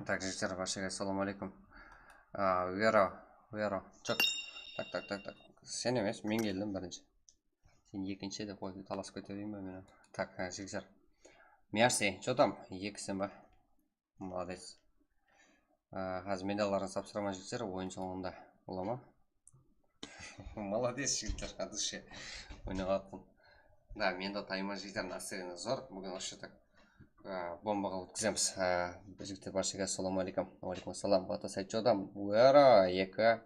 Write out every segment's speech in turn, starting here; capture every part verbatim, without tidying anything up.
Tak, jigitler, barshege assalamu aleykum. A, Vero, Vero, chık. Tak, tak, tak, tak. Sen emes, men keldim birinshi. Sen ekinshi dep qoy, talasıp kete bereyim be menen. Tak, a, jigitler. Merci, что там? Ekisen ba? Молодец. A, házir men de alardan sapsıraman, jigitler, oyın sońında. Bola ma? Молодец, jigitler, от души. Oynap atırman. Da, men de tayma, jigitler, настроение zor. Búgin вообще так, a, bombaǵa ótkizemiz. A, jigitler, barshege assalamu aleykum. Wa aleykum assalam. Bata Sayt, что там? Vero, eki.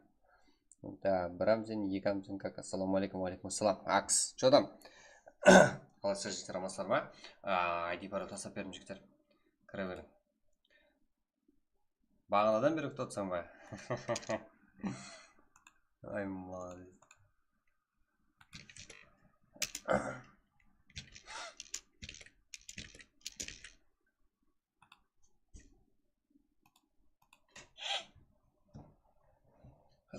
Da, bir amzen, eki amzen, kak, assalamu aleykum, wa aleykum assalam. Aks, что там? Qalaysalar, jigitler, amansızlar ma? A, I D parol taslap berdim, jigitler. Kire beriń. Baǵanadan beri kútip atırsań ba? Ay, молодец.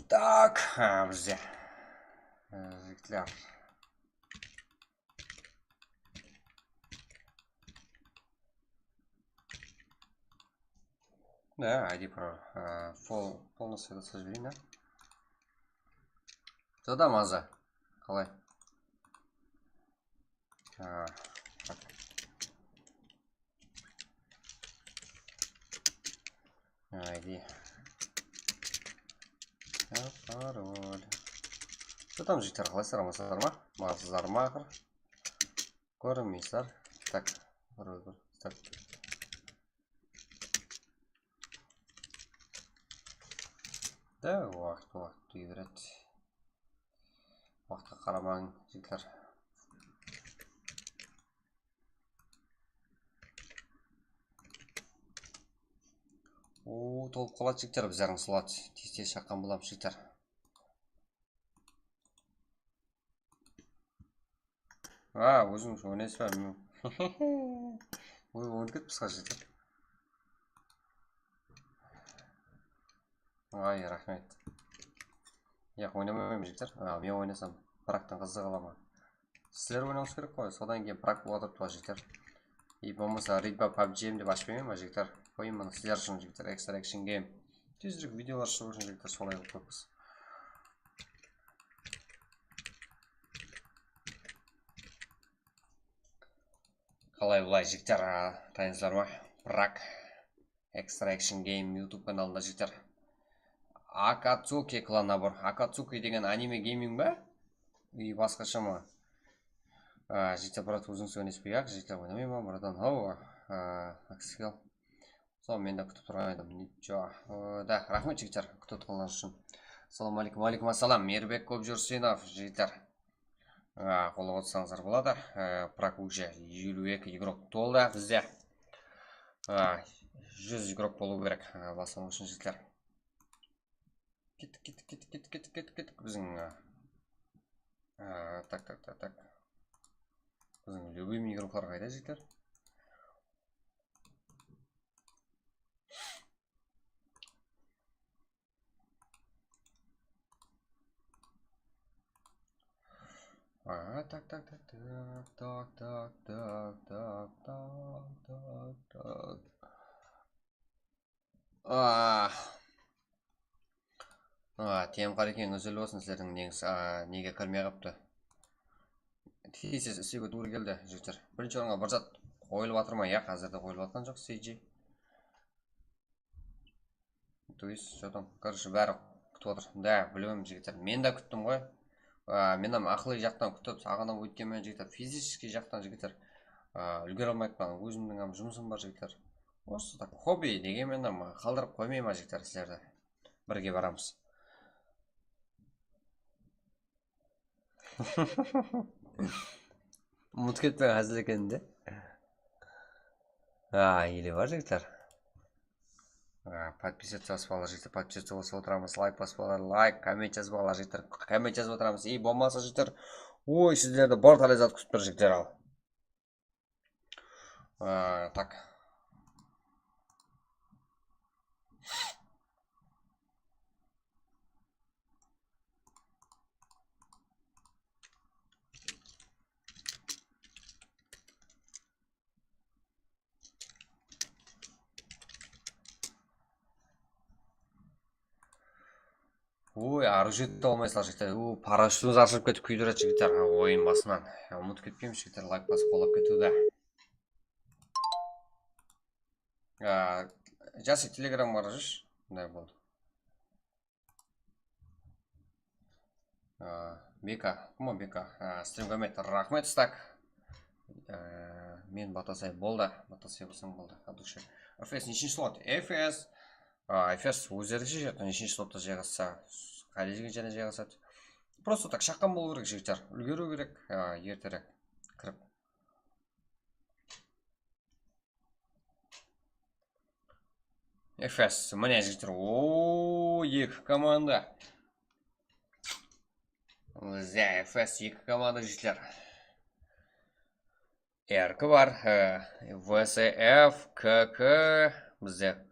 Так, a, bizde. E, jigitler. Da, I D parol, e, pol-, полностью da sızıp jibereyin, da. Что там, Aza? Qalay? A, tak. I D. Ya, parol. Что там, jigitler, qalaysızlar, amansızlar ma? Amansızlar ma, aqır? Kórinbeysizler. Tak, bir, bir, tak. Da, waqıt, waqıt óte beredi. Waqıtqa qaramań, jigitler. O, tolıp qaladı, jigitler, bizlerdiń slot. Tez-tez shaqqan bolamız, jigitler. A, ózińiz oynaysız ba? Oy, oynap ketipsiz, jigitler. Ay, raxmet. Yaq, oynamayman, jigitler. A, men oynasam, Braktan qızıǵa alaman. Sizler oynawıńız kerek ǵoy, sodan keyin Brak bolıp atırıptı, jigitler. I bolmasa, Ridba pabjim dep ashıp bermey ma, jigitler? Qoyayın bunı sizler ushın, jigitler, Extra Action Game. Tezirek videolar shıǵıw ushın, jigitler, solay qılıp qoyıppız. Qalay, bılay, jigitler, a, tayınsızlar ma? Brak. Extra Action Game YouTube kanalında, jigitler. Akatsuki klan nabor. Akatsuki degen anime gaming ba? I basqasha ma? A, jigitler, brat, ózińiz oynaysız ba? Yaq, jigitler, oynamayman, bratan. Hawa, a, Axel. Sol, men de kútip turǵan edim. Nicho. A, da, raxmet, jigitler, kútip otırǵanlar ushın. Assalawma aleykum. Wa aleykum assalam. Miyrbek Kópjursinov, jigitler. A, qollap otırsańızlar boladı. A, Brak уже eliw eki igrok toldı bizde. A, júz igrok bolıw kerek, a, baslaw ushın, jigitler. Kettik, kettik, kettik, kettik, kettik, kettik, kettik. Biziń, a, a, tak, tak, tak, tak. Biziń любимый igroklar qayda, jigitler? A, tak, tak, tak, tak, tak. A, T M Qarekeń, úzil bolsın sizlerdiń neńiz, a, nege kirmey qalıptı. Tez-tez islewge tuwrı keldi, jigitler. Birinshi orınǵa bir zat qoyılıp atır ma? Yaq, házirde qoyılıp atqan joq, C G. То есть, что там, короче, bári kútip atır. Da, bilmem, jigitler. Men de kúttim ǵoy. A, men hám aqılıy jaqtan kútip, saǵınıp óytkenmen, jigitler. Fizicheskiy jaqtan, jigitler, a, úlgere almayatpan. Ózimniń hám jumısım bar, jigitler. Usı tak, hobbi degenmen hám qaldırıp qoymayman, jigitler, sizlerdi. Birge baramız. Umıtıp ketpeń, házil eken de. A, ele bar, jigitler. A, подписаться basıp alar, jigitler, подписаться basıp otıramız, layk basıp alar, layk, komment jazıp alar, jigitler, komment jazıp otıramız. I bolmasa, jigitler, oy, sizlerdi bir talay zat kútip tur, jigitler, al. A, tak. Oy, arı jete almaysızlar, jigitler. U, parashyutımız ashılıp ketip kúydiredi, jigitler. Ha, oyın basınan. Ya, umıtıp ketpeymiz, jigitler, layk basıp qollap ketiwdi. A, Jasik, Telegramǵa júrshi. Bunday boldı. A, Beka, kim o Beka? A, Streamgomet, raxmet, stak. A, men Batasay boldı. Batasay bolsań boldı. От души. F S neshinshi slot? F S. A, F S ózleri sheshedi, neshinshi slotta jayǵassa, qayda jerge jáne jayǵasadı. Просто так shaqqan bolıw kerek, jigitler. Úlgeriw kerek, a, erterek kirip. F S, mine, jigitler, o, eki komanda. Bizde F S eki komanda, jigitler. R K bar, e, V S F, K K, bizde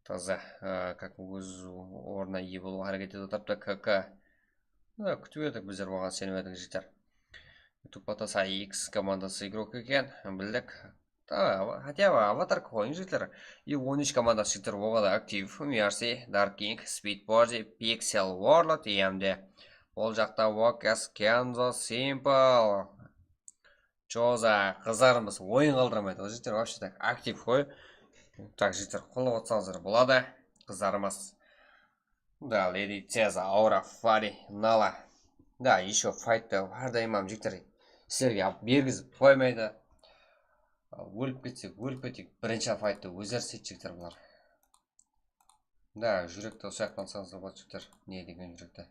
taza, e, как óz ornına iye bolıwǵa háreket etip atırıptı, K K. Mına, kútip edik bizler, oǵan isenip edik, jigitler. YouTube Batasay X komandası igrok eken, bildik. Ta, хотя бы avatarka qoyıń, jigitler. И on úsh komandası, jigitler, oǵada aktiv. Mercy, Dark King, Speed Body, Pixel World, E M D. Ol jaqta Vokas, Kenzo, Simple. Choza, qızlarımız oyın qaldırmaydı. Jigitler, вообще так aktiv qoy. Так, jigitler, qollap otsańızlar boladı. Qızlarımız. Da, Lady Teza, Aura, Fari, Nala. Da, еще fayttı hár dayım jigitler sizlerge alıp bergizip qoymaydı. Ólip ketsek, ólip keteyik. Birinshi fayttı ózleri isteydi, jigitler, bular. Da, júrekti usı jaqtan salsańızlar boladı, jigitler. Ne degen júrekti?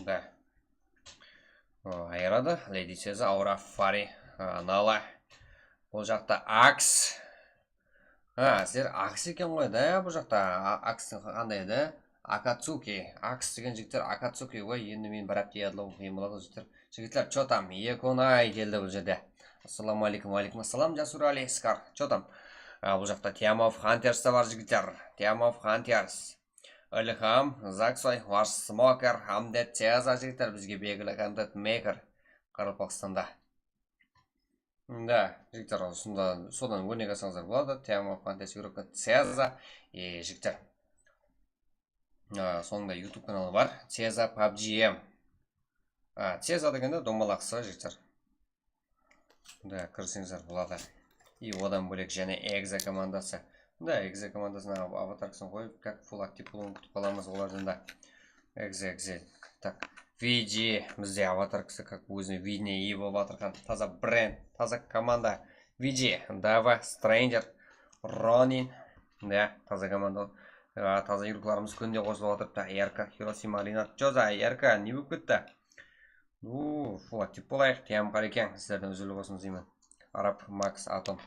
Da. O, ayıradı. Lady Seza, Aura, Fari, a, Nala. Bul jaqta Aks. Ha, sizler Aks eken ǵoy da, bul jaqta. A-, Akstıń qanday edi? Akatsuki. Aks degen jigitler Akatsuki ǵoy. Endi men bir hápte yadlaw qıyın boladı, jigitler. Jigitler, chё там, Ekonay keldi bul jerde. Assalawma aleykum. Wa aleykum assalam, Jasur Ali Skar. Chё там? A, bul jaqta Team of Hunters ta bar, jigitler. Team of Hunters. Ilham, Zaksoy, Var Smoker, hám de Teza, jigitler, bizge belgili content maker Qaraqalpaqstanda. Da, jigitler, usında, sodan órnek alsańızlar boladı. Team of Hunters igrok Teza, e, jigitler. A, sonıń da YouTube kanalı bar. Teza PUBG M. A, Teza degende domalaqsı, jigitler. Da, kirseńizler boladı. И odan bólek jáne Exe komandası. Da, Exe komandasına av-, avatarkasın qoyıp, как full aktiv bolıwın kútip qalamız olardan da. Exe, Exe. Tak, V G, bizde avatarkası как ózine видно iye bolıp atırǵan. Taza brend, taza komanda. V G, Dava, Stranger, Ronin. Da, taza komanda. A, taza igroklarımız kúnde qosılıp atırıptı. R K, Hiroshima, Rinat, Joza, R K, ne bolıp ketti? Uuu, full aktiv bolayıq, Tiyam Qarekeń, sizlerden úzuli bolsın izleymen. Arab, Max, Atom.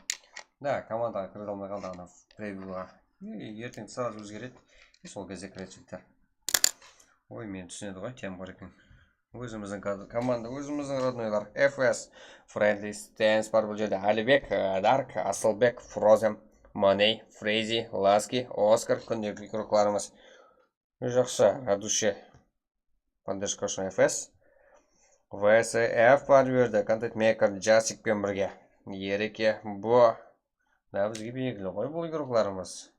Da, komandaǵa kire almay qaldı anaw previewǵa. Ey, erteń srazı ózgeredi. E, sol gezde kiredi jigitler. Oy, meni túsinedi ǵoy, Tiyam Qarekeń. Ózimizdiń ko-, komanda, ózimizdiń rodnoylar. F S, Friendly Stance bar bul jerde. Alibek, e, Dark, Asılbek, Frozen, Money, Frezi, Laski, Oskar, kúndegi igroklarımız. Jaqsı, от души. Поддержка ushın F S. V S F bar bul jerde, Content Maker, Jasik penen birge. Ereke, bu. Da bizge belgili ǵoy bul igroklarımız.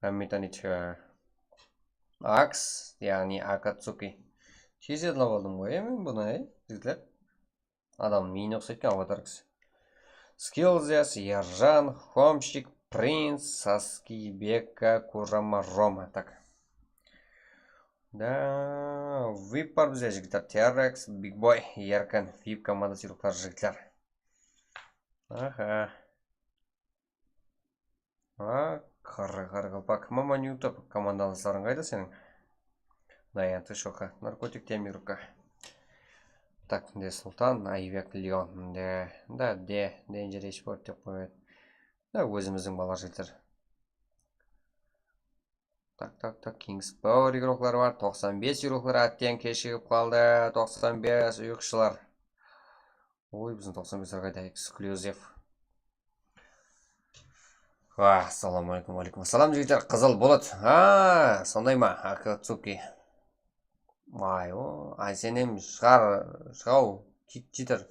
Hám Metanit, e, Aks, yaǵnıy Akatsuki. Tez yadlap aldım ǵoy, e, men bunı, e, jigitler. Adam miyine uqsaydı eken, avatarkası. Skillzes, Erjan, Homchik, Prince, Saski, Beka, Kurama, Roma. Tak. Da, vip bar bizde, jigitler. T R X, Big Boy, Erkin, vip komandası, igroklar, jigitler. Aha. A, qara qaraqalpaq. Mama Newtop, komandalaslarıń qayda seniń? Dayan, ты shoko, Narkotik, Temirka. Tak, de Sultan, Aybek, Leon, de, da, de, Danger Esport dep qoyadı. Da, ózimizdiń balalar, jigitler. Tak, tak, tak, Kings Power igrokları bar. Toqsan bes igrokları átten keshigip qaldı. Toqsan bes uyıqshılar. Oy, biziń toqsan bes qayda, eksklyuziv. Wa, assalamu aleykum, wa aleykum assalam, jigitler, Qızıl Bulıt. Ha, sonday ma, Akatsuki. Ay, o, Aysenem shıǵar, shıǵaw, kit-, cheater.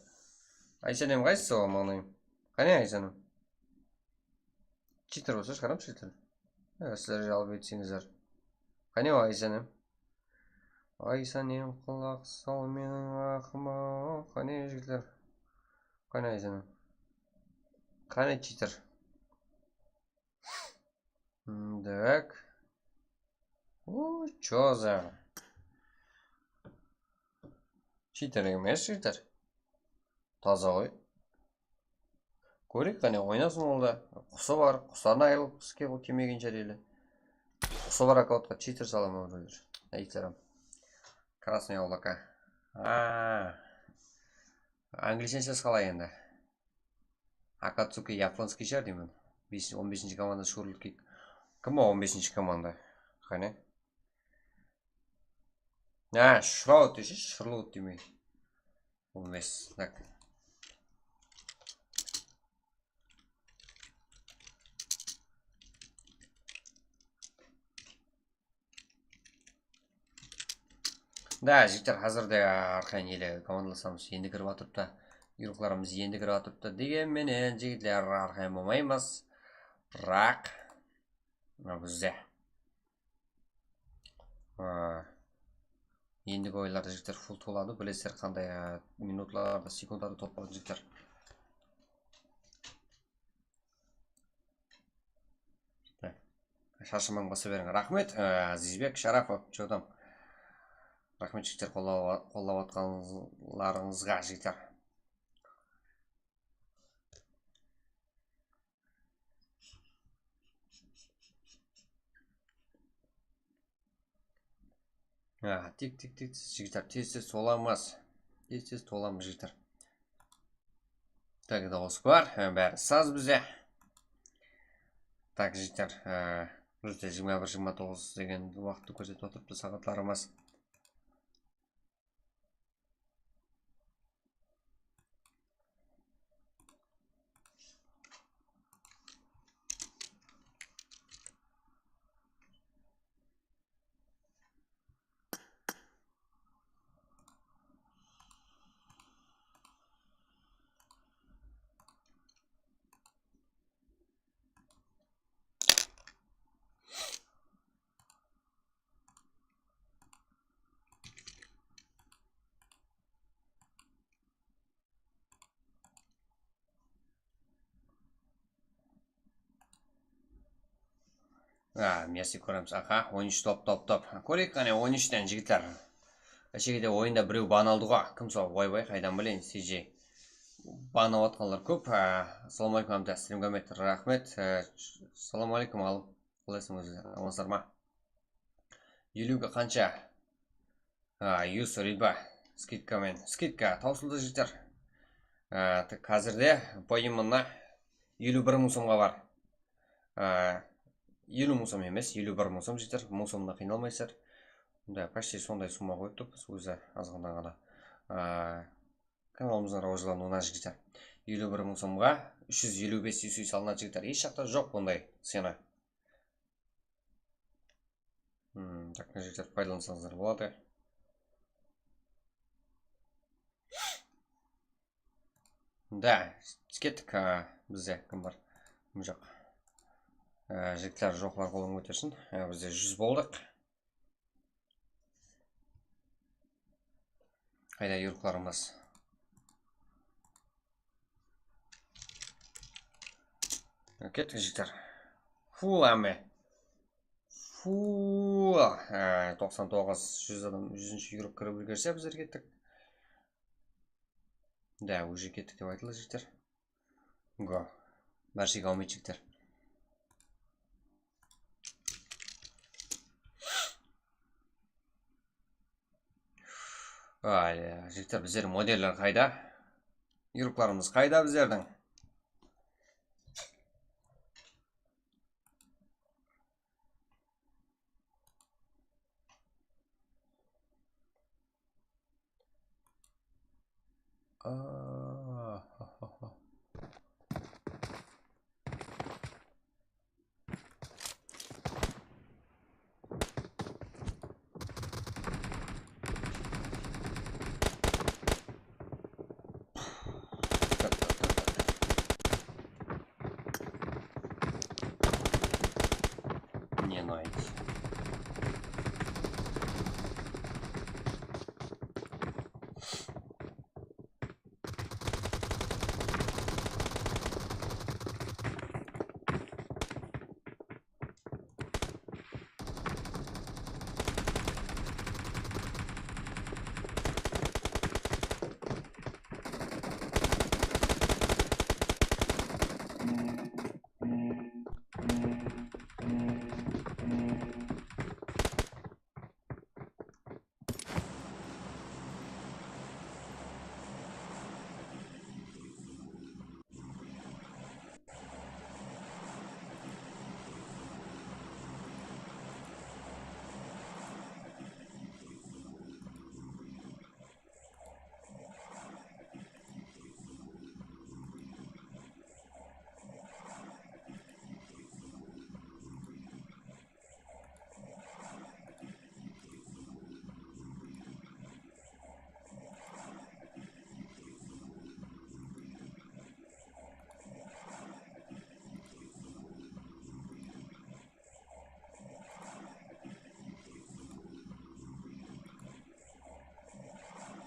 Aysenem qaysısı o, mańlayım? Qáne Aysenem? Cheater bolsa shıǵaramız cheater. E, sizler jalp etseńizler. Qáne o Aysenem? Aysenem, qulaq sal meniń aqıma. Qáne jigitler? Qáne Aysenem? Qáne cheater? Hmm, tak. U, chё za? Cheater emes, jigitler. Taza ǵoy. Kóreyik, qáne, oynasın ol da. Qusı bar, quslarına ayırılıp iske ol kelmegenshe deyli. Qusı bar akkauntqa cheater sala ma, birewler? Aytsaram. Красное облако. A. Anglishensesi qalay endi? Akatsuki yaponskiy shıǵar deymen. Bes-, on besinshi komanda Shurl Kik. Kim o on besinshi komanda? Qáne? Ha, Shroud dese, Shurl demey. Bul emes. Tak. Da, jigitler, házirde arqayın ele komandalasamız. Endi kirip atırıptı. Yurıqlarımız endi kirip atırıptı. Degen menen, jigitler, arqayın bolmaymız. Biraq, mına bizde, a, endigi oyınlarda, jigitler, full toladı. Bilesizler, qanday, a, minutlarda, sekundlarda top boladı, jigitler. Sharshamań, basa beriń. Raxmet, e, Azizbek Sharapov, chё tam. Raxmet, jigitler, qollap, qollap atqanlarıńızǵa, jigitler. Ha, tik, tik, tik, jigitler, tez-tez tolamız. Tez-tez tolamız, jigitler. Tak, dawıs bar, ha, bári saz bizde. Tak, jigitler, ha, júzde jigirma bir, jigirma toǵız degen waqıttı kórsetip atırıptı saatlarımız. A, Messi kóremiz. Aha, on úsh top, top, top. Kóreyik, qáne, on úshten, jigitler. Áshekede oyında birew ban aldı ǵo. Kim sol? Oybay, qaydan bileyin, C J. Ban alıp atqanlar kóp. A, assalawma aleykum, Ábdi, streamge raxmet. A, assalawma aleykum, alım. Qalaysıń, ózińiz? Amansızlar ma? Eliwge qansha? A, Yus, Riba, skidka men. Skidka tawsıldı, jigitler. A, tak, házirde poyımına eliw bir mıń somǵa bar. A, eliw mıń som emes, eliw bir mıń som, jigitler. Mıń somına qıynalmaysızlar. Mında почти sonday summa qoyıptı biz, ózi azǵana ǵana. A, kanalımızdıń rawajlanıwına, jigitler. Eliw bir mıń somǵa úsh júz eliw bes yusui salınadı, jigitler. Hesh jaqta joq bunday cena. Hmm, tak, mına jigitler, paydalansańızlar boladı. Da, kettik, a, bizde kim bar? Kim joq? A, jigitler, joqlar qolın kótersin. A, bizde júz boldıq. Qayda yurıqlarımız? Kettik, jigitler. Full áme. Full. Á, toqsan toǵız, júz adam, júzinshi yurıq kirip úlgerse, bizler kettik. Da, уже kettik dep aytıladı, jigitler. Go. Bárshege aumid, jigitler. Ay, jigitler, bizlerdiń modeller qayda? Yurıqlarımız qayda bizlerdiń?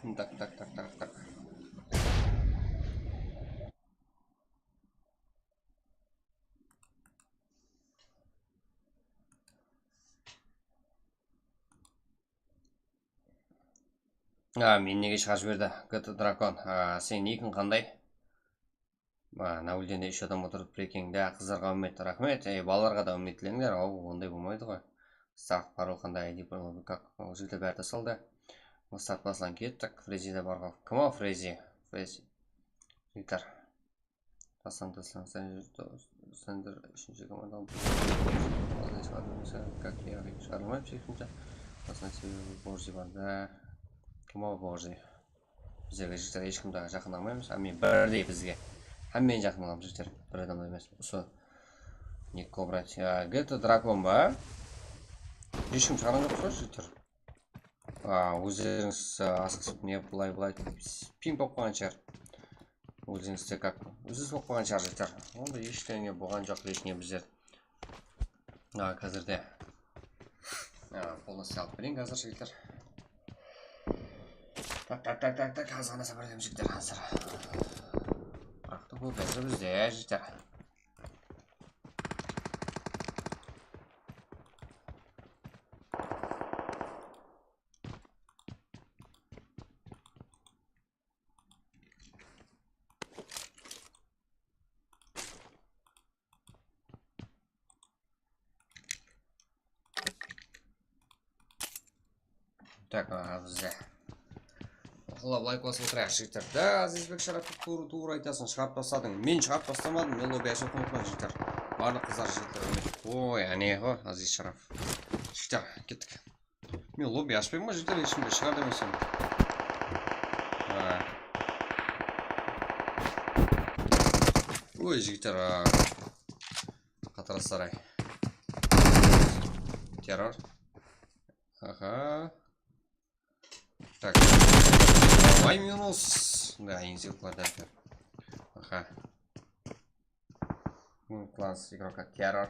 Tak, tak, tak, tak, tak. A, meni nege shıǵarıp jiberdi? G T Drakon. A, seniń nikiń qanday? A, Naulden de úsh adam otırıp tur eken. Da, qızlarǵa úmit, raxmet. E, balalarǵa da úmit tilenińler. Aw, onday bolmaydı ǵoy. Start parol qanday I D parol, kak, ol jigitler bári tasladı. Start baslan kettik. Frezi de bar ǵoy. Kim o Frezi? Frezi. Jigitler. Taslan, taslan. Sen, sen úshinshi komanda. Kak, yaǵnıy shıǵarılmaydı, shekimshe. Taslan, sebebi Borji bar da. Kim o Borji? Bizlerge jigitler hesh kimdi jaqınlamaymız. Hámme birdey bizge. Hámmeni jaqınlalamız jigitler. Bir adam emes. Usı. Nik Kobra. Ya, G T Drakon ba? Hesh kim shıǵarǵan joq pa jigitler? A, ózlerińiz, a, asıǵısıp ne bılay bılay ping bolıp qalǵan shıǵar. Ózlerińizde kak úzilis bolıp qalǵan shıǵar jigitler. Onda hesh kemge bolǵan joq lishniy bizler. A, házirde. A, polnostyu alıp bereyin házir jigitler. Tak, tak, tak, tak, tak, azǵana sabır etiń jigitler házir. Biraq ta kóp házir bizde jigitler. Tak, a, bizde. Oqlap layk basıp otırayıq jigitler. Da, Azizbek Sharapov, tuwrı, tuwrı aytasıń, shıǵarıp tasladıń. Men shıǵarıp taslamadım, men lobby ashıp otırman jigitler. Barlıq qızlar jigitler. Oy, áne ǵo, Aziz Sharapov. Jigitler, kettik. Men lobby ashpayman ǵoy jigitler, hesh kimge shıǵar demesem. Ha. Oy, jigitler, a. Qatırassaray. Terror. Aha. Tak. Vay, minus. Da, eńse uqladı. Aha. Класс игрока Terror.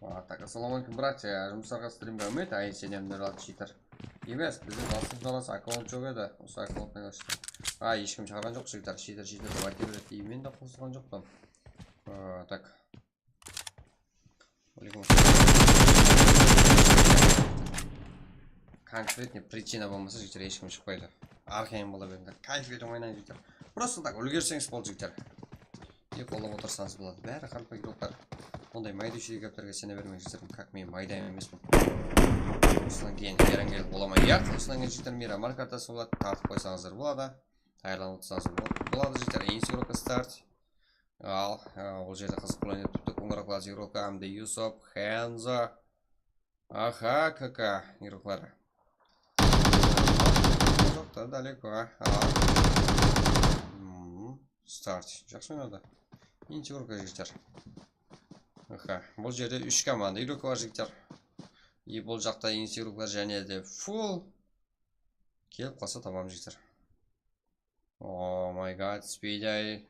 A, tak, assalamu aleykum, brat. Ya, jumıslarǵa, strimge úmit. Ay, senem, Nurlat, cheater. Emes, biziń Dawsıń balası akkaunt joq edi. Usı akkaunttan ashıp. A, hesh kim shıǵarǵan joq, cheater, cheater, cheater dep ayta beredi. I, men de qosılǵan joqpan. A, tak. Конкретный причина bolmasa, jigitler, hesh kim shıqpaydı. Arqayın bola berińler. Kayf etiń, oynayın, jigitler. Просто так, úlgerseńiz boldı, jigitler. I qollap otırsańız boladı. Bári qarapa игрокlar. Onday mayda-shúyde gáplerge isene bermeń, jigitler. Как men mayda emeспen. Usınan keyin Erangel bola ma? Yaq, usınan keyin, jigitler, Miramar kartası boladı. Tartıp qoysańızlar boladı. Tayarlanıp otırsańız boladı. Boladı, jigitler. Eńse игрока start. Al, e, ol jerde qızıq plan etipti. Qońıraqlar игрока, Amdi Yusop, Henzo. Aha, K K игрокları. Joq ta, daleko, a. Al. Hmm, start. Jaqsı oynadı. Eńse игрока, jigitler. Aha, bul jerde úsh komanda игрока bar, jigitler. I bul jaqta eńse игрокlar jáne de full. Kelip qalsa tabamız, jigitler. Oh my God, Speedy.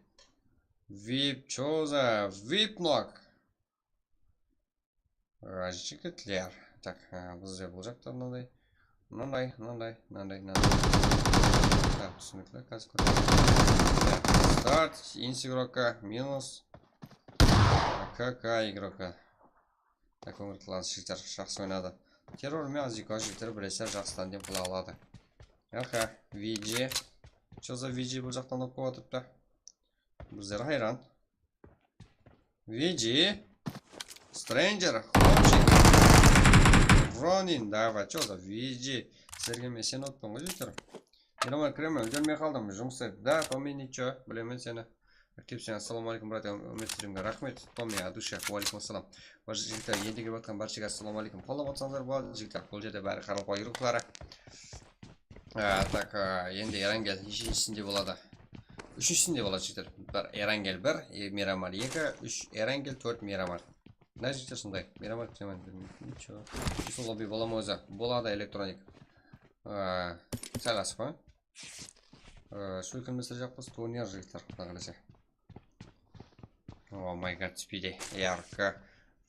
Vip, чё за vip nok? A, jigitler. Tak, a, bizde bul jaqta mınanday. Mınanday, mınanday, mınanday, mınanday. Tak, túsinikli, házir kóremiz. Tak, start, eńse игрока, minus. K K игрока. Tak, końir klass jigitler, jaqsı oynadı. Terror menen Aziko jigitler bireser jaqsı tandem qıla aladı. Aha, V G. Чё за V G bul jaqtan alıp kiyatırıptı? Bizler hayran. V G. Stranger, Хопчик. Ronin, давай, чё за V G? Sizlerge men isenip otpan ǵoy, jigitler. Miraman, kiremen, úlgermey qaldım. Jumıs edi. Da, Tomi, nicho, bilemen seni. Aktivsen, assalamu aleykum, brat, úmit strimge raxmet. Tomi, от души, wa aleykum assalam. Jigitler, endi kelip atqan bárshege assalamu aleykum. Qollap otsańızlar boladı, jigitler. Bul jerde bári qaraqalpaq игрокları. A, tak, a, endi Erangel neshinshisinde boladı? Úshinshisinde boladı, jigitler. Bir Erangel bir, e, Miramar eki, úsh Erangel, tórt Miramar. Mına jigitler sonday. Miramar, kiremen, bilmeymen. Nicho. Usı lobby bola ma ózi? Boladı, Elektronik. A, sal asıp qoyıń. Ee, shu kúnimizde jaqpız, turnir jigitler, Quday qálese. Oh my God, Speedy, Erki,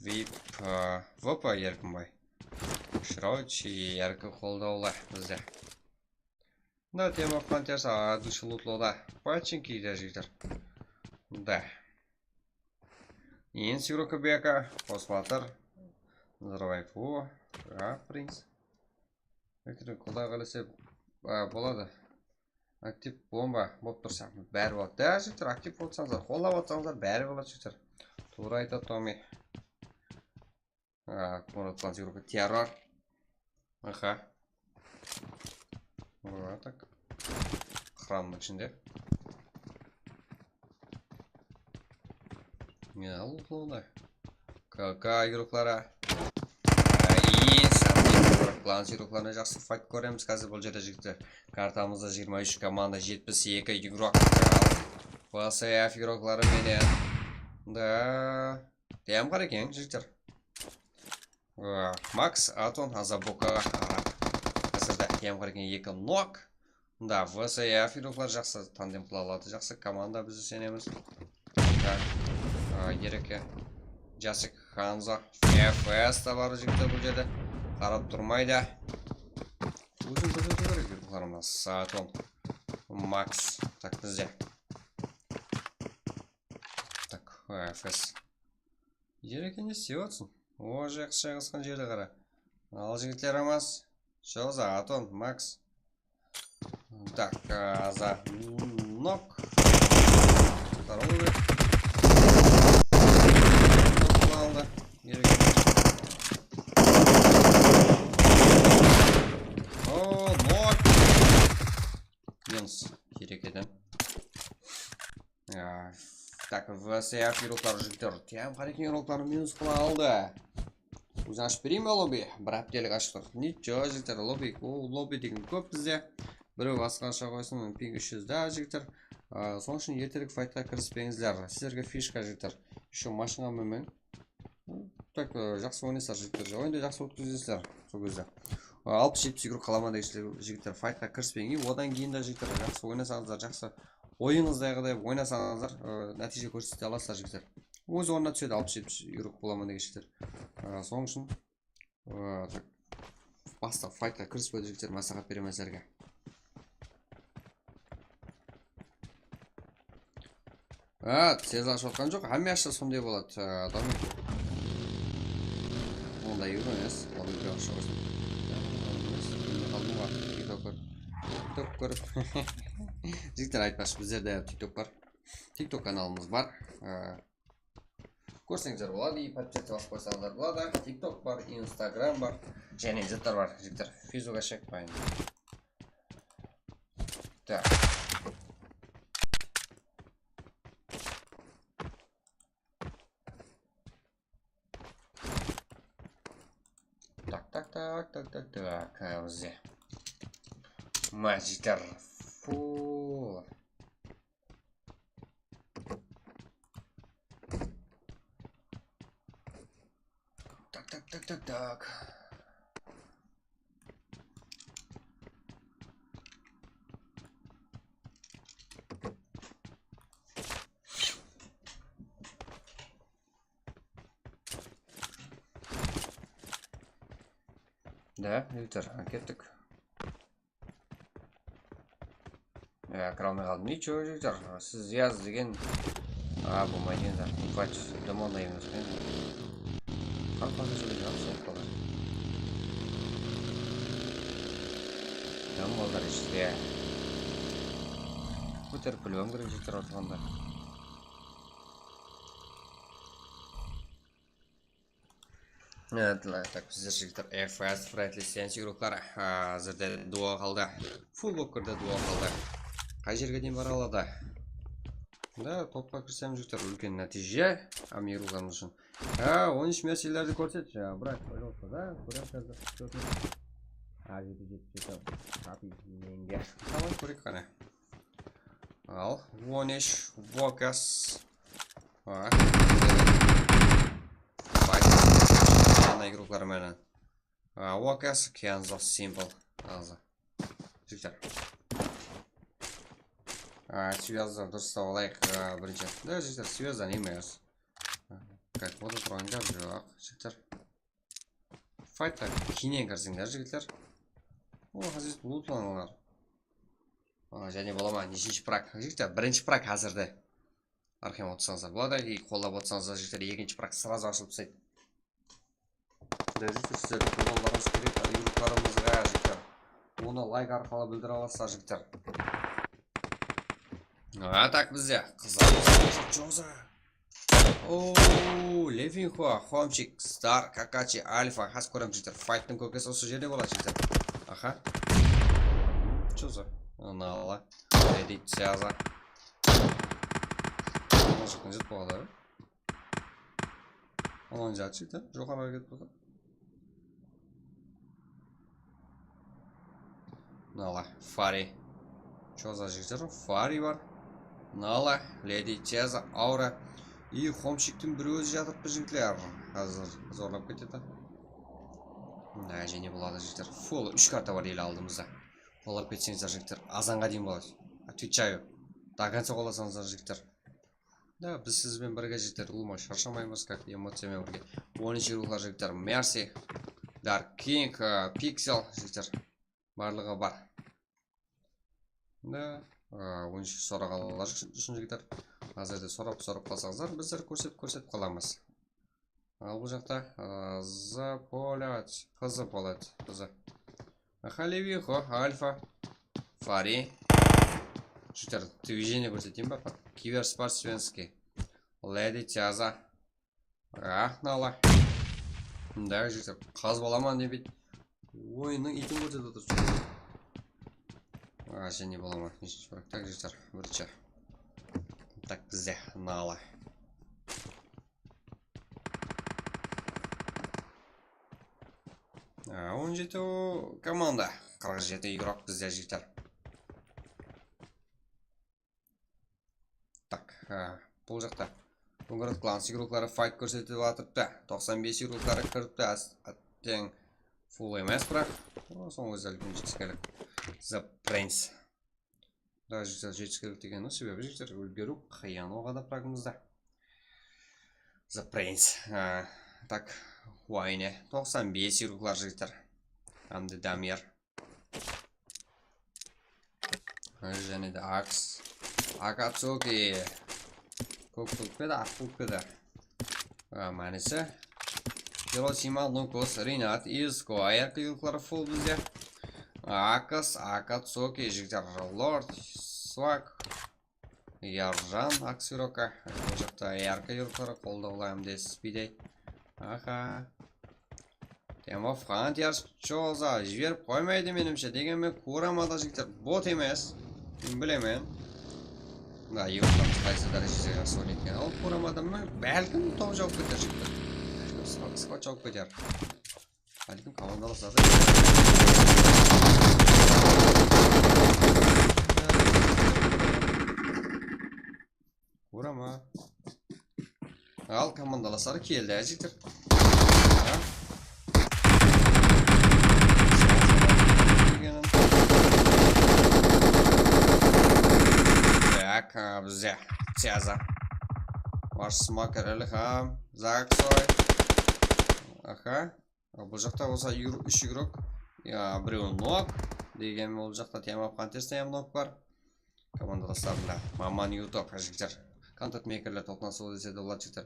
vip, ee, V P Erkinbay. Shırawchı, Erki qoldawlı bizde. Mına tema frontier saǵa dushı lutlada. Pachinki de jigitler. Da. Endi Sigroka Beka, Posmatır, Nazarbaev, o, a, Prince. Bekir, Quday qálese, a, boladı. Aktiv bomba bolıp tursa, bári boladı. Da, jigitler, aktiv bolıp atsańızlar, qollap atsańızlar, bári boladı, jigitler. Tuwrı aytadı Tomi. A, Muratxan Sigroka terror. Aha. Boladı. Xramnıń ishinde. Ne alıp onda? K K igrokları. Ay, samsın klan igroklarına jaqsı fayt kóremiz házir bul jerde, jigitler. Kartamızda jigirma úsh komanda, jetpis eki igrok. V S F igrokları menen. Da, tayamǵar eken, jigitler. Aa, Max, Aton, Azaboka. Aa, házirde tayamǵar eken eki nok. Da, V S F igroklar jaqsı tandem qıla aladı. Jaqsı komanda, biz isenemiz. Da, aa, Ereke, Jasik, Hanzo, F S ta bar jigitler bul jerde. Qarap turmaydı. Ózin kórsetiw kerek igroklarımız. Aton, Max, tak bizde. Tak, F S. Ereke ne islep atsın? O, jaqsı jayǵasqan jerdi qara. Al, jigitler, Amas. Joza, Aton, Max. Так, а, за нок. Здорово. Aldı. Ereke. O, nok. Minus. Erekeden. Ya, tak, V S F igrokları, jigitler. Tiyam Qárekin igrokları minus qıla aldı. Ózi ashıp bereyim be lobbi? Bir háptelik ashıqlıq. Nicho, jigitler, lobbi, o, lobbi degen kóp bizde. Birew basqasha qoysın, ping úsh júz da, jigitler. A, sonıń ushın erterek faytqa kirispeńizler. Sizlerge fishka, jigitler. Ещё mashinǵa minbeń. Tak, e, jaqsı oynaysızlar, jigitler. Oyındı jaqsı ótkizesizler sol gezde. E, alpıs jetpis igrok qalaman degen jigitler, faytqa kirispeń. Odan keyin de, jigitler, jaqsı oynasańızlar, jaqsı oyınıńızdaǵıday oynasańızlar, e, nátiyje kórsete alasızlar, jigitler. Óz ornına túsedi alpıs jetpis igrok bolaman degen jigitler. E, sonıń ushın, e, tak, basta faytqa kirispedi, jigitler, másláhát beremen sizlerge. Ha, tez ashıp atqan joq, hámme ashsa sonday boladı. Adam onday emes, adam bir ashsa qoysın. Bilmey qaldım ǵoy, TikTok kórip. TikTok kórip. Jigitler, aytpaqshı, bizlerde TikTok bar. TikTok kanalımız bar. Kórseńizler boladı, и подписаться basıp qoysańızlar boladı. TikTok bar, Instagram bar, jáne zatlar bar, jigitler. Feysbuk ashayıq pa endi. Так. Так, так, так, так, так, так. Mına jigitler. Фу. Так, так, так, так, так. Да, Виктор, а, kettik. Ya, kire almay qaldım. Nicho, jigitler, siz yaz degen. A, bolmaydı endi. Хватит, dam onday emes eken. Qalqanı jigit, jigit, sol qolar. Dam olar ishte. Kóterip bilmem kerek, jigitler, otırǵanda. Evet, так, bizler jigitler, F S Friendly Sense igrokları, a, házirde duo qaldı. Full bolıp kirdi, duo qaldı. Qay jerge deyin bara aladı? Da, topqa kirsem, jigitler, úlken nátiyje. Hám igroklarımız ushın. Ha, on úsh márselerdi kórset, ja, brat, пожалуйста, da, kóremiz házir. A jeti jetpis jeti. Satıy, menge. Tamam, kóreyik qáne. Al, on úsh, Vokas. Ana igrokları menen. A, Vokas, Kenzo, Simple. Azı. Jigitler. A, svyazdı durıstap alayıq, a, birinshi. Da, jigitler, svyazdan emes. Как будто turǵan gáp joq, jigitler. Faytqa keyinen kirseńler, jigitler. O, házir lutlanıńlar. Aa, jáne bola ma? Neshinshi prak? Jigitler, birinshi prak házirde. Arqayın otırsańızlar boladı. Ey, qollap otırsańızlar, jigitler, ekinshi prak srazı ashılıp taslaydı. Mına jigitler, sizlerdiń qollawlarıńız kerek, ıyrıqlarımızǵa, jigitler. Onı layk arqalı bildire alasızlar, jigitler. A, tak, bizde qızlar, joza. Oo, Levinxo, Homchik, Star, Kakachi, Alfa, házir kóremiz, jigitler. Fayttıń kókesi usı jerde boladı, jigitler. Aha. Joza. Nala. Edit, Syaza. Mına jaqtan jetip qaldı. Aman jatshı da, joqarıǵa ketip qaldı. Nala, Fari. Joza jigitler, Fari bar. Nala, Ledi, Teza, Aura. I, Homchiktiń bir ózi jatırıptı, jigitler. Házir zorlap ketedi. Mına, jáne boladı, jigitler. Full úsh karta bar ele aldımızda. Qollap ketseńizler, jigitler. Azanǵa deyin boladı. Отвечаю. До конца qollasańızlar, jigitler. Da, biz siz benen birge, jigitler, ulıwma sharshamaymız, как emociya menen birge. Onınshı ruwxlar, jigitler, Mercy, Dark King, a, Pixel, jigitler, barlıǵı bar. Da, a, onınshı sorap alalar ushın, jigitler, házirde sorap, sorap qalsańızlar, bizler kórsetip, kórsetip qalamız. Al, bul jaqta, ı, Zapolot, qızı Polot, qızı. Aha, Levinxo, Alfa, Fari. Jigitler, движение kórseteyin ba? Kibersportsvenskiy. Ledi Tyaza. Ah, nala. Mınday jigitler, qaz bolaman dep oyınnıń iytin kórsetip otır. Ah, jáne bolaman. Neshinshi prak? Tak, jigitler, birinshi. Tak, bizde nala. A, on jeti komanda, qırq jeti igrok bizde, jigitler. Tak, a, bul jaqta Bungrat Clans igrokları fayt kórsetip atırıptı. Toqsan bes igrokları kiripti, átteń full emes, biraq. O, soń ózi úlken jetiskenlik. The Prince. Da, jigitler, jetiskenlik degeni, sebebi, jigitler, úlgeriw qıyın oǵada pragımızda. The Prince. A, tak, Wayne. Toqsan bes igroklar, jigitler. Hám de Damir. Jáne de Aks. Akatsuki. Kók bolıp kedi, aq bolıp kedi. A, mánisi. Hirosima, Lukos, Rinat, Izko, ayarkı yurıqları full bizde. Akas, Akatsuki, jigitler, Lord, Swag, Yarjan, Aksiroka. Bul jaqta ayarkı yurıqları qoldawlı hám de Spidey. Aha. Tema Frontiers joza jiberip qoymaydı, menimshe. Degen men Kuramada, jigitler, bot emes. Men bilemen. Mına, yurtlarımız qaysı dárejede jaqsı oynaydı eken. Al, Kuramada, mına, bálkim top jawıp keter, jigitler. Bálkim squad, squad jawıp keter. Bálkim komandalasardı. Urama. Al, komandalasarı keldi, jigitler. Tak, a, bizde Tyaza. Var, Smoker, Ilham, Zaksoy. Aha. A, bul jaqta bolsa yur-, úsh igrok. Ya, birewi nok. Degen bul jaqta Tema Panterste hám nok bar. Komandalaslarında Maman YouTube, jigitler. Kontent meykerler toplanısıwı dese de boladı, jigitler.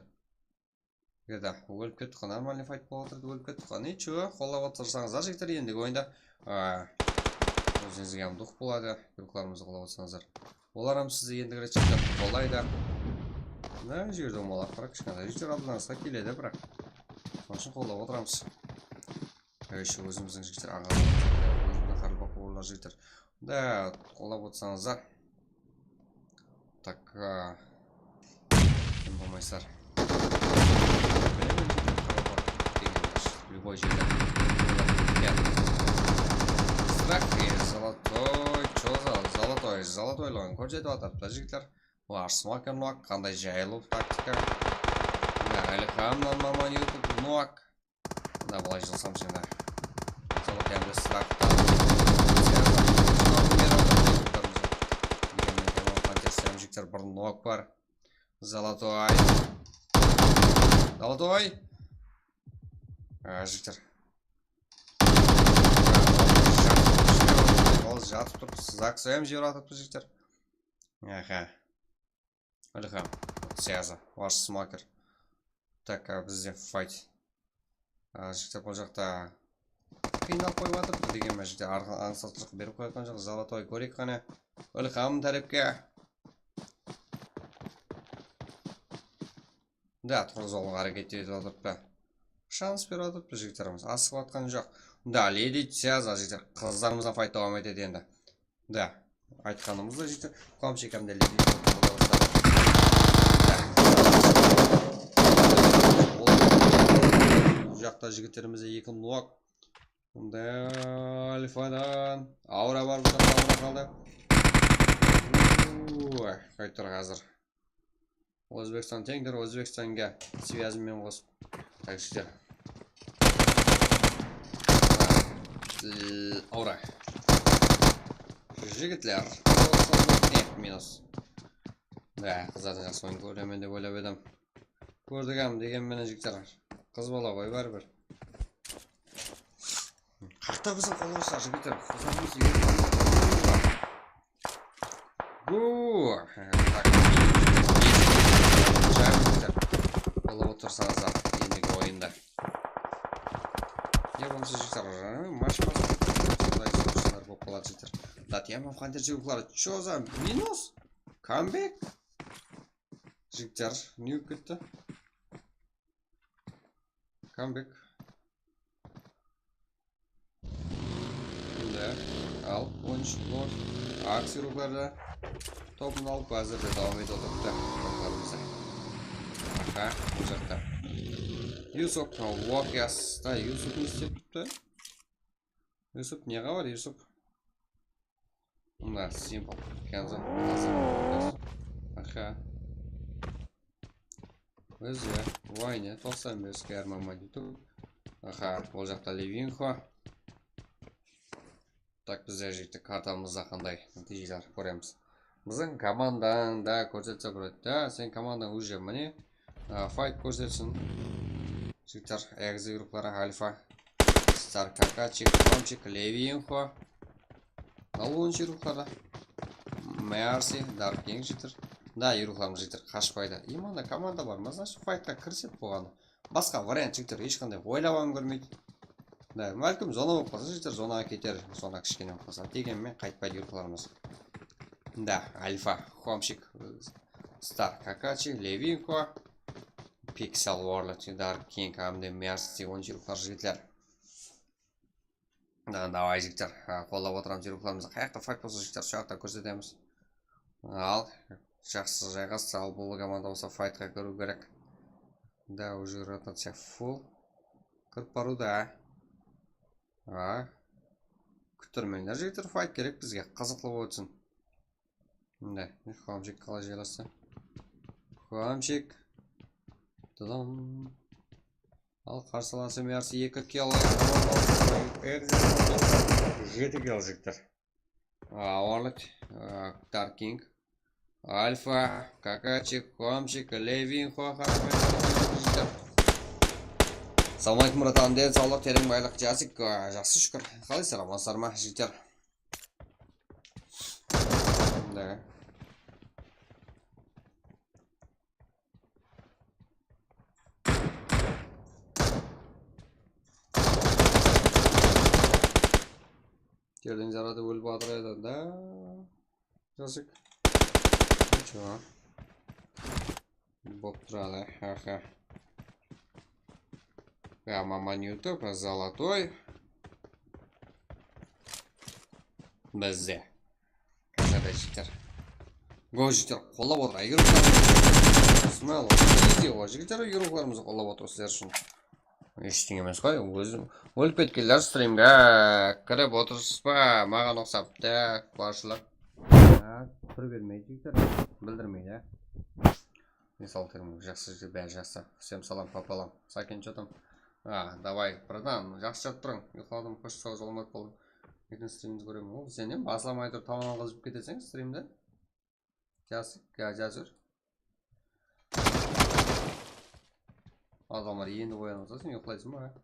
Eger de ólip ketip qaldı, нормальный fayt bolıp atırdı, ólip ketip qaldı. Nicho, qollap otırsańızlar, jigitler, endigi oyında, a, ózińizge hám duq boladı, yurıqlarımızdı qollap otırsańızlar. Olar hám sizdi endigi ret, jigitler, qollaydı. Mına jerde domalaq, biraq, kishkentay jigitler aldıńızǵa keledi, biraq. Sonıń ushın qollap otıramız. Ey, shu ózimizdiń jigitler, aǵalar, ózimizdiń qaraqalpaq bawırlar, jigitler. Da, qollap otsańızlar. Tak, a, kim bolmaysızlar. Bilemen, jigitler, qaraqalpaq degen, любой jerde. Strach и золотой, чё за золотой, zolotoylıǵın kórsetip atırıptı, jigitler. Var, Smoker nok, qanday jayılıw taktika. Mına, Ilhamnan Maman YouTube nok. Mına, bılay jılsam seni. Sol kemde Strachtan. Jigitler, bir nok bar. Zolotoy. Zolotoy. A, jigitler. jatıp turıp, zak soyam jep atırıptı, jigitler. Aha. Ilham, Seaza, Vash Smoker. Tak, a, bizde fight. A, jigitler, bul jaqta qıynalıp qoyıp atır. Degen men jigitler, ańsatlıq berip qoyatqan joq. Zolotoy kóreyik qáne. Ilham tárepke. Da, turǵızıp alıwǵa háreket etip atırıptı. Shans berip atırıptı jigitlerimiz. Asıǵıp atqan joq. Da, Ledi Seaza, jigitler, qızlarımızdan fight dawam etedi endi. Da, aytqanımızday, jigitler, Qamshik hám de Ledi. Bul jaqta jigitlerimizde eki nok. Bunda Alfadan Aura bar, bul jaqta Aura qaldı. Uuu, qaytır házir. Ózbekstan teńdir, Ózbekstanga svyazım menen qosıp. Tak, jigitler. L-, Aura. Jigitler. Ne, qızlardan jaqsı oyın kóremen dep oylap edim. Kórdik hám, degen menen, jigitler. Qız bala ǵoy, báribir. Qaqta biziń qolımızda, jigitler. Qızlarımız. Gu. Tak. Jigitler. Bolıp otırsańız endigi oyında. Ya bolmasa, jigitler, mash basıp, sonday sózler bolıp qaladı, jigitler. Datiamov Hunter jigitler. Choza minus. Comeback. Jigitler, ne bolıp ketti? Comeback. Mında al, on úsh gol. Aksi ruhlarda topın alıp, házir de dawam etip otırıptı. Ruhlarımızda. Aha, bul jaqta. Yusuf, Wakias. Da, Yusuf ne islep turıptı? Yusuf, ne xabar, Yusuf? Mına, simple. Kenzo. Aha. Ózi, Wayne, toqsan bes, German Maditov. Aha, ol jaqta Levinxo. Tak, bizler jigitler kartamızda qanday nátiyjeler kóremiz. Biziń komandań da kórsetse boladı da, sen komandań уже mine, a, fight kórsetsin. Jigitler, egzi yurıqları Alfa, Star Kakachik, Tomchik, Levinxo. Al onıncı yurıqları. Mercy, Dark King jigitler. Da, yurıqlarımız jigitler qashpaydı. Imanda komanda bar ma, значит, fightqa kirisedi bolǵanı. Basqa variant jigitler hesh qanday oylap hám kórmeydi. Da, bálkim zona bolıp qalsa, jigitler zonaǵa keter, zona kishkene bolıp qalsa. Degen menen qaytpaydı yurıqlarımız. Da, Alfa, Homchik, Star, Kakachi, Levinko, Pixel World, Dark King, hám de Mercy, onıncı yurıqlar jigitler. Da, davay, jigitler, ha, qollap otıramız yurıqlarımızdı. Qayaqta fight bolsa, jigitler, sol jaqta kórsetemiz. Al, jaqsı jayǵas, al, bul komanda bolsa fightqa kiriw kerek. Da, уже rotaciya full. Kirip barıwda. A. Kúttirmeńler, jigitler, fight kerek bizge, qızıqlı bolıp ótsin. Mine, Xomchik qalay jaylastı. Xomchik. Dıdım. Al, qarsalası Mercy eki kill. Jeti kill, jigitler. Awarlıq, a, Dark King. Alfa, Kakachi, Xomchik, Levinxo, qarań, jigitler. Assalawma aleykum, bratan, densawlıq, tereń baylıq, jasik, a, jaqsı, shúkir. Qalaysızlar, amansızlar ma, jigitler? Da. Jerden jaradı, ólip atır edi da. Jasik. Nичего. Bolıp turadı, aha. Ya, mama Newton, zolotoy. Bizde. Qanday jigitler. Go, jigitler, qollap otır. Ayger Smell, easy ǵoy, jigitler, yurıqlarımızdı qollap otır sizler ushın. Eштeń emes ǵoy, ózim ólip ketkenler strimge kirip otırsız ba? Maǵan uqsap, tak, barshılar. Ha, túr bermeydi, jigitler, bildirmeydi, a. Misal, jaqsı, bári jaqsı. Всем салам пополам. Saken, что там? A, давай, bratan, jaqsı jatıp turıń. Uyıqladım, xosh, saw, salamat bolıń. Erteń strimdi kóremen. Ol, sen nem baslamay turıp, taman qızıp keteseń strimdi. Jaqsı, ya, jaqsı. Adamlar endi oyanıp atır, sen uyıqlaysıń ba?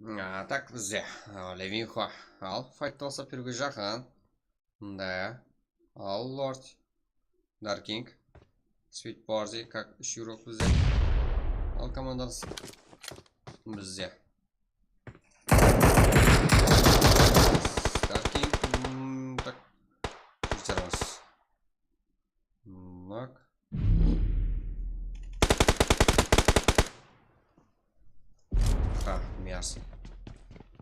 A, tak, bizde. A, Levinxo. Al, fayttı baslap beriwge jaqın. Mında. Al, Lord. Dark King. Sweet Party, kak, úsh igrok bizde. Al, komandamız bizde. Dark King, mm, tak. Jigitlerimiz. Nak. Ha, miyaso.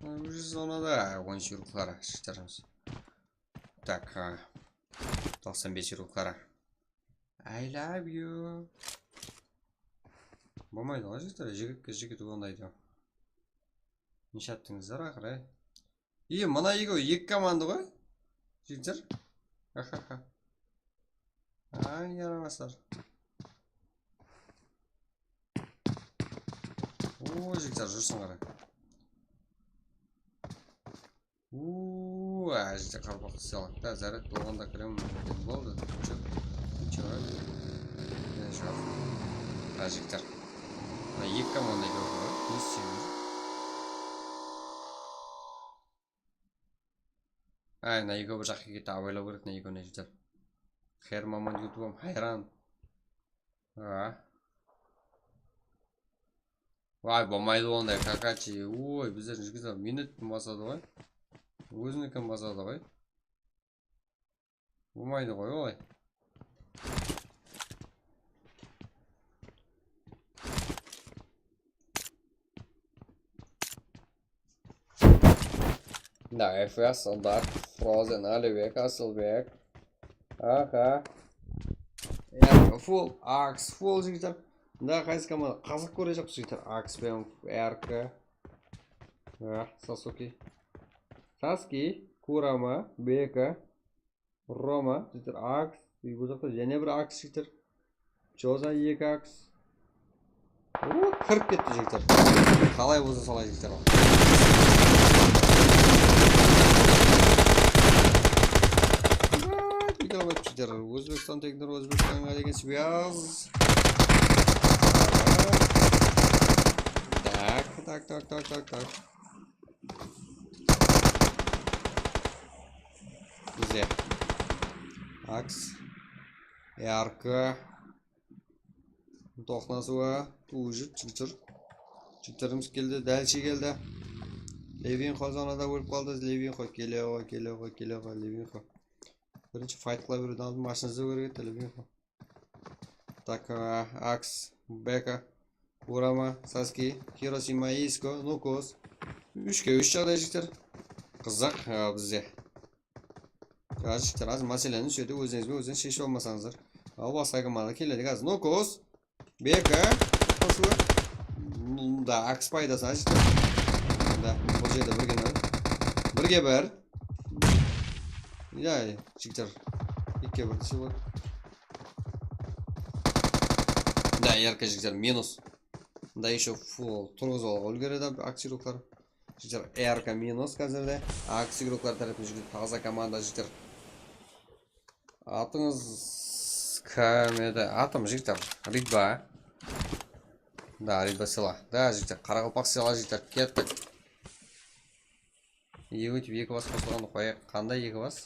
Уже zonada, on igrokları, jigitlerimiz. Tak, ha. Toqsan bes igrokları. I love you. Bolmaydı ǵoy, jigitler, jigitke jigit onday dep. Neshe attıńızlar, aqırı? Ey, mına eki, eki komanda ǵoy. Jigitler. Hahaha. Ay, yaramaslar. O, jigitler, júrsin qara. Uuu, ájde qalpaq sıyalıq ta, zaret bolǵanda kirem boldı. Júr, júr. Mine, júr. Ájiktir. Mına eki komanda eken ǵoy. Ne isteymiz? Ay, mına eki bir jaqqa ketti, abaylaw kerek, mına eki ájiktir. Her maman YouTube-am hayran. A. Vay, bolmaydı onday, kakachi. Oy, bizler jigitler minutın basadı ǵoy. Ózinikin basadı ǵoy. Bolmaydı ǵoy, olay. Da, F S, Dark, Frozen, Alibek, Asılbek. Aha. Erka, full, Aks, full, jigitler. Da, qaysı komanda? Qızıq kórejaqpız, jigitler. Aks penen Erka. Ha, Sasuke. Saski, Kurama, Beka. Roma, jigitler, Aks, bul jaqta jáne bir Aks, jigitler. Joza eki Aks. Uu, kirip ketti, jigitler. Qalay bolsa solay, jigitler. Vay, jigitler, Ózbekstan tekinler, Ózbekstanǵa degen syaz. Tak, tak, tak, tak, tak, tak. Bizde Aks, Erka, toqnasıwa, tuwıjı, jigitler. Jigitlerimiz keldi, dálshi keldi. Levinxo zonada ólip qaldı. Levinxo kele ǵoy, kele ǵoy, kele ǵoy, Levinxo. Birinshi fayt qıla beredi, aldın mashina izlew kerek edi, Levinxo. Tak, a, Aks, Beka, Kurama, Saski, Hirosima, Isko, Nukos. Úshke úsh jaǵday, jigitler. Qızıq, a, bizde. Házir, jigitler, házir máseleni shu jerde ózińiz benen ózińiz sheship almasańızlar. Al, basqa komanda keledi házir. Nukos. Beka. Qosıwa. Mında Aks paydasına, jigitler. Mında, bul jerde birge nol. Birge bir. Ya, jigitler. Ekige bir dese boladı. Da, Erka, jigitler, minus. Da, ещё full turǵızıp alıwǵa úlgeredi Aks igrokları. Jigitler, Erka minus házirde. Aks igrokları tárepinen, jigitler, taza komanda, jigitler. Atıńız kim edi? Atım, jigitler, Ridba. Da, Ridba sıyla. Da, jigitler, qaraqalpaq sıyla, jigitler, kettik. Ewitip eki bas qosılǵandı qoyayıq. Qanday eki bas?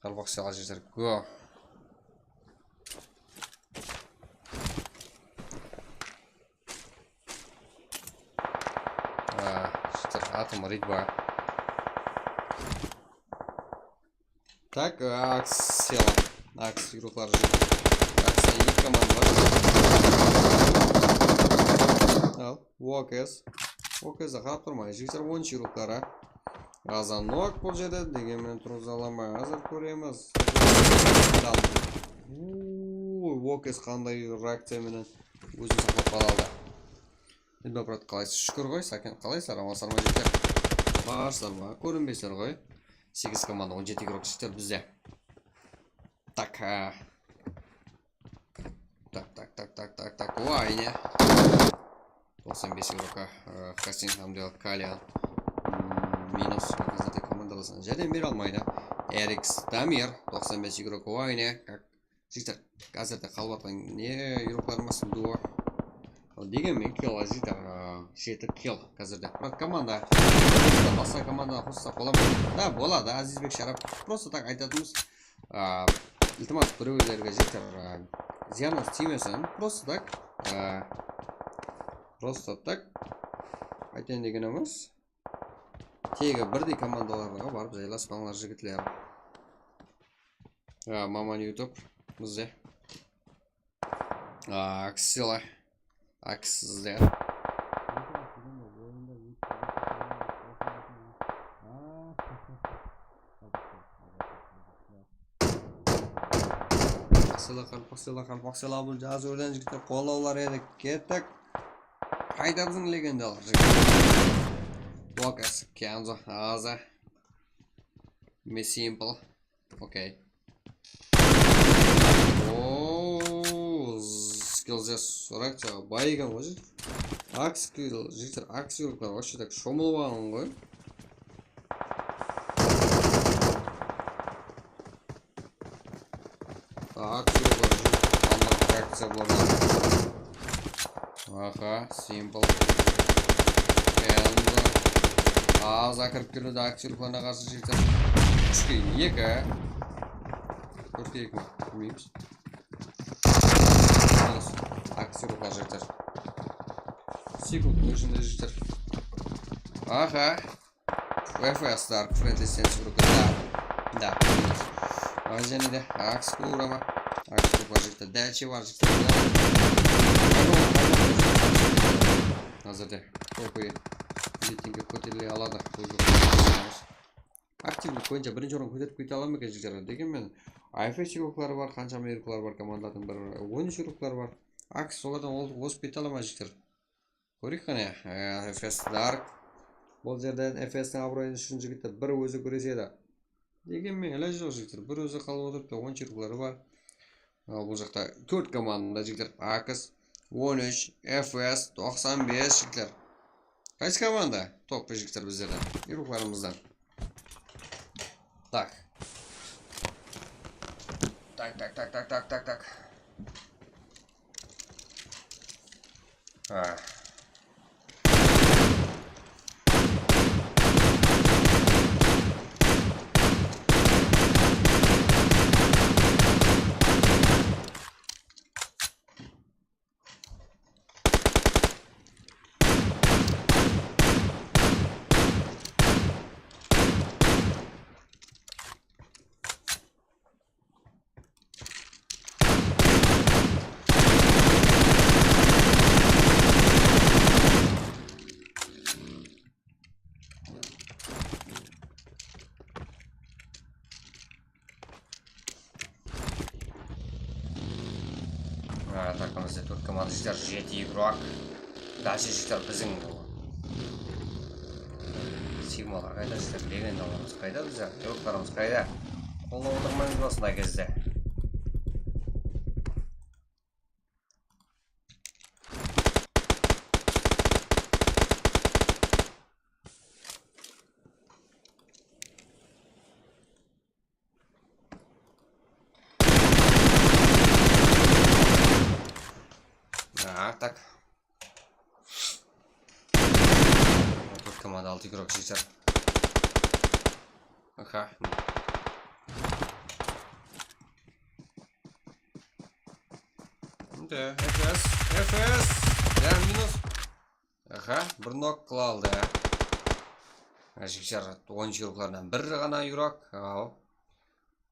Qaraqalpaq sıyla, jigitler, go. A, jigitler, atım Ridba. Tak, e, Aks sıyla. Aks igrokları júr. Aksta eki komanda bar. Al, Wokes. Wokesde qarap turmay, jigitler, onınshı igrokları. Azanok bul jerde, degen menen turǵıza almay, házir kóremiz. Uuu, Wokes qanday reakciya menen ózin saqlap qala aldı. Endi, brat, qalaysız? Shúkir ǵoy, Saken, qalaysızlar? Amansızlar ma, jigitler? Barsızlar ma? Kórinbeysizler ǵoy. Segiz komanda, on jeti igrok, jigitler, bizde. Tak, a. Tak, tak, tak, tak, tak, tak. Vay, ne? Toqsan bes igrok, a, Kastin hamda Kalian. Mm, minus, házirde komandalasına járdem bere almaydı. Eriks Damir, toqsan bes igrok, vay, ne? Kak, jigitler, házirde qalıp atqan ne igroklarımız, duo. Degenmen, kill aziytar, a, jeti kill házirde. Biraq komanda, basqa komandaǵa qosılsaq bola ma? Da, boladı, Azizbek Sharap. Prosta tak aytatınbız. A, iltimas, birewlerge jigitler, a, zıyanıńız tiymesin. Prosta tak, a, prosta tak aytayın degenimiz, tegi birdey komandalarǵa barıp jaylaspańlar, jigitler. A, Maman YouTube bizde. Aksela. Aksizler. Aksela, Aksela, Aksela, bul jazıwdan jigitler qollawlar edi. Kettik. Qayda biziń legendalar jigitler? Lucas, Kenzo, Aza. Miss Simple. Okey. Oo, skillzes, reakciya bay eken ǵoy. Ak skill, jigitler, ak skilllar вообще так shomılıp alǵan ǵoy. Ak skilllar, reakciya bular. Aha, Simple. Endi az akirip keledi, Aksel Ruxanǵa qarsı jigitler. Úshke eki. Tórtke eki ma? Bilmeymiz. Minus. Aksel Ruxan jigitler. Sekundtıń ishinde jigitler. Aha. F S Dark, Friendly Sense urıp. Da. Da. Al jáne de. Aks urama. Aks urıp bar jigitler. Dálshe bar jigitler. Házirde. Topi. Reytingi kóterile aladı. Aktivlik boyınsha birinshi orın kóterip kete ala ma eken jigitler? Degenmen, F S yurıqları bar, qanshama yurıqları bar, komandalardıń bir on úsh yurıqları bar. Aks solardan ol-, ozıp kete ala ma jigitler? Kóreyik qáne, e, F S Dark. Bul jerden F S-tiń abırayı ushın jigitler bir ózi gúresedi. Degenmen, ilaj joq jigitler, bir ózi qalıp otırıptı, on yurıqları bar. Al, bul jaqta tórt komanda jigitler, Aks, on úsh, F S, toqsan bes jigitler. Qaysı komanda? Top jigitler bizlerden, yurıqlarımızdan. Tak. Tak, tak, tak, tak, tak, tak, tak. Ha. Ha, takımızda tórt komanda jigitler, jeti igrok. Dálshe jigitler biziń. Sigmalar qayda jigitler, legendalarımız qayda bizler, igroklarımız qayda? Qollap otırmaymız ba usınday gezde? Ha, tak. Tórt komanda altı igrok jigitler. Aha. Mine, F S, F S. Ya, minus. Aha, bir nok qıla aldı, ya. Ha, jigitler, on úsh igroklardan bir ǵana igrok. Aw.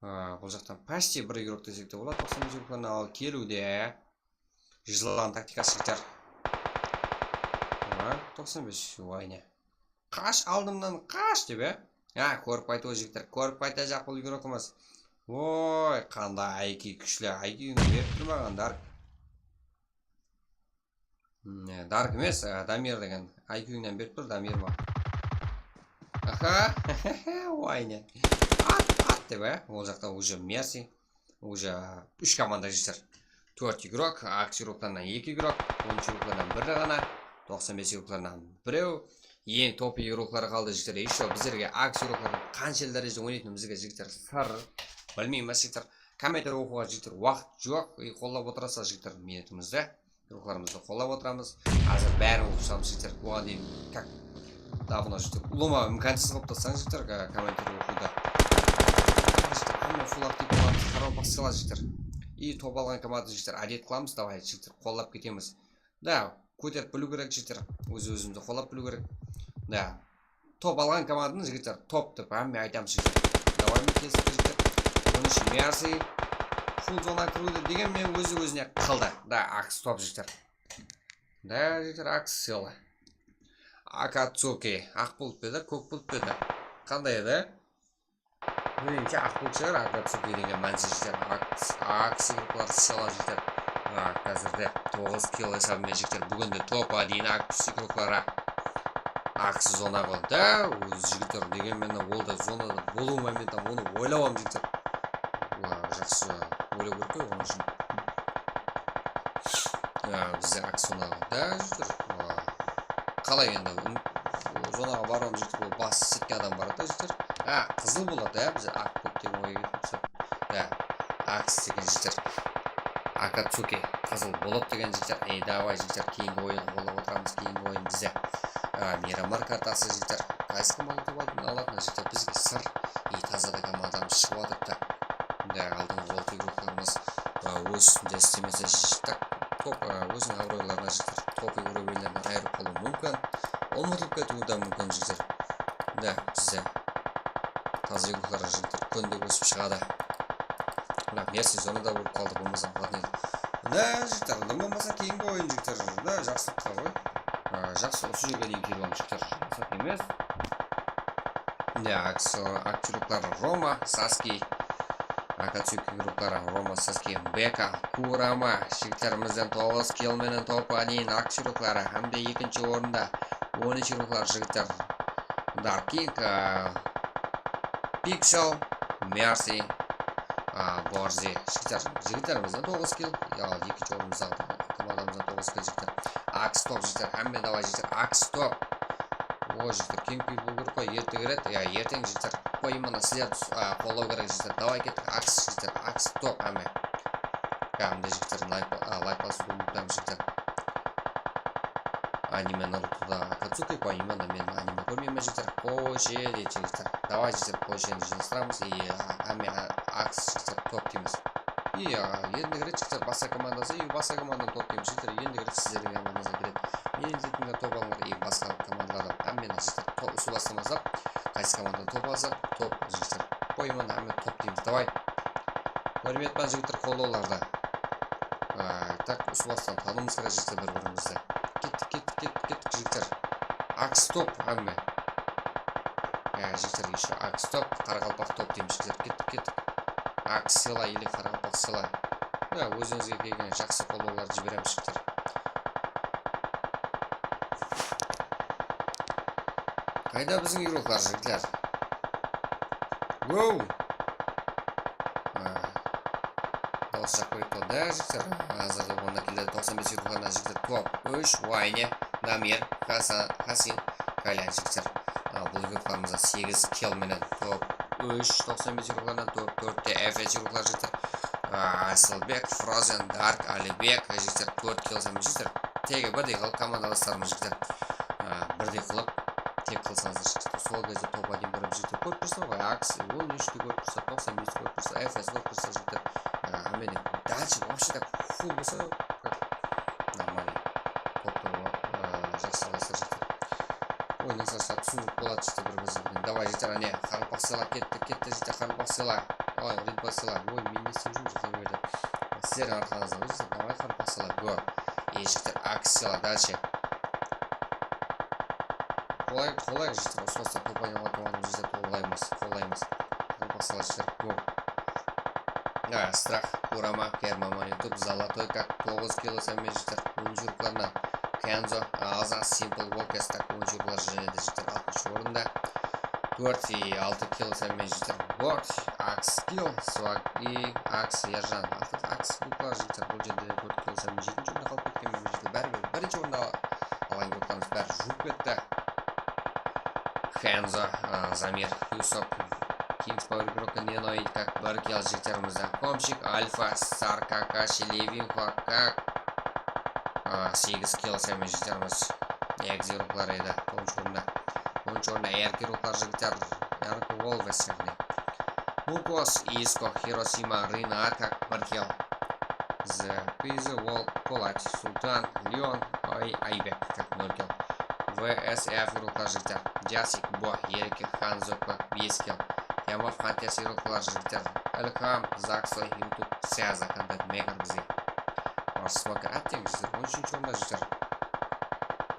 Ha, bul jaqtan почти bir igrok desek te boladı, toqsan bes igroklardan al keliwde. Jılan taktikası jigitler. Ha, toqsan bes, vay ne. Qash, aldımnan qash dep, e? Ha, kórip qaytıw jigitler, kórip qaytajaq bul igrokımız. Oy, qanday I Q kúshli, I Q-ńa berip tur maǵan, Dark. Ne, Dark emes, e, Damir degen. I Q-ńnan berip tur, Damir ma? Aha, vay ne. At, at dep, e? Ol jaqta уже Mercy. Уже úsh komanda jigitler. Tórt igrok, Aks igroklarınan eki igrok, on úsh igroklarınan biri ǵana, toqsan bes igroklarınan birew. Eń top igrokları qaldı jigitler. Ещё bizlerge Aks igrokları qanshelli dárejede oynaytını bizge jigitler sır. Bilmeymiz jigitler. Kommentler oqıwǵa jigitler waqıt joq. E, qollap otırasızlar jigitler miynetimizdi. Ruxlarımızdı qollap otıramız. Házir bárin oqıp shıǵamız, jigitler. Buǵan deyin как давно, jigitler, ulıwma imkansız qılıp tastıń, jigitler, ka-, kommentariydi oqıwdı. Jigitler, hámme full aktiv bolamız, qaraqalpaq sıyla, jigitler. И top alǵan komanda, jigitler, ádet qılamız, davay, jigitler, qollap ketemiz. Da, kóterip biliw kerek, jigitler. Óz-ózimizdi qollap biliw kerek. Da. Top alǵan komandanı, jigitler, top dep hámme aytamız, jigitler. Davay, men kelistip, jigitler. Onıń ushın Mersi full zona kiriwdi degen menen ózi-ózine qıldı. Da, aks top, jigitler. Da, jigitler, aks sıyla. Akatsuki. Aq bulıt pa edi, kók bulıt pa edi? Qanday edi? Menimshe, aq bulıt shıǵar, Akatsuki degen mánisi, jigitler. Aks, aks igruqlar sıyla, jigitler. A, házirde toǵız kill esabı menen, jigitler. Búginde top один aks igruqları. Aks zona ǵoy da, ózi, jigitler, degen menen ol da zonada bolıw momenti, onı oylap aldım, jigitler. Ula, jaqsı oylaw kerek ǵoy onıń ushın. Ya, bizde aks zona ǵoy da, jigitler. Ula, qalay endi, ım, zonaǵa barıwımız, jigitler, ol bas setken adam baradı da, jigitler. A, qızıl boladı, ya, bizde aq kók degen oy kelip. Ya, aks degen, jigitler. Akatsuki, qızıl bolot degen, jigitler. Ey, davay, jigitler, keyingi oyın qollap otıramız, keyingi oyın bizde. A, Miramar kartası, jigitler. Qaysı komanda top alıp alatın, jigitler, bizge sır. Ey, taza da komandamız shıǵıp atırıptı. Mınday aldınǵı gol tiyip atqanımız, a, óz ústinde islemese, jigitler, top, a, óziniń abıroylarına, jigitler, top uroveninden ayırıp qalıwı múmkin. Umıtılıp ketiwi de múmkin, jigitler. Mine, bizde taza igruqlar, jigitler, kúnde ósip shıǵadı. Mına, Mersi zonada bolıp qaldı, bolmasa alatın edi. Mına, jigitler, dım bolmasa keyingi oyın, jigitler, mına, jaqsılıqqa ǵoy. A, jaqsı, usı jerge deyin kelip aldım, jigitler, jaqsılıq emes. Mine, aks, aks igruqlar Roma, Saski, Akatsuki igruqları Roma, Saski, Beka, Kurama, jigitlerimizden toǵız kill menen top один aks igruqları, hám de ekinshi orında on úsh igruqlar, jigitler. Dark King, a, Pixel, Mercy, a, Borzi. Jigitler, jigitlerimizden toǵız kill. Ya, ekinshi orınımızdaǵı komandamızdan toǵız kill, jigitler. Aks top, jigitler. Hámme davay, jigitler. Aks top. O, jigitler, kempi bolıw kerek ǵoy, erteń ret, ya, erteń, jigitler. Qoyımına sizler, a, qollaw kerek, jigitler. Davay, kettik, aks, jigitler, aks top, hámme. Kádimgidey, jigitler, layk, a, layk basıwdı umıtpań, jigitler. Anime Narutoda Akatsuki pa, именно, men anime kórmeymen, jigitler. Qosh edi, jigitler. Davay, jigitler, qosh edi, jigitler, jigitler. E, a, hámme, a, aks, jigitler, top deymiz. E, a, endigi ret, jigitler, basqa komandası, e, basqa komandadan top deymiz, jigitler, endigi ret sizlerdiń komandańızǵa kiredi. Menen izleytińler, top alıńlar, e, basqa komandalardan hámmeni, jigitler, top, usı bastan baslap, qaysı komanda top alsa, top, jigitler. Qoyman, hámme top deymiz, davay. Húrmet penen, jigitler, qollawlardı. A, tak, usı bastan tanıwımız kerek, jigitler, bir-birimizdi. Kettik, kettik, kettik, kettik, jigitler. Aks top, hámme. Ya, jigitler, ещё aks top, qaraqalpaq top deymiz, jigitler. Kettik, kettik. Aks sıyla или qaraqalpaq sıyla. Ya, ózińizge kelgen jaqsı qollawlardı jiberemiz, jigitler. Qayda biziń igruqlar, jigitler? Wow! A, dawıs jaqpay turdı, jigitler. Házirde onda keledi, toqsan bes igruqlarına, jigitler. Top úsh, Wayne, Damir, Hasan, Hasin, Kalyan, jigitler. A, bul igruqlarımızda segiz kill menen top úsh, toqsan bes igruqlarına, top tórtte F S igruqlar, jigitler. A, Asılbek, Frozen, Dark, Alibek, jigitler, tórt kill menen, jigitler. Tege birdey qılıp komandadaslarımız, jigitler. A, birdey qılıp, tek qılsańızlar, jigitler. Sol gezde top один bir, jigitler, kórip tursa ǵoy, aks, on úshti kórip tursa, toqsan besti kórip tursa, F S kórip tursa, jigitler. A, hámmede дальше вообще так full bolsa, нормально. Topta, a, jaqsı alasızlar, jigitler. Oynasańızlar, túsinik boladı, jigitler, bir-birine. Davay, jigitler, áne, qaraqalpaq sıyla, kettik, kettik, jigitler, qaraqalpaq sıyla. Oy, ritbol sıyla. Oy, men ne islep júrmen, jigitler, bu jerde. Sizlerdiń arqańızda, jigitler, davay, qaraqalpaq sıyla, go. E, jigitler, aks sıyla, дальше. Qolay, qolay, jigitler, usı bastan top aynaǵan komandamız, jigitler, qollaymız, qollaymız. Qaraqalpaq sıyla, jigitler, go. A, Strah, Kurama, Kermaman, YouTube, Zolotoy, kak, toǵız kill menen, jigitler, onınshı igruqlarınan. Kenzo, Aza, Simple Workers, tak, onınshı igruqlar jáne de, jigitler, altınshı orında. Tórt, e, altı kill menen, jigitler, Bort, Aks kill, Swag, e, Aks, Erjan, altı, Aks igruqlar, jigitler, bul jerde de tórt kill menen jetinshi orında qalıp ketken, mine, jigitler, báribir birinshi orında alǵan igruqlarımız bári juwıp ketti. Kenzo, a, Zamir, Yusop, Kings Power Broken, Nenoid, kak, bir kill, jigitlerimizden Komchik, Alfa, Sar, Kakashi, Levin, Huak, kak, a, A, segiz kill sánmen jigitler, mine. Negiz iroqlar edi, onınshı orında. Onınshı orında erkek iroqlar jigitler, Erko Wolves, yaǵnıy. Mukos, Isko, Hiroshima, Rinat, kak bir kill. Z, Pizi, Wol, Kolach, Sultan, Leon, Ay, Aybek, kak nol kill. V S F iroqlar jigitler, Jasik, Bo, Erke, Hanzo, kak bes kill. Yamaf Hunters iroqlar jigitler, Ilham, Zaksoy, YouTube, Syaza, Kontak, Mekar, Gzi. Marsıma attıń jigitler, on úshinshi orında jigitler.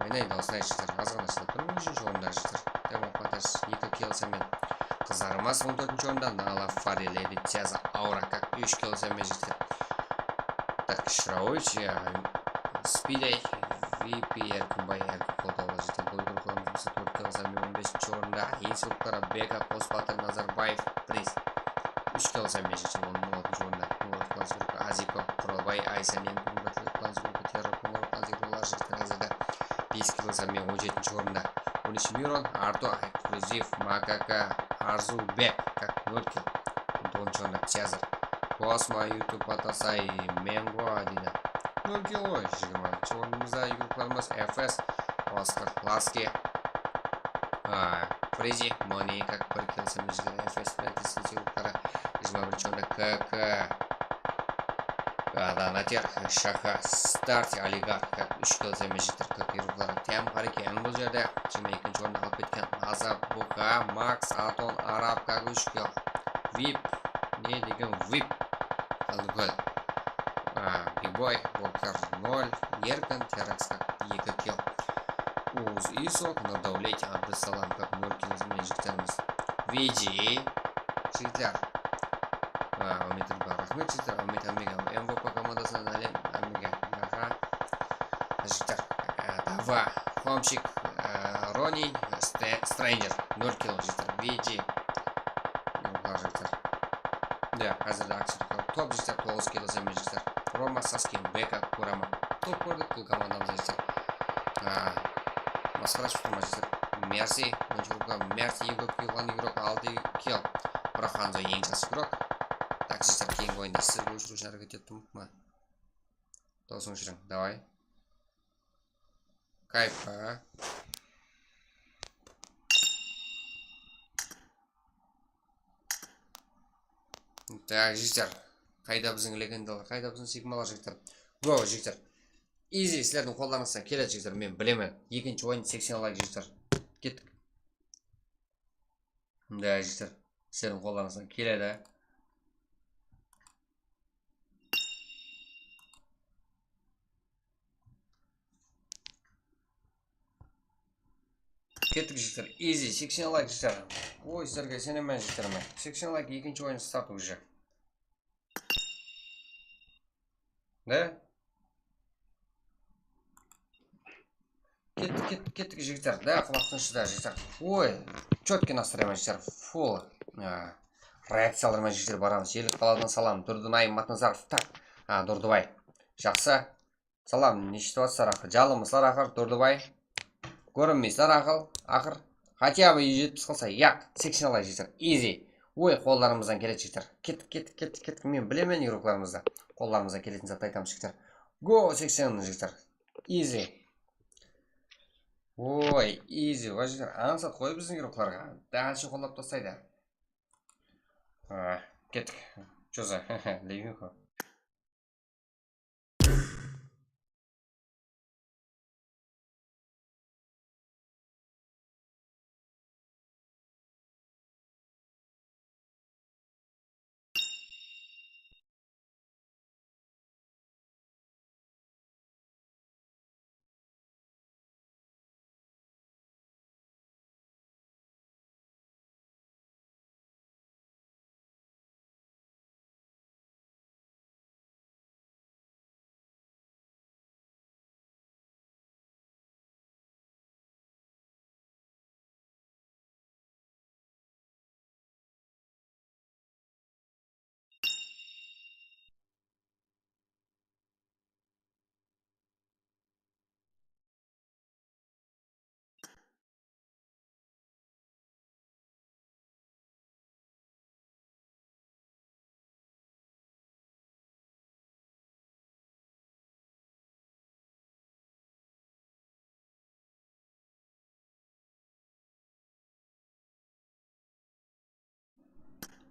Mine, dawısın ayt jigitler, azǵana shıdap turıń, on úshinshi orında jigitler. Demon Hunters eki kill sánmen. Qızarmas on tórtinshi orında, Nala, Farrell, Edit, Syaza, Aura, kak úsh kill sánmen jigitler. Tak, Shırawısh, ya, Spidey, V P, Erkinbay, Erkin qoldawlı jigitler. Bul gruppalarımız bolsa tórt kill sánmen on besinshi orında. Instruktor, Beka, Qosbatır, Nazarbaev, Priz. Úsh kill sánmen jigitler, on altınshı orında. Qumırıqlan Zurka, Aziko, Quralbay, Aysanen, Qumırıqlan Zurka, Terror, Qumırıqlan Zurka, olar jigitler házirde bes kill sánmen on jetinshi orında. On úsh Miron, Arto, Ekskluziv, Makaka, Arzubek, kak nol kill. On toǵızınshı orında Cezar. Kosmo, YouTube, Atasay, Mengo, deydi. Nol kill ǵoy, jigirmanshı ornımızda yurıqlarımız F S, Oskar, Laski, a, Frizi, Moni, kak bir kill sánmen jigitler, F S penen F S yurıqları, jigirma birinshi orında K K. Adanater, Shaha, Start, Oligarh, kak úsh kill sánmen jigitler, kak yurıqları. Tiyam Hariki, eń bul jerde, jigirma ekinshi ornı alıp ketken. Azab, Buha, Max, Aton, Arab, kak úsh kill. Vip, ne degen Vip? Algol. A, Biboy, Volker nol, Erkin, Teraks, kak eki kill. Uz, Isok, Nurdavlet, Abdusalam, kak nol kill sánmen jigitlerimiz. Viji, jigitler. A, Áwmet Ülba, raxmet, jigitler. Áwmet Ámbege, M V P komandasınan álem, Ámbege, aha. Jigitler, a, Dava, Homshik, a, Ronin, Ste-, Stranger, nol kill, jigitler. V G, nol kill, jigitler. Ya, házirde aksiya top, jigitler, toǵız kill sánmen, jigitler. Roma, Saskin, Beka, Kurama. Top kórdik, bul komandamız, jigitler. A, masqara shıqtı ma, jigitler? Mersi, onınshı gruppa, Mersi, eń kóp kill alǵan igrok, altı kill. Biraq Hanzo eń jaqsı igrok. Tak, jigitler, keyingi oyında sizlerge óshiriw ushın háreket ettim. Mına. Dawısın óshiriń, davay. Kayf, a? Tak, jigitler. Qayda biziń legendalar, qayda biziń sigmalar, jigitler? Go, jigitler. Easy, sizlerdiń qollarıńızdan keledi, jigitler, men bilemen. Ekinshi oyın, seksen layk, jigitler. Kettik. Mında, jigitler, sizlerdiń qollarıńızdan keledi. Kettik, jigitler. Easy, seksen layk, jigitler. Oy, sizlerge isenemen, jigitler, men. Seksen layk, ekinshi oyın start уже. Da? Kettik, kettik, kettik, jigitler. Da, qulaq tıńshı da, jigitler. Oy, чётко настроение, jigitler. Full. A, reakciyalar menen, jigitler, baramız. Ellik qaladan salam. Durdınay Matnazarov. Tak. A, Durdubay. Jaqsı. Salam, neshitasızlar aqır? Jalımısızlar aqır, Durdubay. Kórinmeysizler aqıl, aqır. Хотя бы jetpis qılsa, yaq, seksen layk, jigitler. Easy. Oy, qollarımızdan keledi, jigitler. Kettik, kettik, kettik, kettik. Men bilemen igroklarımızdı. Qollarımızdan keletin zattı aytamız, jigitler. Go, seksen, jigitler. Easy. Oy, easy. Vay, jigitler, ańsat qoy biziń igroklarǵa. Dálshe qollap taslaydı. A, kettik. Чё за? Левинко.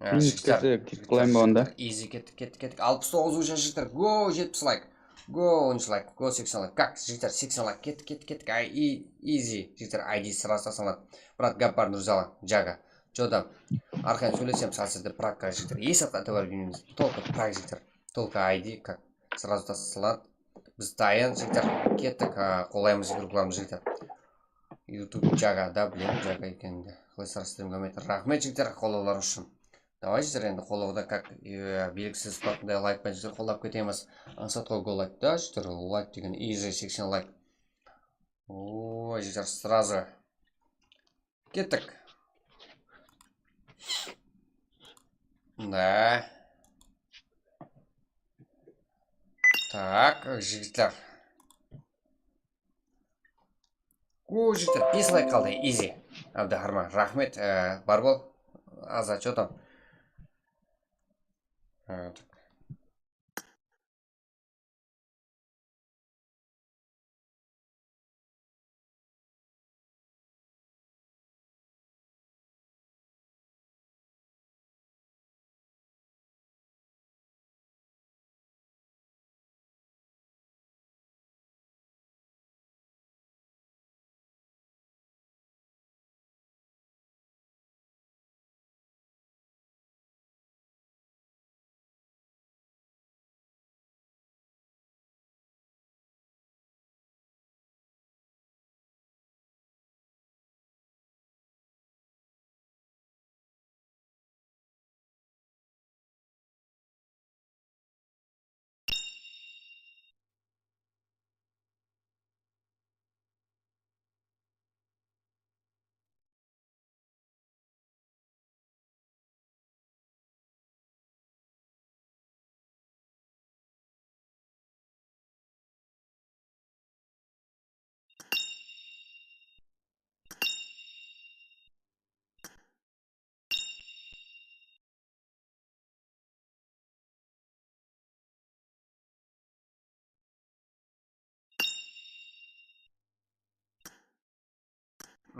Minus jigitler, kese kit jigitler, qılayın ba onda? Jigitler, easy, kettik, kettik, kettik. Alpıs toǵız uca jigitler, go, jetpis layk. Go, onınshı layk, go, seksen layk. Kak, jigitler, seksen layk, kettik, kettik, kettik. Ay, e-, easy, jigitler, I D сразу taslanadı. Brat, gáp bar, Nurzalan, Jaga. Jodam, arqayın sóylesemiz, házirde prakka, jigitler. Esatqa itibar bermeymiz. Только prak, jigitler. Только I D, как сразу taslanadı. Biz tayın, jigitler, kettik, a, qollaymız, jigitler, jigitler. YouTube Jaga da, bilemiz, Jaga ekeninde. Qılay sarastırıp gilmeydi. Raxmet, jigitler, qollawlar ushın. Davay, jigitler, endi qollawda, как, e, belgisiz, bunday layk penen, jigitler, qollap ketemiz. Ańsat qoy, gol ayttı, jigitler, layk degen, easy, seksen layk. Oy, jigitler, сразу. Kettik. Da. Tak, jigitler. O, jigitler, bes layk qaldı, easy. Abdixarman, raxmet, e, bar bol. Azat, что там? E,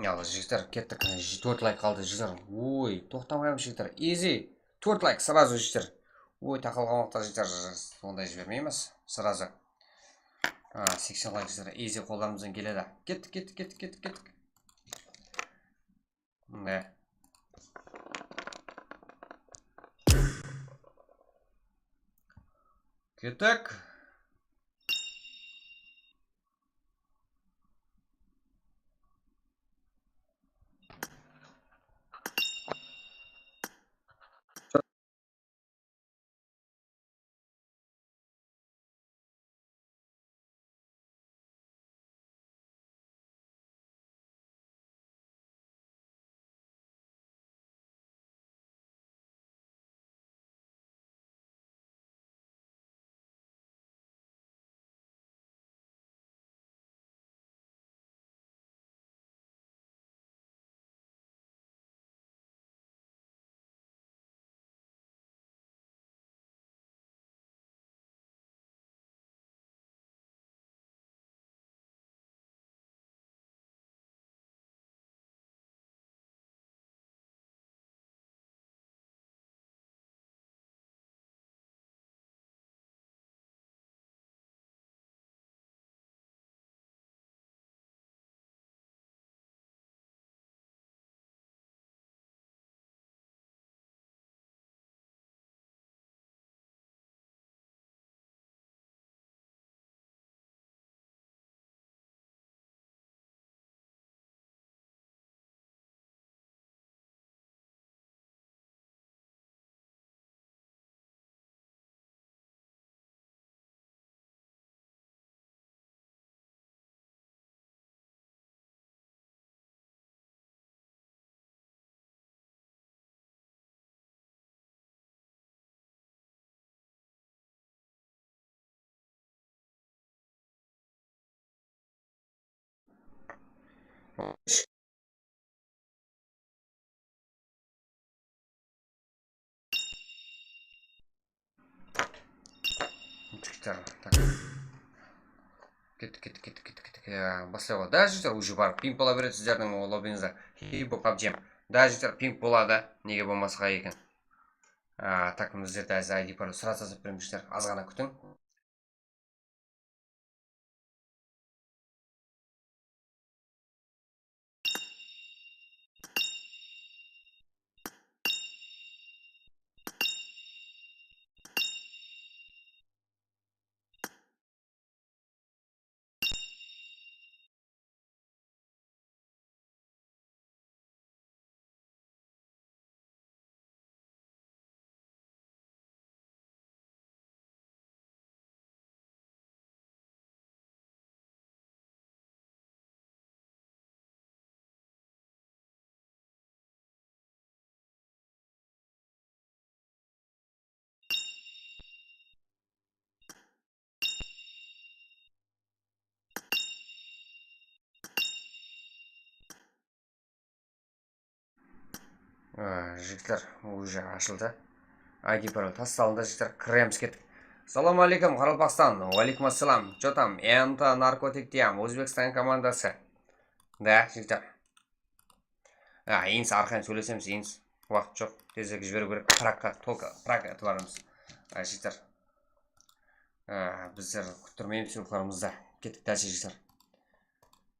Al, jigitler, kettik. Tórt layk qaldı, jigitler. Oy, toqtamaymız, jigitler. Easy. Tórt layk, сразу, jigitler. Oy, taqal qalmaqta, jigitler. Sonday jibermeymiz. Сразу. A, seksen layk, jigitler. Easy, qollarımızdan keledi. Kettik, kettik, kettik, kettik, kettik. Ne? Kettik. Jigitler, tak. Kettik, kettik, kettik, kettik, kettik. Ya, baslay qoy. Da, jigitler, уже barıp ping bola beredi sizlerdiń lobińizde. Heybo, pabjim. Da, jigitler, ping boladı. Nege bolmasqa eken? A, tak, mına jerde házir I D parol srazı jazıp beremiz, jigitler, azǵana kútiń. A, jigitler, уже ashıldı. I D parol tassalındı, jigitler, kiremiz, kettik. Salam aleykum, Qaraqalpaqstan. Wa aleykum assalam. Чё там? Ento narkotik deyam, Ózbekstan komandası. Da, jigitler. A, Ins, arqayın sóylesemiz, Ins. Waqıt joq. Tezirek jiberiw kerek. Pragqa, только Prag aytıp barmız. A, jigitler. A, bizler kúttirmeymiz ruwxlarımızdı. Kettik, dálshe, jigitler.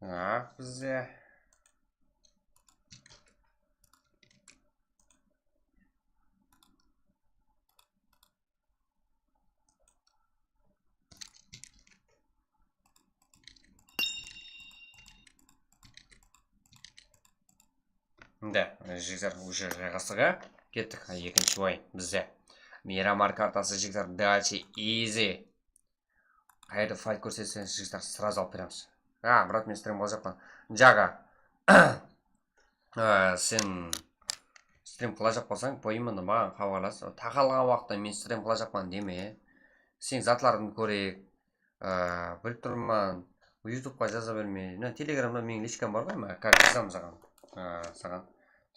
A, bizde. Mine, jigitler, уже jayǵastıq, á? Kettik, ekinshi oyın bizde. Miramar kartası, jigitler, дальше, easy. Qayerda fight kórsetseńiz, jigitler, сразу alıp beremiz. A, brat, men strim qılajaqpan. Jaga. A, sen strim qılajaq bolsań, поименно maǵan xabarlas. Taqalǵan waqıtta men strim qılajaqpan deme. Seniń zatlarıńdı kóreyik. A, bilip turman, YouTubeqa jaza berme. Mına Telegramda meniń lichkam bar ǵoy, mına, как jazamın saǵan. A, saǵan.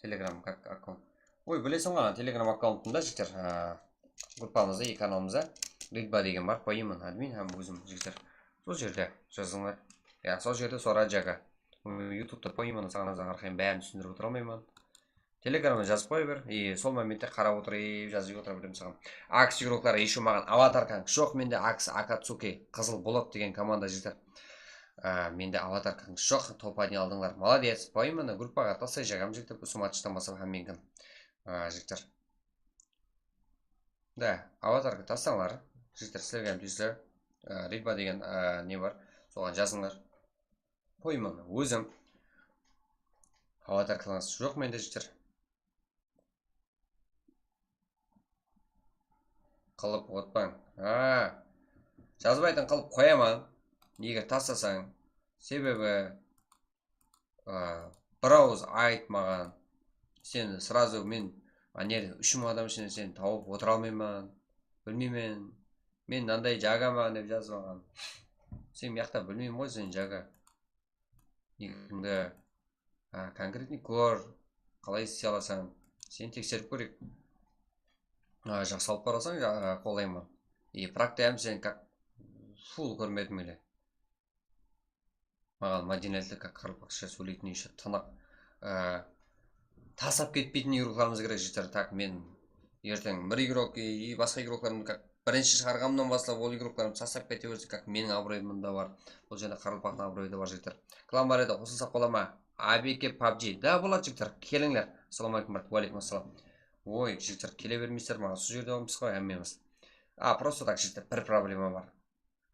Telegram как аккаунт. Oy, bilesiń ǵoy, Telegram akkauntımda, jigitler, a, gruppamızda, eki kanalımızda Ridba degen bar, поименно admin hám ózim, jigitler. Sol jerde jazıńlar. Ya, sol jerde sora, Jaga. YouTube'da поименно saǵan arqayın bárin túsindirip otıra almayman. Telegramda jazıp qoya ber. I sol momente qarap otırıp, jazıp otıra beremiz saǵan. Aks igroklar, ещё maǵan avatarkańız joq, mende Aks, Akatsuki, Qızıl Bulat degen komanda, jigitler. A, mende avatarkańız joq, top один aldıńlar. Молодец. Поименно gruppaǵa taslay, Jagam, jigitler, usı matchtan baslap hámmeńki. A, jigitler. Da, avatarka taslańlar. Jigitler, sizlerge hám tiyisli. A, Ridba degen, a, ne bar? Soǵan jazıńlar. Qoyman, ózim. Avatarkańız joq mende, jigitler. Qılıp otpań. Ha. Jazbaytın qılıp qoyaman. Eger taslasań. Sebebi, a, bir awız ayt maǵan. Sen сразу men, a, nerde, úsh mıń adam ishinen seni tawıp otıra almayman. Bilmeymen. Men mınanday Jagaman dep jazıp alǵan. Sen bu jaqta bilmeymen ǵoy sen, Jaga. Nikińdi, a, конкретный kór, qalay isley alasań, sen tekserip kóreyik. A, jaqsı alıp barasań, a, qollayman. И практика hám sen как full kórmedim ele. Maǵan mádeniyatlı, как qaraqalpaqsha sóyleytin ещё tınıq, a, taslap ketpeytin igroklarımız kerek, jigitler. Так, men erteń bir igrok, и, и basqa igroklarımdı как birinshi shıǵarǵanımnan baslap ol igroklarımdı taslap kete berse, как meniń abıroyım da bar. Bul jerde qaraqalpaqtıń abıroyı da bar, jigitler. Klan bar edi, qosılsaq bola ma? A B K PUBG. Da, boladı, jigitler. Kelińler. Assalawma aleykum, brat. Wa aleykum assalam. Oy, jigitler, kele bermeysizler, maǵan usı jerde olamız ǵoy hámmemiz. A, просто так, jigitler, bir problema bar.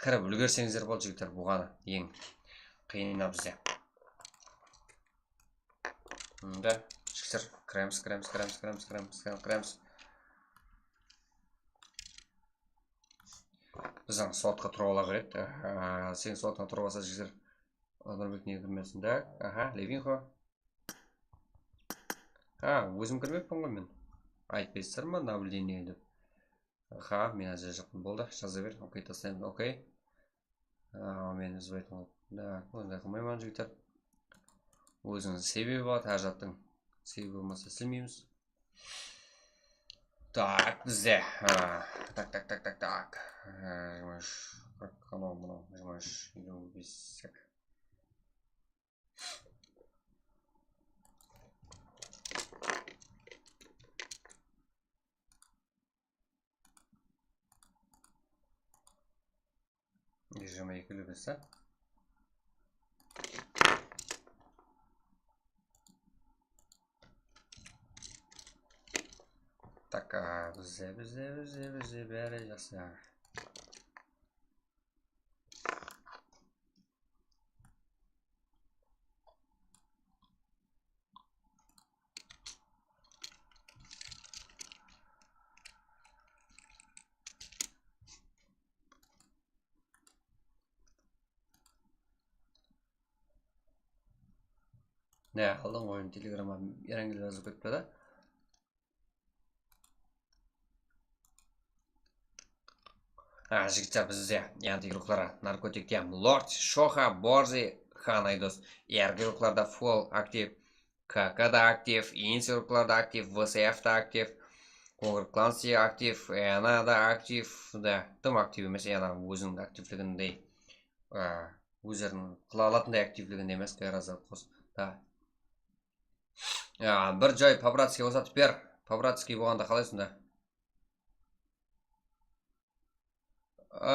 Kirip úlgerseńizler boldı, jigitler, bul ǵana eń qıyını bizde. Mında, jigitler, kiremiz, kiremiz, kiremiz. Biziń slotqa turıp ala beredi. Aha, seniń slotıńa turıp alsa, jigitler, Nurbek nege kirmesin, da? Aha, Levinxo. Ha, ózim kirmeppen ǵoy men. Aytpaysızlar ma, наблюдение dep? Ha, men házir jaqın. Boldı, jaza ber. Okey, taslaymız. Okey. A, men uzbaytın qılıp. Da, onday qılmayman, jigitler. Óziniń sebebi bar, hár zattıń sebebi bolmasa isilmeymiz. Tak, bizde. A, tak, tak, tak, tak, tak. A, jigirma úsh. Qanaw mınaw, jigirma úsh, eliw bes. jigirma eki lubes, a? Tak, a, bizde, bizde, bizde, bizde bári jaqsı. Ne, aldın oyın Telegramma Erangel jazıp ketipti da. Ha, jigitler, bizde yandı igroklara narkotik diyam Lord, Shoxa, Borzi, Xan Aydos. Ergi igroklarda Full aktiv, K K da aktiv, Insi igroklarda aktiv, V S F da aktiv, Ogre Clans da aktiv, Ena da aktiv, da, dım aktiv emes, Ena óziniń aktivligindey, a, ózleriniń qıla alatınday aktivliginde emes, G R Z qos. Da. Ya, bir joy po-bratskiy bosatıp ber. Po-bratskiy bolǵanda qalay sonda? A,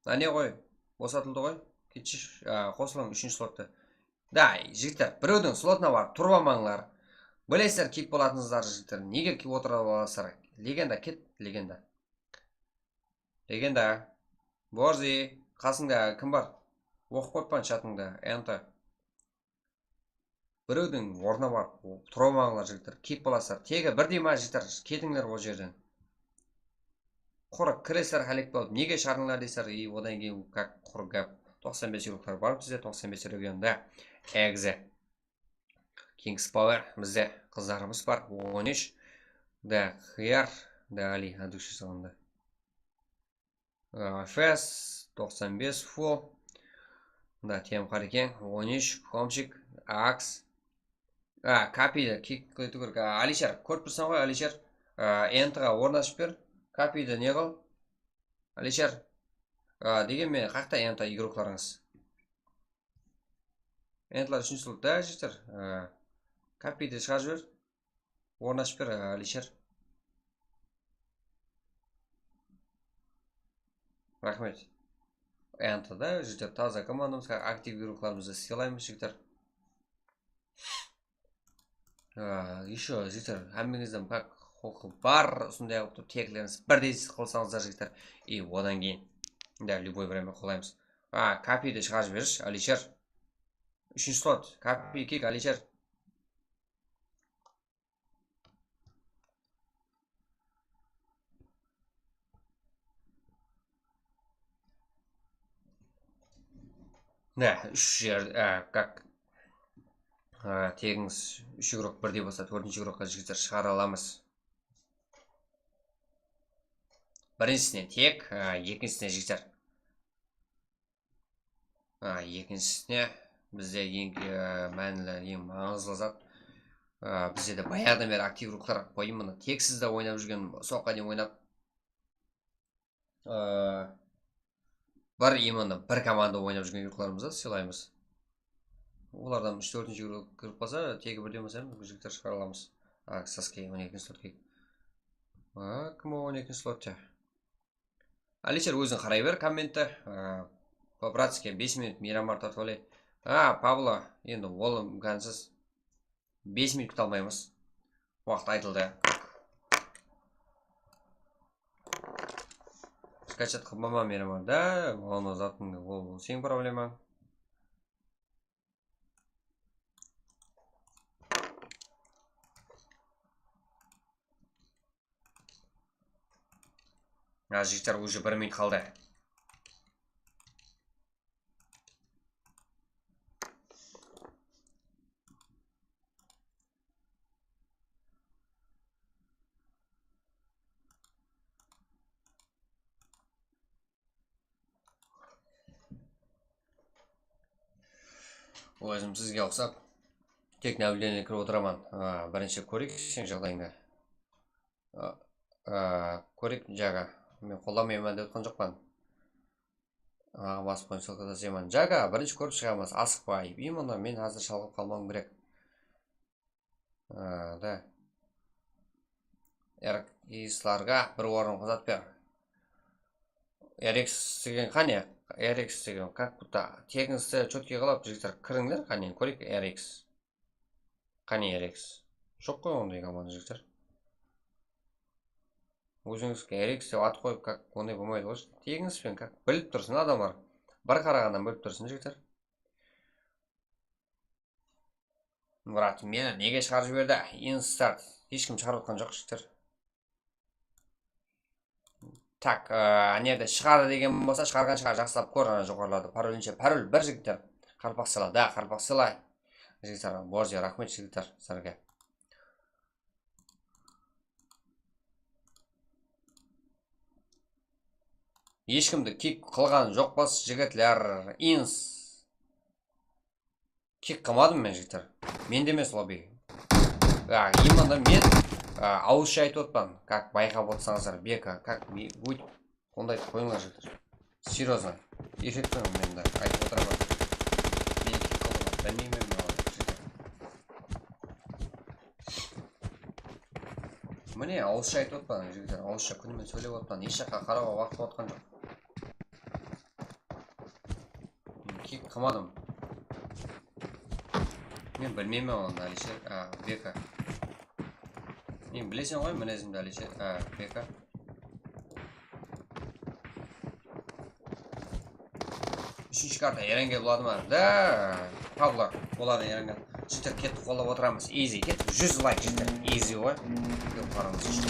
áne ǵoy, bosatıldı ǵoy. Ketshi, a, qosılıń úshinshi slotta. Da, jigitler, birewdiń slotına barıp turıp almańlar. Bilesizler, kiyip bolatıńızlar, jigitler. Nege kiyip otırıp alasızlar? Legenda, ket, legenda. Legenda. Borzi, qasıńda kim bar? Oqıp qoyıppan chatıńda, Enta. Birewdiń ornına barıp turıp almańlar, jigitler. Kiyip bolasızlar. Tegi birdey ma, jigitler? Ketińler ol jerden. Qurı kiresizler hálek bolıp, nege shıǵardıńlar deysizler, и odan keyin как qurı gáp. Toqsan bes igroklar bar bizde, toqsan bes regionda. Egzi. Kings Power, bizde qızlarımız bar, on úsh. Da, Xiyar, da, Ali, adukshi salonda. Fes, toqsan bes, Full. Da, Tem Qarekeń, on úsh, Homchik, Aks. A, Kapiydi kik qılıw kerek. A, Alisher, kórip tursań ǵoy, Alisher. A, Entaǵa ornashıp ber. Kapiydi ne qıl? Alisher. A, degen men, qayaqta Enta igroklarıńız? Entlar úshinshi slot da, jigitler. A, Kapiydi shıǵarıp jiber. Ornashıp ber, Alisher. Raxmet. Enta da, jigitler, taza komandamız, aktiv igroklarımızdı sıylaymız, jigitler. A, ещё, jigitler, hámmeńizden как huqıqı bar, usınday qılıp turıp, teklerińiz birdey qılsańızlar, jigitler. И odan keyin, да, любой время qolaymız. A, Kapiydi shıǵarıp jibershi, Alisher. Úshinshi slot, Kapiy kik, Alisher. Ne, úsh jer, á, как, á, tegińiz úsh igrok birdey bolsa, tórtinshi igrokqa jigitler shıǵara alamız. Birinshisine tek, á, ekinshisine jigitler. A, ekinshisine bizde eń, e, mánili, eń mańızlı zat. A, bizde de bayaǵıdan beri aktiv igroklar qoyayın, mına, teksiz de oynap júrgen, soqqa deyin oynap, a, bir, именно bir komanda oynap júrgen igroklarımızdı sıylaymız. Olardan úsh-tórtinshi igrok kirip qalsa, tegi birden bolsa, jigitler shıǵara alamız. A, Saske, on ekinshi slot kik. A, kim o on ekinshi slot te? Alisher, óziń qaray ber kommentti. A, по-братски bes minut Miramar tartıp alay. A, Pablo, endi ol imkansız. Bes minut kúte almaymız. Waqıt aytıldı. Skachat qılmama Miramar da, onı zatıń, ol seniń problemań. A, jigitler, уже bir minut qaldı. Ózim sizge uqsap, tek nábildenen kirip otıraman. A, birinshi kóreyik seniń jaǵdayıńdı. A, a, kóreyik, Jaga. Men qollamayman dep otqan joqpan. Maǵan basıp qoyıń, ssılka taslayman. Jaga, birinshi kórip shıǵamız, asıqpa, ayıp. И mına men házir shalǵıp qalmawım kerek. A, da. Erkislarga bir orın qosat ber. Erkis degen qáne? R X degen, как будто tegińizdi chotkiy qılıp, jigitler, kirińler, qáne, kóreyik, R X. Qáne, R X. Joq ǵoy onday komanda, jigitler. Ózińizge R X dep at qoyıp, как, onday bolmaydı ǵoy. Tegińiz benen, как, bilip tursın adamlar. Bir qaraǵannan bilip tursın, jigitler. Murat, meni nege shıǵarıp jiberdi? Instart. Hesh kim shıǵarıp atqan joq, jigitler. Tak, e, ane jerde shıǵardı degen bolsa, shıǵarǵan shıǵar, jaqsılap kór, ana joqarılarda parolninshe parol bir, jigitler. Qarpaq sala, da, qarpaq sala. Jigitler, borje, raxmet, jigitler, sizlerge. Hesh kimdi kik qılǵan joqpız, jigitler. Ins. Kik qılmadım men, jigitler. Mende emes lobby. A, именно men, a, awızsha aytıp otpan. Как bayqap otsańızlar, Beka, как me-, óyt-, sonday qoyıńlar, jigitler. Серьёзно. Erkekpen men de aytıp otıraman. Meni kik qıldı, bilmeymen men onı, jigitler. Mine, awızsha aytıp otpan, jigitler, awızsha kúnime sóylep otpan. Hesh jaqqa qarap waqıt otqan joq. Kik qılmadım. Men bilmeymen onı, Alisher, a, Beka. Men bileseń ǵoy minezimdi, Alisher, a, Beka. Úshinshi karta Erenge boladı ma? Da, Pablo, boladı Erenge. Jigitler, ketip qollap otıramız. Easy, ketip júz layk, jigitler. Easy ǵoy. Kep qarańız.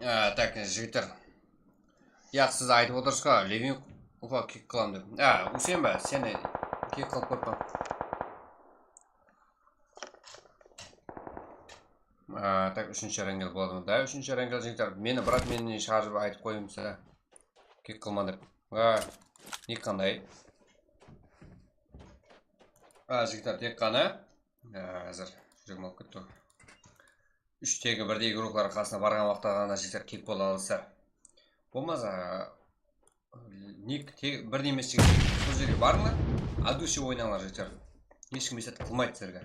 A, tak, jigitler. Yaq, siz aytıp otırsız ǵo, Levin uqa kick qılam dep. A, Usen ba? Seni kick qılıp qoyıppan. A, tak, úshinshi rangel boladı. Da, úshinshi rangel, jigitler. Meni, brat, meni shıǵarıp aytıp qoyıń sizler. Kick qılma dep. A, nik qanday? A, jigitler, tek ǵana. A, házir júregim alıp ketti. Úsh tegi birdey igroklar qasına barǵan waqıtta ǵana jigitler kick bola alsa. Bolmasa, nik te-, birdey emes jigitler. Sol jerge barıńlar. От души oynańlar, jigitler. Hesh kim esat qılmaydı sizlerge.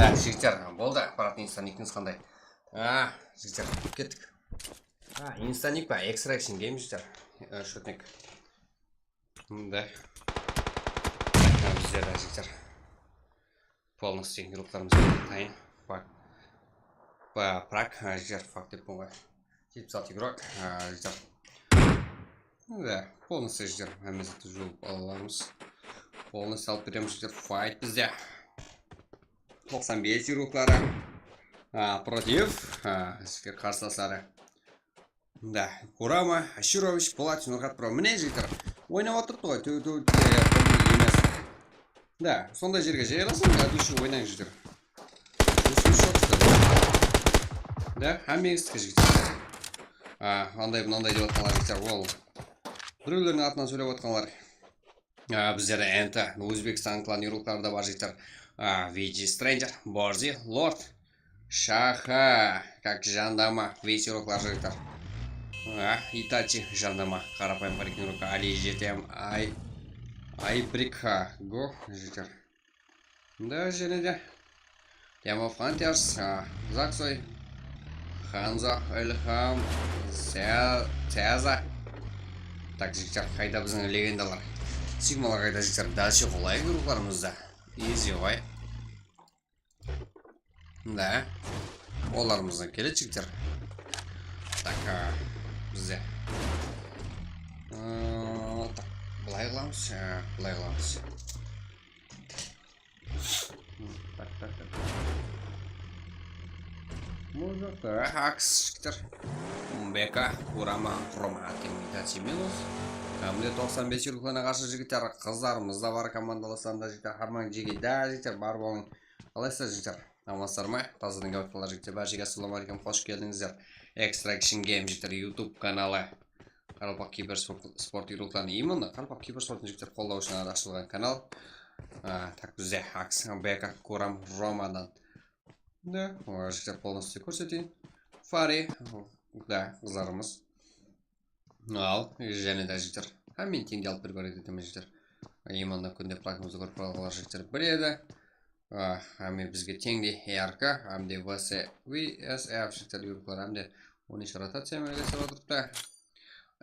Ya, jigitler, boldı, brat, insta nikińiz qanday? A, jigitler, kettik. A, insta nik pa? Extraction Game, jigitler. E, shutnik. Mında. Bizler de, jigitler. Полностью игрокlarımız tayın. Bak. Ba, prak, ha, jigitler, fakt dep qoy. Jetpis altı igrok, ha, jigitler. Ve полностью, jigitler, hámme zattı juwıp alamız. Полностью alıp beremiz, jigitler. Fight bizde. Toqsan bes igrokları. Ha, против. Ha, jigitler, qarsılasları. Da, Kurama, Ashirovich, Platin, Urqat Pro. Mine, jigitler, oynap otırıptı ǵoy, tö-, tö-, tö-, emes. Da, sonday jerge jayılasıń, от души oynań, jigitler. Usı joq sizler. Da, hámmeńizdiki, jigitler. A, anday mınanday dep atqanlar, jigitler, ol birewlerdiń atınan sóylep atqanlar. A, bizlerde Enta, Ózbekstan klan igrokları da bar, jigitler. A, V G Stranger, Borzi, Lord, Shaha, как jandama, V C igrokları, jigitler. A, Itachi, jandama, qarapayım, qarayken, igrokka, Ali, Jetem, Ay, Aybrikha, Go, jigitler. Da, jáne de. Game of Hunters, a, Zaksoy, Hanzo, Ilham, Sea-, Seaza. Tak, jigitler, qayda biziń legendalar? Sigmalar qayda, jigitler? Dalshe qolayıq igroklarımızda. Easy ǵoy. Da. Olarımızdan keledi, jigitler. Tak, a, bizde. A, tak, bılay qılamız, a, bılay qılamız. Tak, tak, tak. Bul jaqta Aks jigitler. Beka, Kurama, Roma, Itachi minus. Hámde toqsan bes igroklarına qarsı, jigitler, qızlarımız da bar komandalasanda, jigitler, hámmeń jege da, jigitler, bar bolıń. Qalaysızlar, jigitler? Amansızlar ma? Tazadan kelip atqanlar, jigitler, bárshege assalamu aleykum, xosh keldińizler. Extraction Game, jigitler, YouTube kanalı. Qaraqalpaq kibersport, sport igrokların, именно Qaraqalpaq kibersportın, jigitler, qollaw ushın ashılǵan kanal. A, tak, bizde Aks, Beka, Kuram, Romadan. Da, olar, jigitler, полностью kórseteyin. Fari, da, qızlarımız. Al, jáne de, jigitler, hámmeni teńdey alıp berip háreket etemen, jigitler. Именно kúnde prakımızdı kórip qalǵanlar, jigitler, biledi. A, hámme bizge teńdey, R K, hámde V S, V S F, jigitler, igroklar, hámde on úsh rotaciya menen islep atırıptı.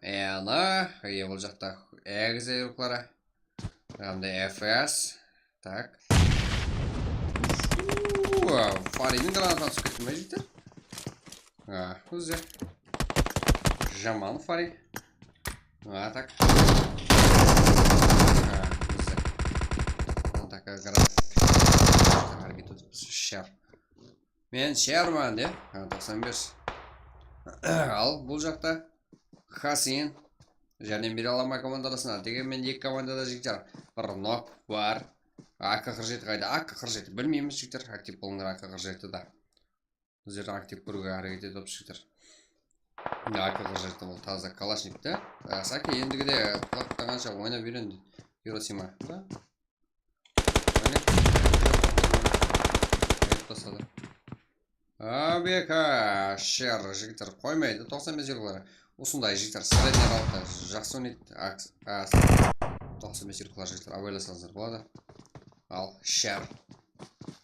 Ana, e, ol jaqta Exe igrokları. Hamda F S. Tak. Uuu, Fariydiń granatası túsip ketti me, jigitler? A, ózi. Jaman Fariy. A, tak. A, ózi. Mına taka granat. Háreket etip shar. Men sharman de. A, toqsan bes. Al, bul jaqta Hasin járdem bere ala ma komanda arasına? Degen men eki komandada, jigitler, bir nok bar. A K qırq jeti qayda? A K qırq jeti bilmeymiz, jigitler. Aktiv bolıńlar A K qırq jetide. Bizler aktiv kóriwge háreket etip atırmız, jigitler. Mine, A K qırq jeti, ol taza kalashnik te. Saki, endigide qulaqtaǵansha oynap úyrendi. Girosima. Da? Mine. Berip tasladı. Abeka, sher, jigitler qoymaydı, toqsan bes yurıqları. Usınday jigitler, sredniy aralықta jaqsı oynaydı. Aks-, as-, toqsan bes yurıqlar, jigitler, abaylasańızlar boladı. Al, sher.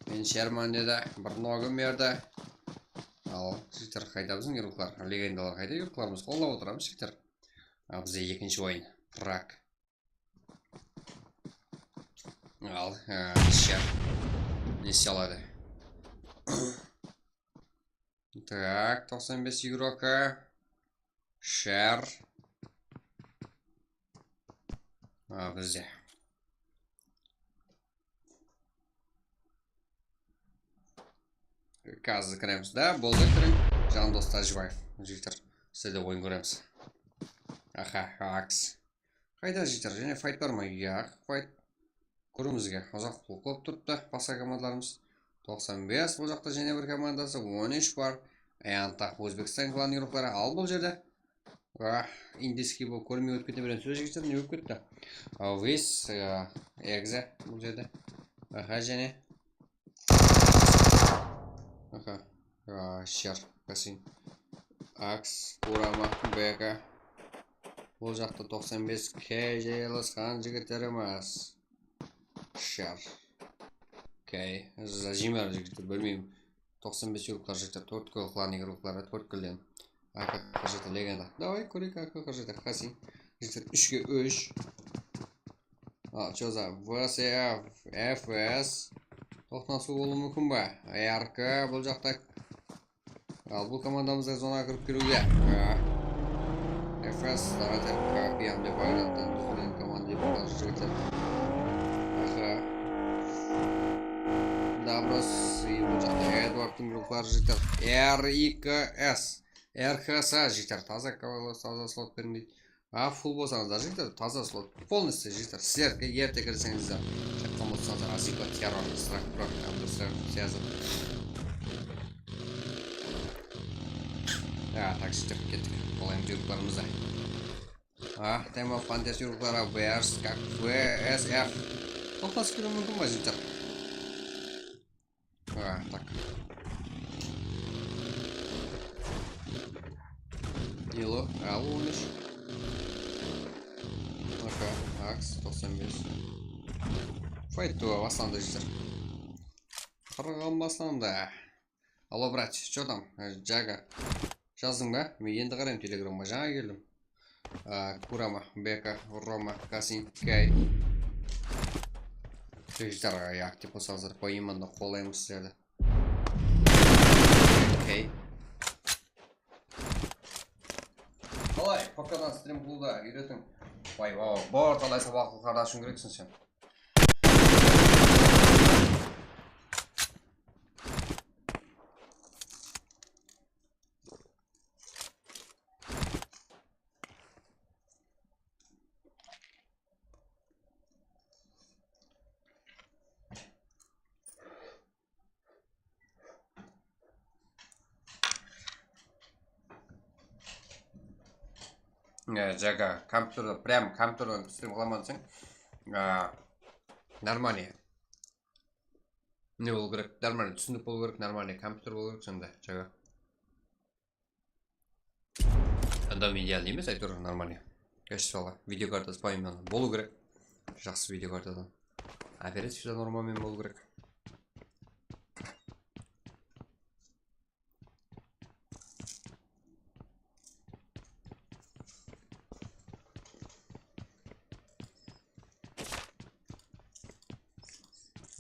Men sherman dedi, bir nogım berdi. Al, jigitler, qayda biziń yurıqlar? Legendalar qayda? Yurıqlarımız qollap otıramız, jigitler. A, bizde ekinshi oyın. Prag. Al, e, sher. Ne isteyaladı? Tak, toqsan bes yurıqı. Sher. A, bizde. Házir kiremiz da, boldı, kiriń. Jandos Tájibaev, jigitler, sizde oyın kóremiz. Aha, aks. Qayda, jigitler, jáne fayt bar ma? Yaq, fayt. Kóriwimizge, uzaq qılıp turıptı basqa komandalarımız. Toqsan bes, bul jaqta jáne bir komandası, on úsh bar. Ayantaq Ózbekstan klanı yurıqları, al bul jerde. Ah, indiyskiy bolıp kórmey ótip kete beremiz. Sóz jigitler, ne bolıp ketti? Avis, e, egze bul jerde. Aha, jáne. Aha. Ah, sher, kasin. Aks, Kurama, Beka. Bul jaqta toqsan bes K jaylasqan jigitlerimiz. Sher. K. Zajimer jigitler, bilmeymen. Toqsan bes yurıqlar jigitler, tórtkúl klan yurıqları, tórtkúlden. A K qırq jeti legenda. Davay, kóreyik, A K qırq jeti, Hasin. Jigitler, úshke úsh. Al, Choza, V S F, F S. Toqnasıw bolıwı múmkin ba? R K bul jaqta. Al, bul komandamız da zonaǵa kirip keliwde. F S, Darater, Kapiyan dep aylandı. Dúzilgen komanda dep aylandı, jigitler. Aha. Dabros, bul jaqta Edwardtıń yurıqları, jigitler. R I K S. R K S, jigitler, taza kavalos, taza slot beriń deydi. A, full bolsańızlar, jigitler, taza slot. Полностью, jigitler, sizlerge erte kirseńizler. Jaqtan bolsańızlar, Aziko, Terror, Strike, Pro, Counter Strike, Siyazı. Ya, tak, jigitler, kettik. Qolayımız yurıqlarımızda. A, Time of Panthers yurıqları, Bears, как V S F. Toqtas kilo múmkin ba, jigitler? A, tak. Yellow, al on úsh. Aka, Aks, toqsan bes. Fight two baslandı, jigitler. Qırǵın baslandı. Alo, brat, что там? Jaga. Jazdıń ba? Men endi qarayman Telegramǵa, jańa keldim. A, Kurama, Beka, Roma, Kasin, Kay. Jigitler, aktiv bolsańızlar, poimенно qolaymız sizlerdi. Kay. Qalay, P K-dan strim qılıwdı úyretiń. Vay, vay, bor, talay sabaqlıqlardı ashıwıń kerekseń sen. E, jaga, kompyuterda, прям kompyuterden strim qılaman deseń, e, нормальный. Ne bolıw kerek? Нормальный túsinik bolıw kerek, нормальный kompyuter bolıw kerek sonda, jaga. Adam idealnıy emes, áytewir нормальный. Kashestvoli, video kartası поименно bolıw kerek. Jaqsı video kartadan. Operativ sistema нормальный bolıw kerek.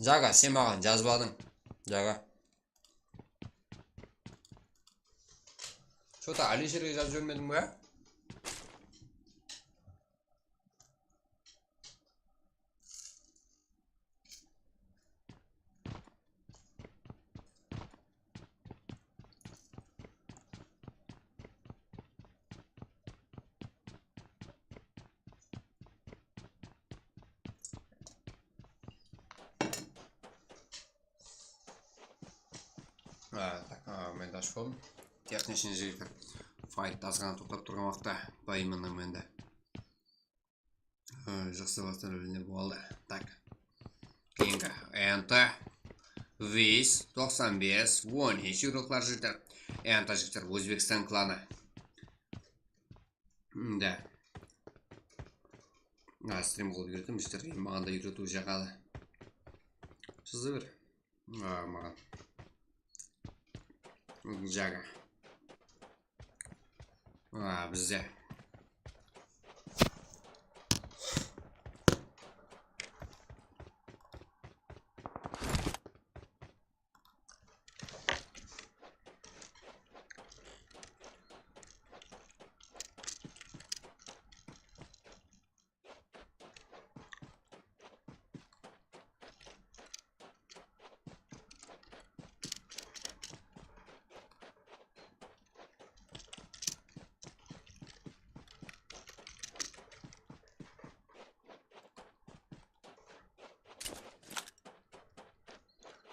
Jaga, sen maǵan jazbadıń. Jaga. Что-то Alisherge jazıp jibermediń be? A, tak, a, men de ashıp aldım. Техничный jigitler. Fight azǵana toqtap turǵan waqıtta payımınnan endi. Jaqsı восстановление boldı. Tak. Keyingi. Enta. Vis, toqsan bes, on igroklar jigitler. Enta jigitler, Ózbekstan klanı. Da. A, stream qılıp úyrettim jigitler. Maǵan da úyretiw jaǵalı. Sızı ber. A, maǵan. Jaga. A, bizde.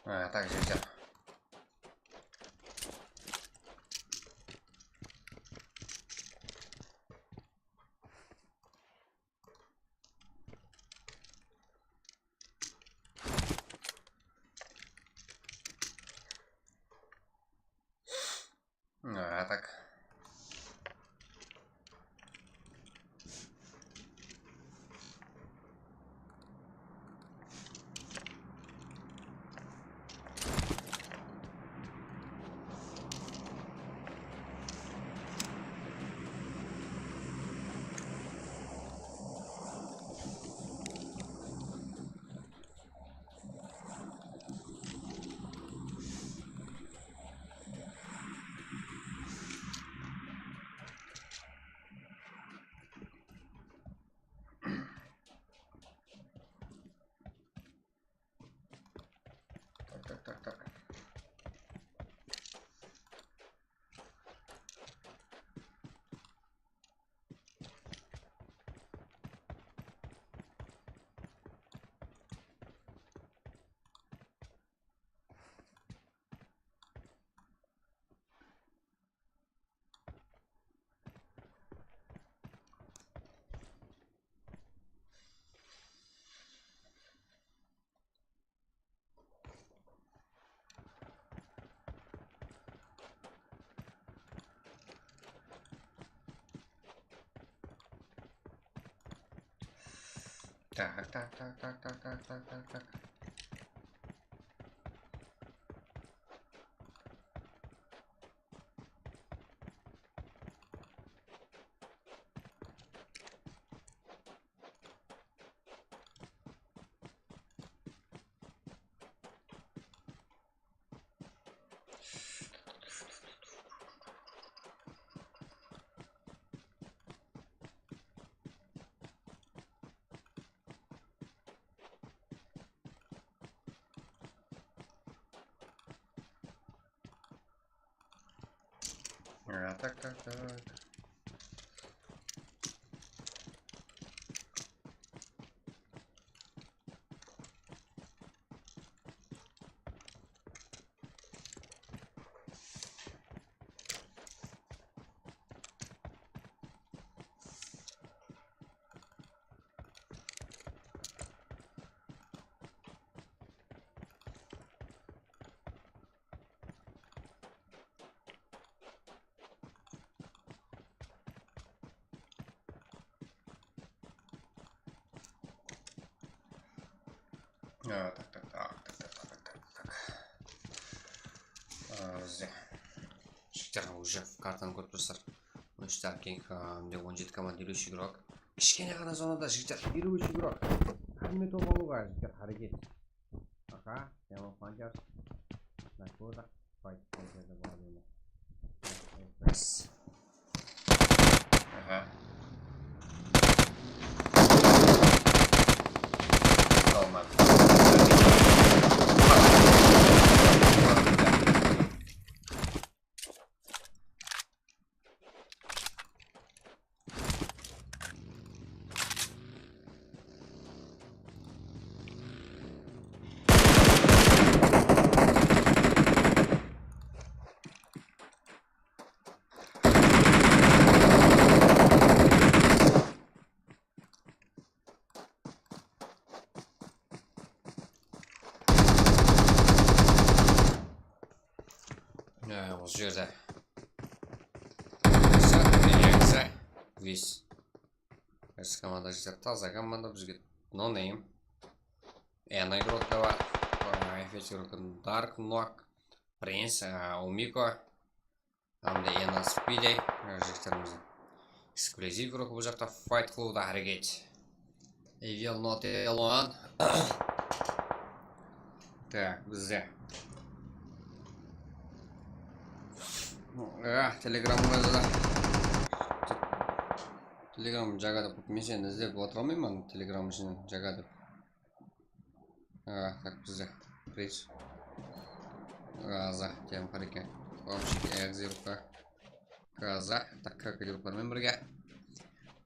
А, так, jigitler. А, так. Tak, tak, tak, tak. Tak, tak, tak. A, tak, tak, tak. A, tak, tak, tak. A, bizde. Jigitler, уже kartanı kórip tursızlar. Úsh tanking, a, mine on jeti komandiriy, úsh igrok. Kishkene ǵana zonada, jigitler, eliw úsh igrok. Hámme top alıwǵa, jigitler, háreket. Aha, Yama Panjar. Nakoda. Fight Panjarda boladı endi. Aha. Olmadı. Ee, usı jerde. Esa, esa, vis. Esa komanda jigitler, taza komanda bizge no name. Ena igrokta bar. Aa, F S igrokta Dark Noak, Prince, aa, Umiko. Hamda Ena Spidey, aa, jigitlerimizden. Eksklyuziv igrok bul jaqta fight qılıwda háreket. Evil not alone. Tak, bizde. Ah, Telegramımda da. Telegram jaǵa dep, men seni izlep otıra almayman, Telegram ishinen jaǵa dep. Ah, tak, bizde. Priz. Gaza, tem hareket. Вообще, egzirka. Gaza, tak, hareket igroklar menen birge.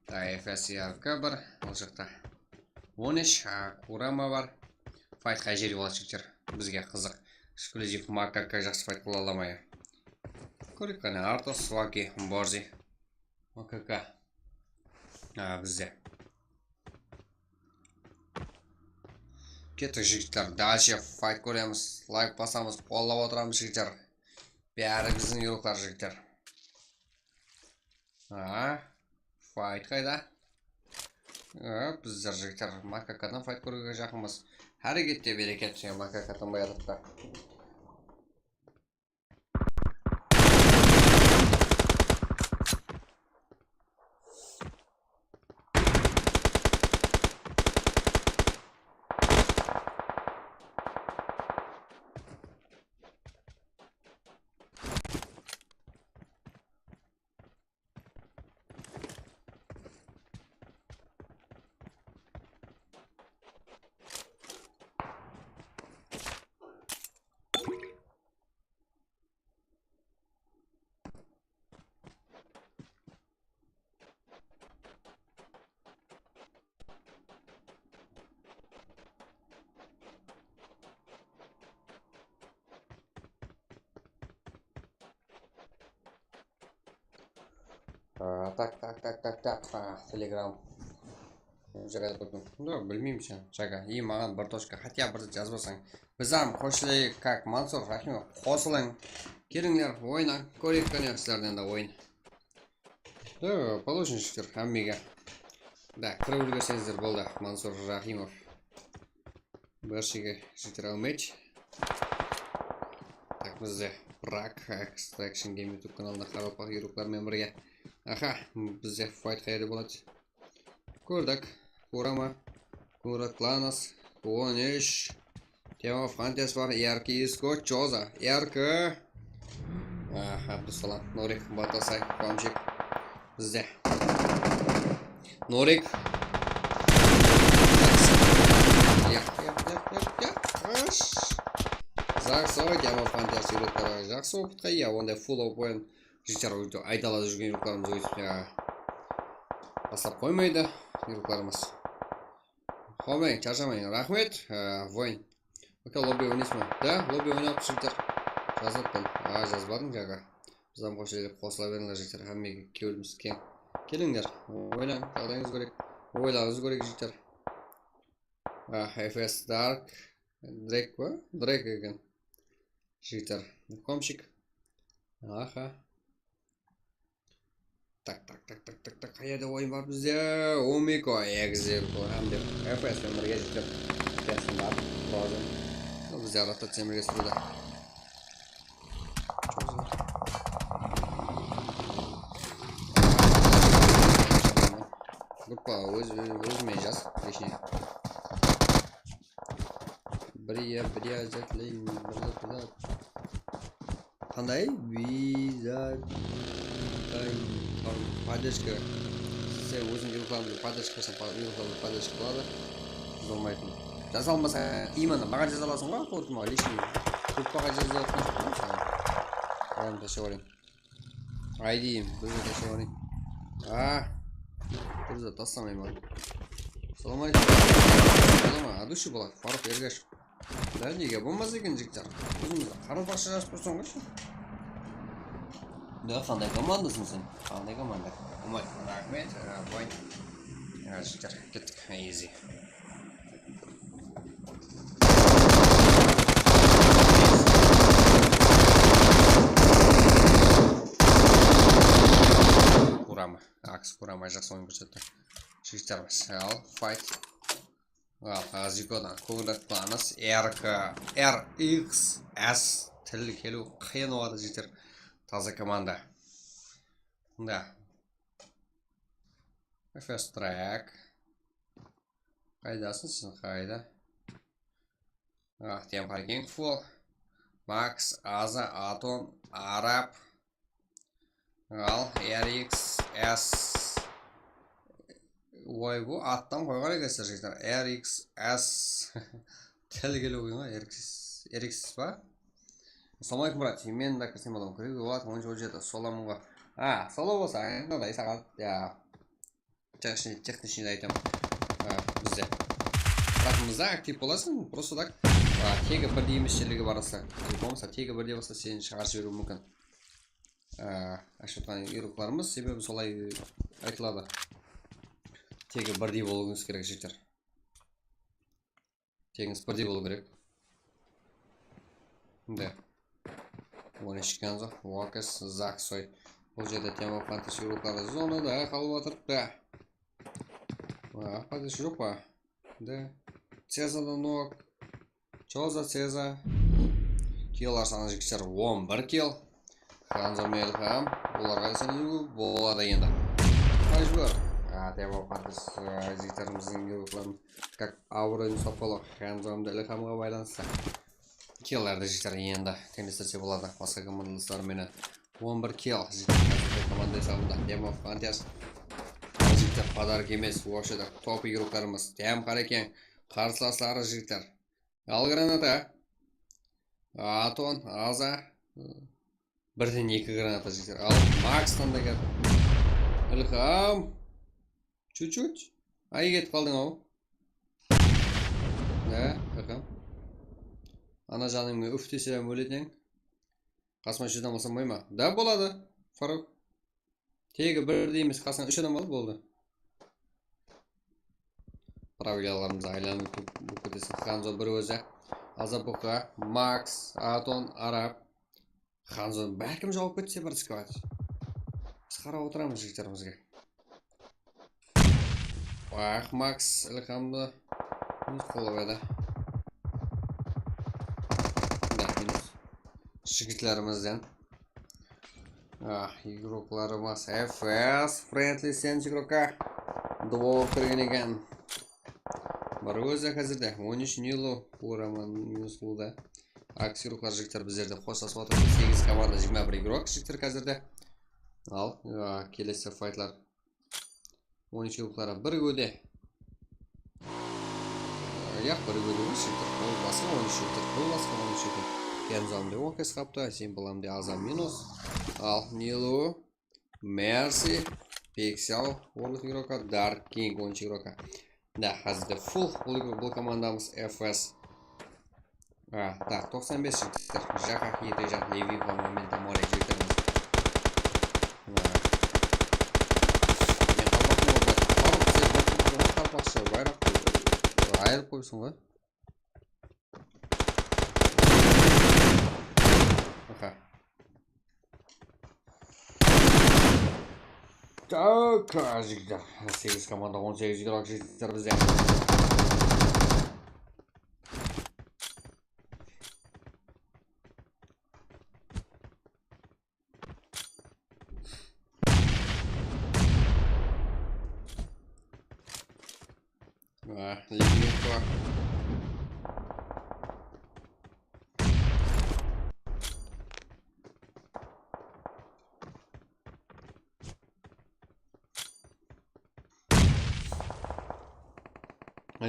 T F S R K bar, ol jaqta on úsh, a, Kurama bar. Fight qay jerge boladı, jigitler? Bizge qızıq. Eksklyuziv M K K jaqsı fight qıla ala ma ya? Kóreyik qáne, Artos, Swaki, Borzi, M K K. A, bizde. Kettik, jigitler, dálshe fight kóremiz. Layk basamız, qollap otıramız, jigitler. Bári biziń igroklar, jigitler. Aa, fight qayda? Aa, bizler, jigitler, M K K-dan fight kóriwge jaqınbız. Hárekette bereket, M K K tanbay atırıptı. A, tak, tak, tak, tak, tak. A, Telegram. Jaǵa qoydım. No, bilmeymen sen. Jaǵa. I, maǵan bir tochka. Хотя bir zat jazbasań. Biz hám qosılayıq, как Mansur Rahimov. Qosılıń. Kelińler, oynań. Kóreyik, qáne, sizlerden de oyın. Da, положенщиктер hámmege. Da, kirip úlgerseńizler boldı. Mansur Rahimov. Bárshege jigitler, áwmet. Tak, bizde Brak Extraction Game YouTube kanalında qaraqalpaq igroklar menen birge. Aha, bizde fight qayerde boladı? Kórdik. Kurama. Kura Klanas. On úsh. Tema Fantes bar. Erki Isko. Choza. Erki. Ah, Abdusalam. Norik. Batasay. Komshik. Bizde. Norik. Yaq, yaq, yaq, yaq, yaq. Ash. Zaqsoy, Tema Fantes igrokları jaqsı opıtqa iye, onday full open. Jigitler, óytip aydalada júrgen igroklarımız óytip, ya. Baslap qoymaydı igroklarımız. Qolmang, sharshamań. Raxmet, e, Voyn. Aka, lobbi oynaysız ba? Da, lobbi oynap, jigitler. Jazıppan. A, jazbadıń, jaǵa. Bizden qosıla, qosıla berińler, jigitler. Hámmege kewlimiz keń. Kelińler, oynań, jaǵdayıńız kóreyik. Oylaǵıńız kóreyik, jigitler. A, F S Dark. Drake ba? Drake eken. Jigitler. Komshik. Aha. Tak, tak, tak, tak, tak, tak. Qayerde oyın bar bizde? Umiko, Exil, hám de F S penen birge jigitler. F S bar, Frozen. Bizde rotaciya birge süredi. Gruppa óz, óz, ózime jaz, точнее. Birya, birya, jatlayın, birya, birya. Qanday? Visa, podderjka. Sen óziń igroklarıńdı podderjka qılsań, pa-, igroklardı podderjka qıladı. Biz olmaytın. Jaza almasań, именно maǵan jaza alasıń ǵoy, kortuma, личный. Gruppaǵa jaza alasıń ǵoy. Oǵan tashlap alayın. Aydım, bir zat tashlap alayın. A, bir zat taslamayman. Salam aleykum. Salama, adushi bola. Faruk Ergash. Da, nege bolmas eken, jigitler? Ózińizde qaraqalpaqsha jazıp tursań ǵoy. Da, qanday komandasıń sen? Qanday komanda? Umay, raxmet, e, boy. Ya, jigitler, kettik. Easy. Jaqsı oyın kórsetti. Jigitler, al, fight. Al, Azikodan kóbirek qılamız. R K, R X S, til keliw qıyın boladı, jigitler. Taza komanda. Da. Fast track. Qaydasıń sen, qayda? Ah, tem parking full. Max, Aza, Aton, Arab. Al, R X S. Oy, bu attan qoyǵan ekensiz, jigitler. R X S. Til keliw qıyın ǵoy, R X, R X pa? Assalawma aleykum, brat. Men de kirsem boladı. Kirip boladı, on jeti. Solamın ǵoy. A, sola bolsa, endi saǵan, ya. Texnichniy aytaman. A, bizde. Raqımızda aktiv bolasıń, просто так. A, tegi birdey emes jerlerge barasıń. Bolmasa tegi birdey bolsa seni shıǵarıp jiberiwi múmkin. A, ashıp atqan iyruqlarımız, sebebi solay aytıladı. Tegi birdey bolıwıńız kerek, jigitler. Tegińiz birdey bolıw kerek. Mine. On úsh Kenzo, Walkers, Zaksoy. Bul jerde Temo Fantas iyruqları zonada qalıp atırıptı. A, Fantas joq pa? Mine. Ceza da nok. Choza Ceza. Killlar sanı, jigitler, on bir kill. Hanzo Melham, bularǵa esa boladı endi. Majbúr. A, Temo Fantas, e, jigitlerimizdiń iyruqların как abıroyın uslap qalıw. Hanzo hám de Ilhamǵa baylanıslı. Killardı, jigitler, endi teńlestirse boladı basqa komandadasları menen. On bir kill, jigitler, komanda esabında. Temo Fantas. Al, jigitler, podarok emes, вообще-то top iyruqlarımız. Tiyam Qarekeń, qarsılasları, jigitler. Al granata. Aton, Aza. Birden eki granata, jigitler. Al, Makstan da keldi. Ilham. Чуть-чуть. Ay, ketip qaldıń-aw. Ya, Ilham. Ana janıńmen úf desem óleteń. Qasıma júz adam alsam bolmay ma? Da, boladı, Faruk. Tegi birdey emes, qasıńa úsh adam al, boldı. Pravilalarımızdı aylanıp bolıp keteseń. Hanzo bir ózi. Azabuka, Max, Aton, Arab. Hanzo bálkim jawıp ketse bir skvad. Biz qarap otıramız jigitlerimizge. Ah, Max Ilhamdı minus qılıp edi. Da, minus. Jigitlerimizden. Ah, iyruqlarımız F S, Friendly Sense iyruqqa. Dvor kirgen eken. Bir ózi házirde on úsh Nilu, Uraman minus qılıwda. Aksi iyruqlar, jigitler, bizlerde xoslasıp atır. Segiz komanda, jigirma bir iyruq, jigitler, házirde. Al, ah, kelesi faytlar. On úsh iyruqları bir góde. Yaq, bir góde emes, jigitler. Bul basqa on úsh jigitler, bul basqa on úsh jigitler. Kenzo hám de Walkers qaptı, Simple hám de Aza minus. Al, Nilu, Mercy, Pixel, World iyruqqa, Dark King, on úsh iyruqqa. Da, házirde full bul, bul komandamız F S. A, tak, toqsan bes jigitler. Jaqa, ete jaq, Levi, Momento, More jigitlerimiz. A. Men qalpaqtı orda, qalpaq, sen qalpaqshı, bayraq ayırıp qoyıpsıń ǵoy. Aha. Tak, jigitler. Segiz komanda, on segiz iyruq jigitler bizde. Ah, Levinko.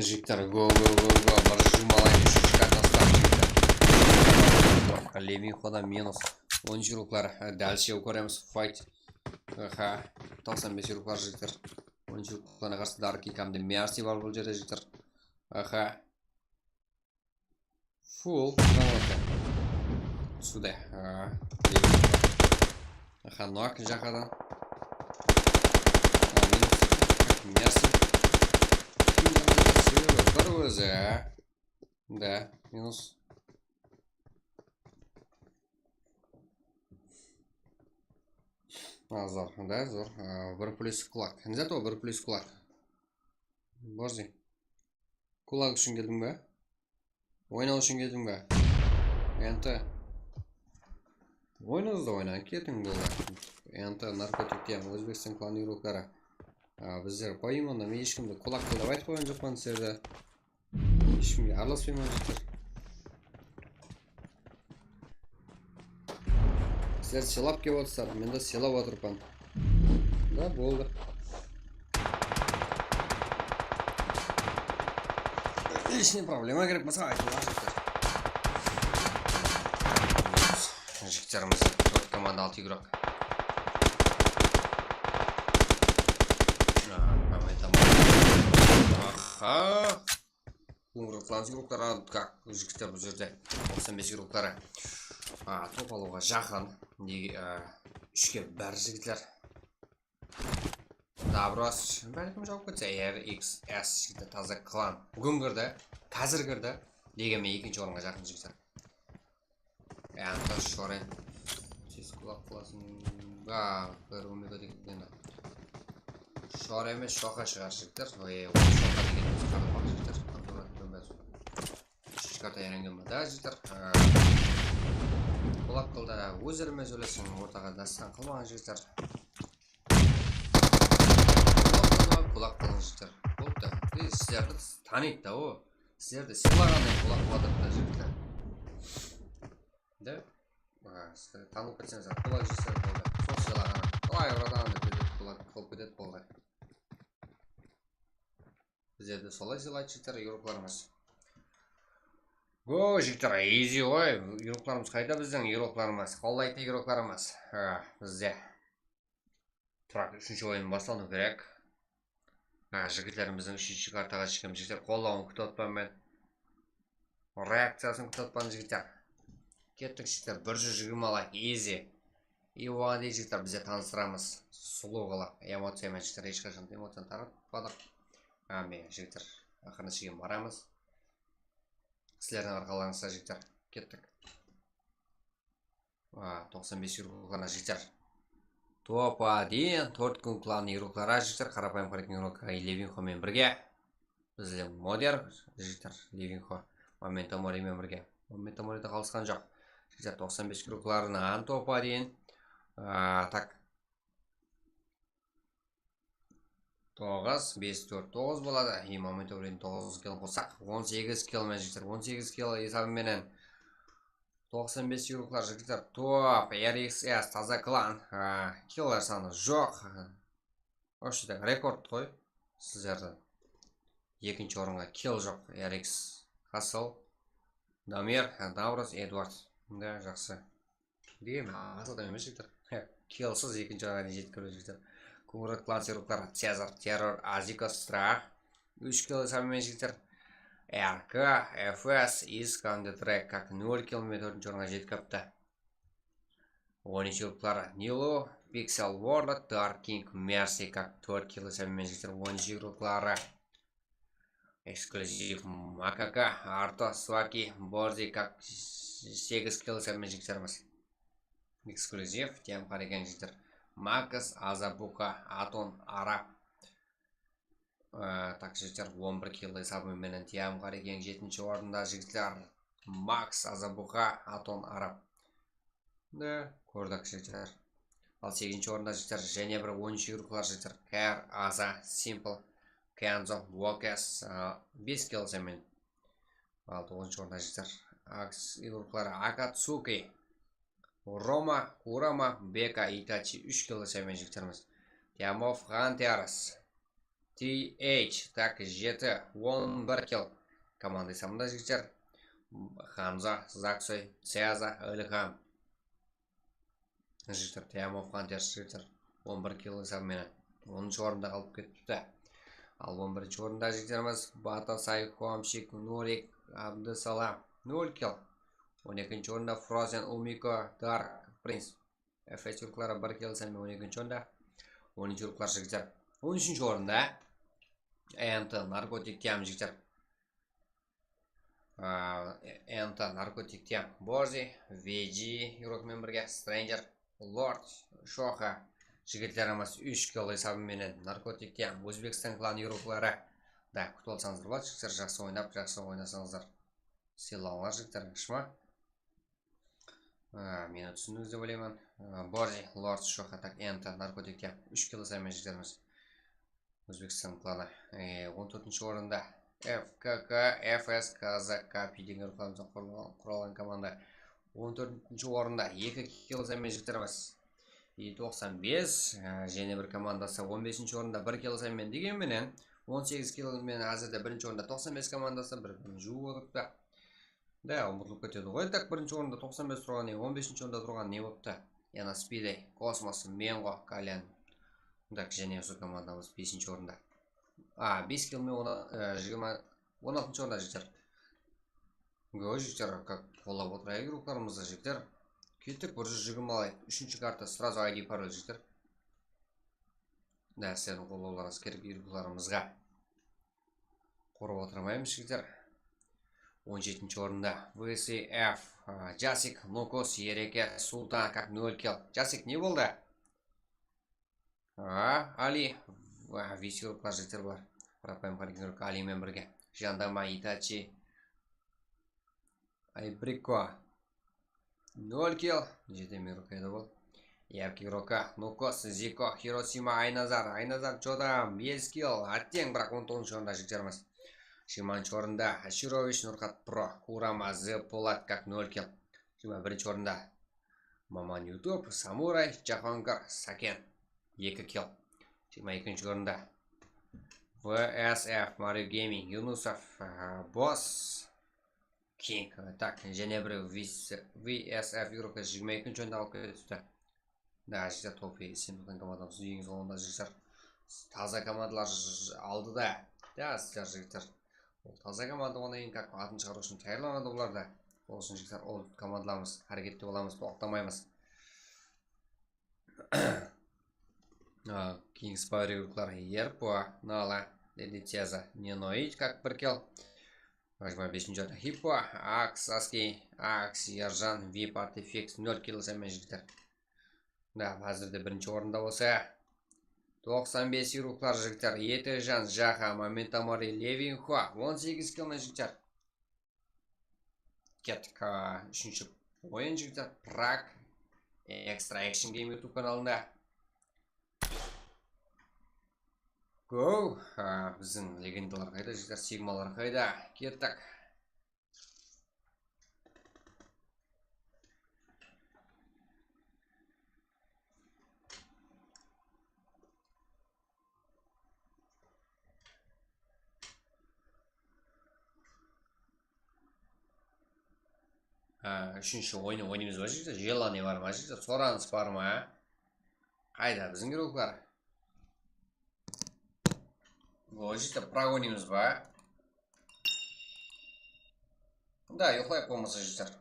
Jigitler, go, go, go, go. Bir jumalayın, úshinshi kartastan, jigitler. Levinkodan minus. On iyruqlar. Dálshe kóremiz. Fight. Aha. Toqsan bes iyruqlar, jigitler. On iyruqlarına qarsı Dark King hám de Mercy bar bul jerde, jigitler. Aha. Full granata. Suday. Ha. Aha, nok jaqadan. A, minus. Mercy. Kim jaqadan? Sebebi bir ózi. Da, minus. A, zor, da, zor. A, bir plyus kulak. Ne zat o, bir plyus kulak? Borzi. Kulak ushın keldiń be? Oynaw ushın keldiń be? Enti. Oynadıńız da oynań, ketiń boldı. Enti narkotik degen Ózbekstan klan igrokları. A, bizler poimенно, men eshkimdi kulak qıl dep aytıp qoyǵan joqpan sizlerdi. Eshkimge aralaspayman, jigitler. Sizler silap kelip otırsızlar, men de silap otırman. Da boldı. Hesh ne problema kerek bolsa aytıwlar, jigitler. Jigitlerimiz tórt komanda, altı igrok. Aha, tamam. Aha. Qumırıqlanıs igrokları, a, kak, jigitler bul jerde. Toqsan bes igrokları. A, top alıwǵa jaqın. Nege, a, úshke bir, jigitler. Dabros, bálkim jawıp ketse, R X S, jigitler, taza klan. Búgin kirdi, házir kirdi. Degen men ekinshi orınǵa jaqın, jigitler. Anta Shoren. Tez kulak qılasın. Ba, bir umid edik endi. Shor emes, Shoqa shıǵar, jigitler. Oy, ol Shoqa degenimiz qaraqalpaq, jigitler. Akkurat bilmez. Úshinshi karta yarangen ba da, jigitler. Aa, kulak qıldı, ózlerime sóylesiń, ortaǵa dástan qılmaǵan, jigitler. Kulak qılıń, jigitler. Boldı. Ey, sizlerdi tanıydı da o. Sizlerdi sıylaǵannan kulak qıladı da, jigitler. De? A, sizler tanıp ketseńiz, kulak jigitler boldı. Sol sıylaǵanı. Qalay uradı, anda kulak qılıp ketedi, boldı. Bizlerdi solay sıylaydı, jigitler, igroklarımız. Go, jigitler, easy ǵoy. Igroklarımız qayda bizdiń igroklarımız? Qollaydı igroklarımız. A, bizde. Turak, úshinshi oyın baslanıw kerek. Ha, jigitlerimizdiń úshinshi kartaǵa shıqqan jigitler qollawın kútip atırman men. Reakciyasın kútip atırman, jigitler. Kettik, jigitler, bir júz jigirma layk, easy. I oǵan deyin, jigitler, bizler tanıstıramız. Sulıw qılıp, emociya menen, jigitler, hesh qashan emociyanı taratpadıq. Ha, mine, jigitler, aqırına shekem baramız. Sizlerdiń arqalarıńızda, jigitler, kettik. A, toqsan bes igroklarına jigitler. Top один, tórt kún klanı igrokları, jigitler, qarapayım qaraytuǵın igrok, Levinxo menen birge. Bizler Moder, jigitler, Levinxo, Momento Mori menen birge. Momento Mori de qalısqan joq. Jigitler, toqsan bes igroklarınan top один. A, tak. Toǵız, bes, tórt, toǵız boladı. I Momento Mori toǵız kill qossaq, on segiz kill menen, jigitler, on segiz kill esabı menen. Toqsan bes igroklar, jigitler, top, R X S, taza klan. A, killer sanı joq. Вообще так, rekord ǵoy. Sizlerden ekinshi orınǵa kill joq, R X Hustle, Damir, Davros, Edward. Da, jaqsı. Deymen, asıl adam emes, jigitler. Killsız ekinshi orınǵa jetip kelip, jigitler. Kungrat klan igrokları, Cezar, Terror, Aziko, Strah. Úsh kill esabı menen, jigitler. R K, F S, Iskam, Detrek, kak, nol kill menen tórtinshi orınǵa jetip kelipti. On úsh igrokları, Nilu, Pixel World, Dark King, Mercy, kak, tórt kill esabı menen, jigitler, on úsh igrokları. Eksklyuziv, Makaka, Arto, Swaki, Borzi, kak, segiz kill esabı menen, jigitlerimiz. Eksklyuziv, T M Q eken, jigitler. Max, Azabuka, Aton, Arab. Ee, tak, jigitler, on bir kill esabı menen T M Q eken, jetinshi orında, jigitler. Max, Azabuka, Aton, Arab. Da, kórdik, jigitler. Al, segizinshi orında, jigitler, jáne bir on úsh igroklar, jigitler. Kar, Aza, Simple, Kenzo, Wokes, a, bes kill esabı menen. Al, toǵızınshı orında, jigitler, Aks igrokları Akatsuki, Roma, Kurama, Beka, Itachi, úsh kill esabı menen, jigitlerimiz. Teamov Hunters, T H, tak, jeti, on bir kill. Komanda esabında, jigitler, Hamza, Zaksoy, Seaza, Ilham. Jigitler, Teamov Hunters, jigitler, on bir kill esabı menen onınshı orında qalıp ketipti. Al, on birinshi orında, jigitlerimiz, Bata, Sayko, Amshik, Nurik, Abdusalam, nol kill. On ekinshi orında Frozen, Umiko, Dark Prince. F S igrokları bir kill esabı menen on ekinshi orında. Onınshı igroklar, jigitler, on úshinshi orında. Enti, Narkotik, Tiam, jigitler. A, Enta, Narkotik, Tiam, Borzi, Veji, igrok menen birge, Stranger, Lord, Shoxa, Jigitlerimiz úsh kill esabı menen narkotikte Ózbekstan klanı igrokları. Da, kútip alsańızlar boladı, jigitler, jaqsı oynap, jaqsı oynasańızlar. Sıylańlar, jigitler, shıma. A, meni túsindińiz dep oylayman. A, Body, Lord, Shoka, tak, Enta, narkotikte úsh kill esabı menen jigitlerimiz. Ózbekstan klanı, e, on tórtinshi orında. F K K, F S, Kazak, Kapi degen ruwxlarımızdan quralǵan, quralǵan komanda. On tórtinshi orında, eki kill esabı menen jigitlerimiz. I toqsan bes, e, jáne bir komandası on besinshi orında bir kill esabı menen. Degen menen, on segiz kill menen házirde birinshi orında toqsan bes komandası bir-birin juwıp otırıptı. Da, umıtılıp ketedi ǵoy. Tak, birinshi orında toqsan bes turǵan ne, on besinshi orında turǵan ne bolıptı? Yana Spidey, Kosmos, Mengo, Kalyan. Tak, jáne usı komandamız besinshi orında. A, bes kill men ona, e, jigirma, on altınshı orında, jigitler. Go, jigitler, kak, qollap otırayıq igroklarımızdı, jigitler. Kettik, bir júz jigirma alayıq. Úshinshi karta, srazu I D parol, jigitler. Da, sizlerdiń qollawlarıńız kerek igroklarımızǵa. Qorıp otırmaymız, jigitler. On jetinshi orında V S F, a, Jasik, Nokos, Ereke, Sultan, kak, nol kill. Jasik, ne boldı? A, Ali, a, Visi urıplar, jigitler, bular. Qarapayım, qarayın, Ali menen birge. Jandama, Itachi, Aybriko. Nol kill. Jete miyruq edi bul. Yarkıy Roka, Nukos, Ziko, Hirosima, Aynazar, Aynazar, Chodam, bes kill. Átteń, biraq on toǵızınshı orında jigitlerimiz. Jigirmanshı orında Ashirovich, Nurxat Pro, Kurama, Z Polat, kak, nol kill. Jigirma birinshi orında Maman YouTube, Samuray, Jahongir, Saken, eki kill. Jigirma ekinshi orında V S F, Mario Gaming, Yunusov, a, Boss, King, tak, jáne bir V S F igrokı jigirma ekinshi orında alıp ketipti. Da, jigitler, topi isenbekten komandamız eńiz ońında, jigitler. Taza komandalar j-, aldı da. Da, sizler, jigitler. Ol taza komanda, onnan keyin kak atın shıǵarıw ushın tayarlanadı bular da. Ol ushın, jigitler, ol komandalarımız hárekette bolamız, toqtamaymız. A, Kings Power igrokları Erpo, Nala, Dediceza, Nenoid, kak, bir kill. Jigirma besinshi orında Hippo, Aks, Aski, Aks, Erjan, Vip, Artifex, nol kill, sen jigitler. Da, házirde birinshi orında bolsa. Toqsan bes igroklar, jigitler, Etejan, Jaha, Momentamori, Levinxo, on segiz kill, jigitler. Kettik, a, úshinshi oyın, jigitler, Prag Extra Action Game YouTube kanalında. Go! A, biziń legendalar qayda, jigitler, Sigmalar qayda? Kettik. Ha, úshinshi oyın oynaymız ba, jigitler? Jelaniye bar ma, jigitler? Soranıs bar ma? Qayda biziń igroklar? Bul jigitler, Prag oynaymız ba? Da, uyıqlayıq bolmasa, jigitler.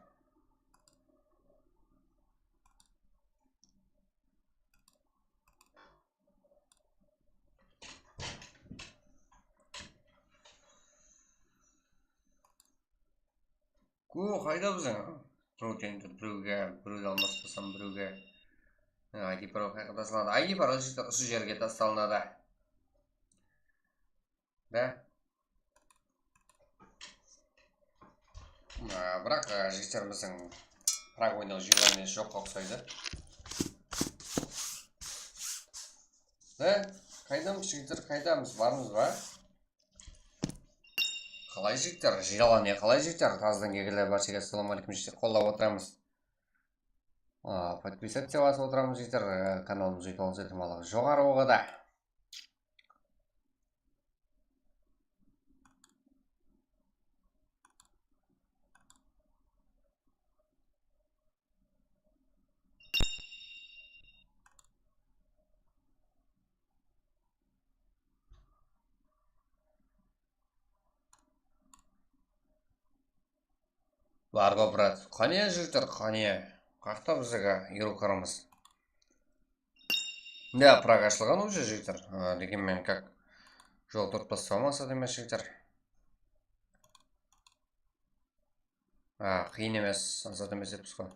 Ku, qayda biziń? Proteindi birewge, birewdi almaspasam birewge. I D parol qayaqqa taslanadı? I D parol usı jerge taslanadı. Da. A, biraq, a, jigitlerimizdiń Prag oynaw jıylanı joqqa uqsaydı. Da, qaydamız, jigitler, qaydamız, barmız ba? Qalay, jigitler, jıylanı qalay, jigitler? Tazadan kelgenler, bárshege assalawma áleykum, jigitler, qollap otıramız. A, podpisaciya basıp otıramız, jigitler, e, kanalımız úytip alsa, itimarlıq joqarı bolǵada. Bar ǵo, brat. Qáne, jigitler, qáne. Qaqta bizge igroklarımız. Da, Prag ashılǵan уже, jigitler. A, degen men kak jol turtpasam maqsat emes, jigitler. A, qıyın emes, ańsat emes deppiz ǵo.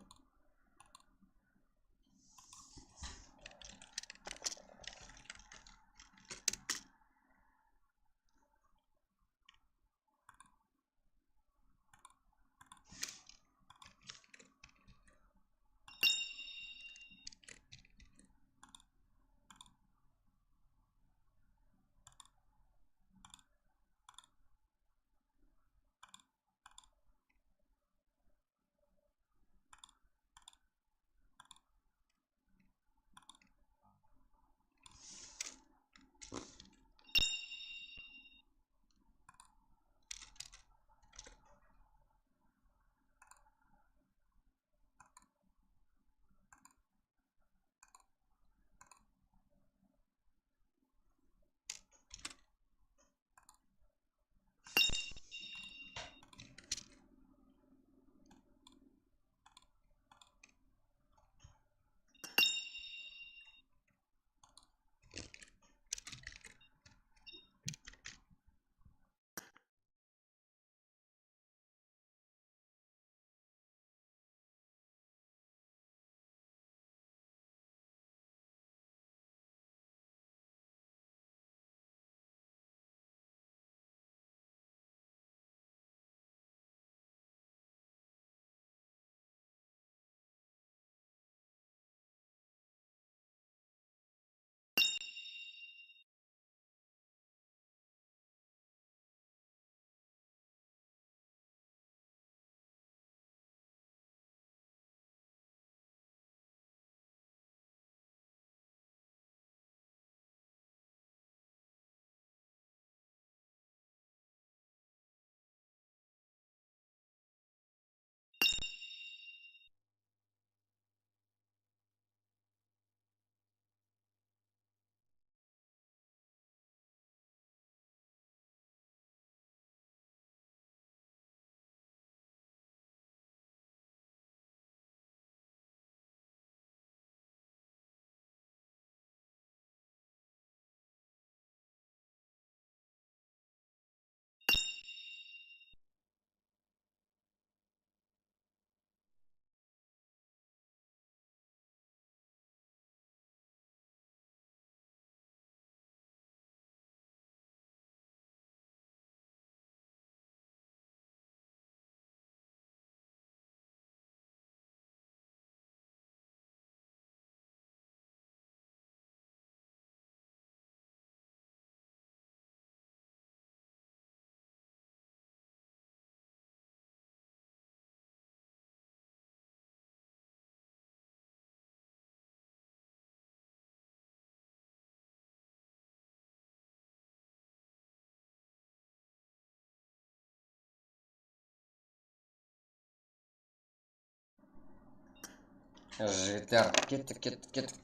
Jigitler, kettik, kettik, kettik.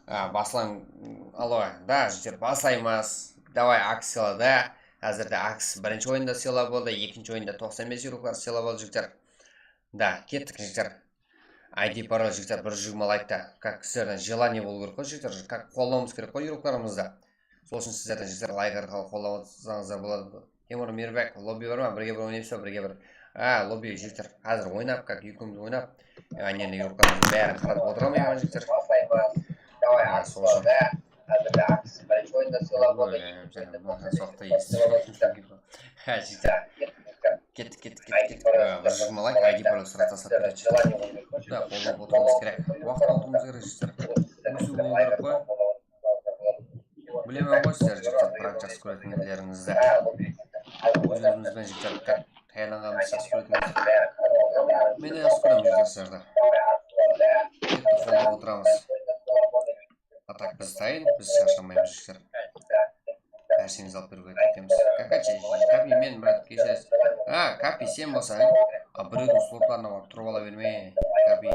A, baslań, alo, da, jigitler, baslaymız. Davay, aks sıyla da. Házirde aks birinshi oyında sıyla boldı, ekinshi oyında toqsan bes yuruklar sıyla boldı, jigitler. Da, kettik, jigitler. I D parol, jigitler, bir júz jigirma laykta. Kak, sizlerden желание bolıw kerek ǵoy, jigitler, kak, qollawımız kerek ǵoy yuruklarımızdı. Sol ushın sizlerden, jigitler, layk arqalı qollap atsańızlar boladı. Temur Mirbek, lobbi bar ma? Birge bir oynaymız ba? Birge bir. A, lobbi, jigitler, házir oynap, kak, ekewimiz oynap, anene yuruklarımızdı bárin qaratıp otıramız, jigitler. A, sol ushın. Oy, soqta esitip. Ha, jigitler. Kettik, kettik, kettik, kettik. A, bir júz jigirma layk, I D parol sırada taslap beredi, jigitler. Da, qollap otırıwımız kerek. Waqıt alıwımız kerek, jigitler. Ósiw bolıw kerek ǵoy. Bilemen ǵoy sizler, jigitler, biraq jaqsı kóretuǵın etlerińizdi. Óz-ózimiz benen, jigitler, tayarlanǵanımızdı jaqsı kóretuǵınımızdı. Men de jaqsı kóremen, jigitler, sizlerdi. Kettik, qollap otıramız. A tak biz tayın, biz sharshamaymız, jigitler. Nárseńizdi alıp berip ketemiz. Kakachi, Kapi, men, brat, keshiresiz. A, Kapi, sen bolsań, a, birewdiń slotlarına barıp turıp ala berme, Kapi.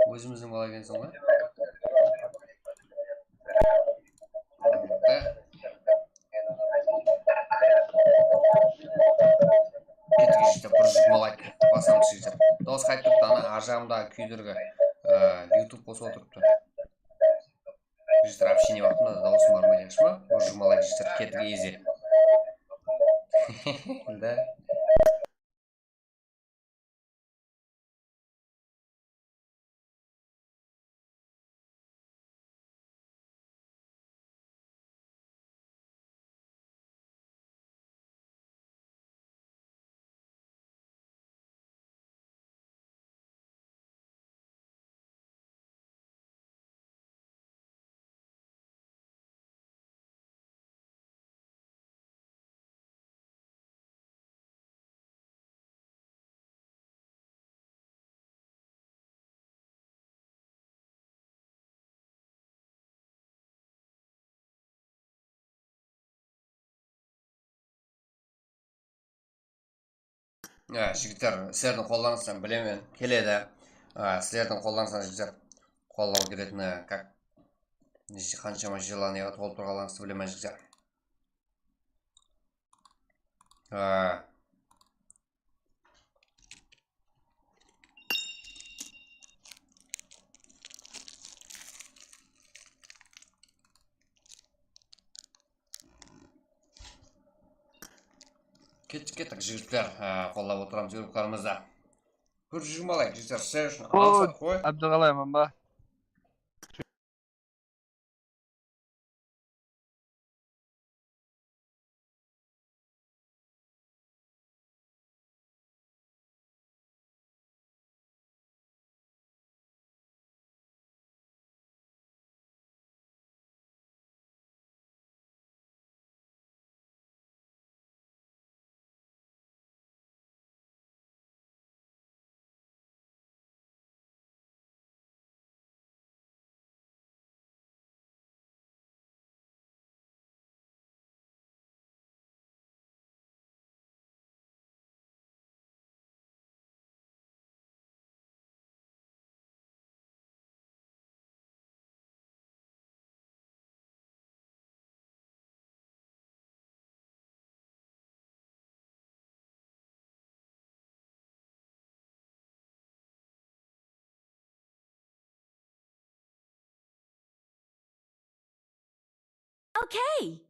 Ózimizdiń bala ekenseń ǵoy. Kettik, jigitler, bir júz jigirma layk. Baslamız, jigitler. Dawıs qaytıp turıptı, ana, arjaǵımdaǵı kúydirgi, e, YouTube qosıp otırıptı. Jigitler, общение waqtında dawısım barmay, yaqshı ma? Bir júz jigirma layk, jigitler, kettik, easy. Da. Ya, jigitler, sizlerdiń qollarıńızdan bilemen, keledi. A, sizlerdiń qollarıńızdan, jigitler, qollaw keletini, kak, neshe, qansha желаниеǵa tolıp turǵanlarıńızdı bilemen, jigitler. A, Kettik, kettik, jigitler. Á, qollap otıramız yurıqlarımızdı. Bir júz jigirma layk, jigitler, sizler ushın. Oy, alsaq qoy. Ábdiqalay, aman ba? Okay.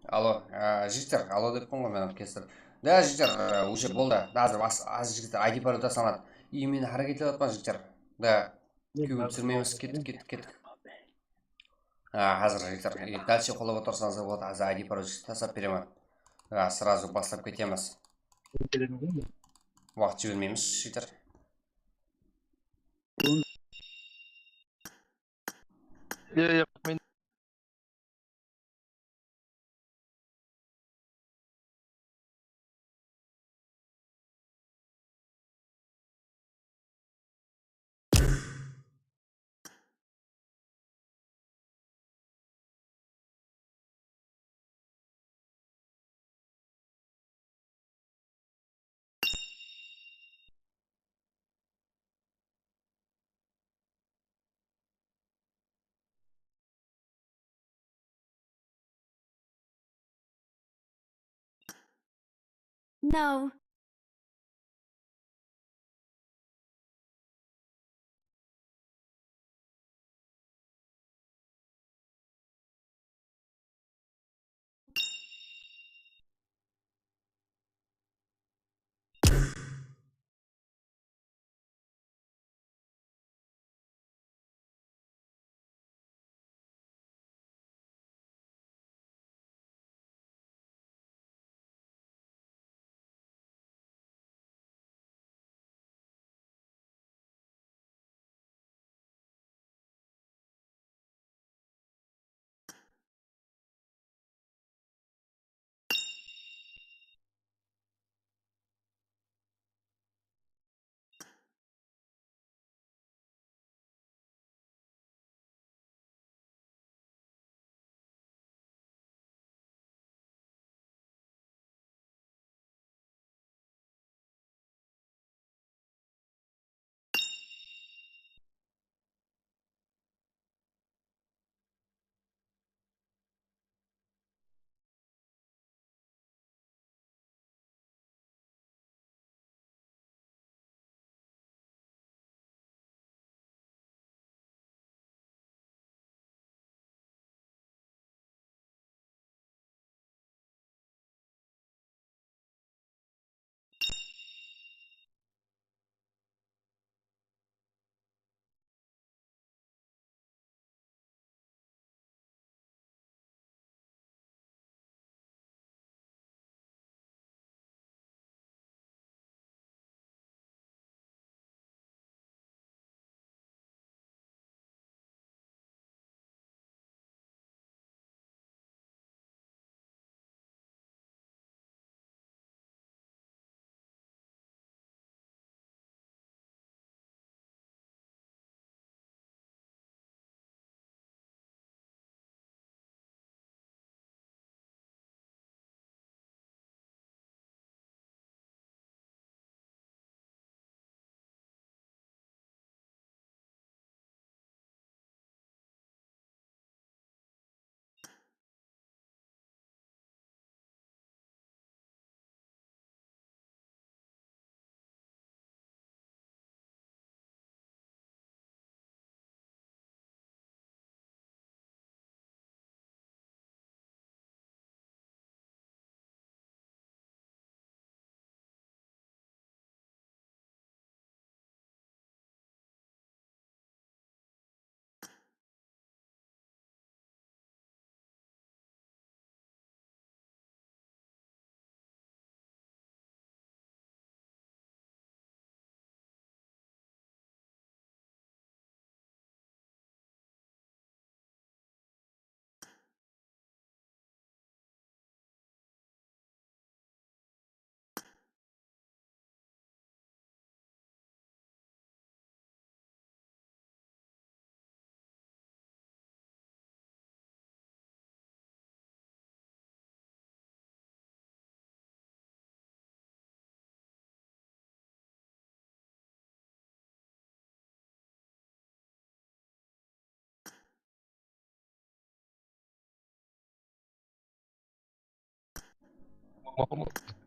Alo, a, jigitler, alo deppen ǵoy men kestirip. Da, jigitler, a, уже boldı. Da, házir bas, házir jigitler, I D parolda sanadı. I men háreket etip atırman, jigitler. Da, kewil túsirmeymiz, kettik, kettik, kettik. A, házir, jigitler, e, dálshe qolap otırsańız da boladı, házir I D parol taslap beremen. A, srazu baslap ketemiz. Waqıt jibermeymiz, jigitler. Iya, iya, men No.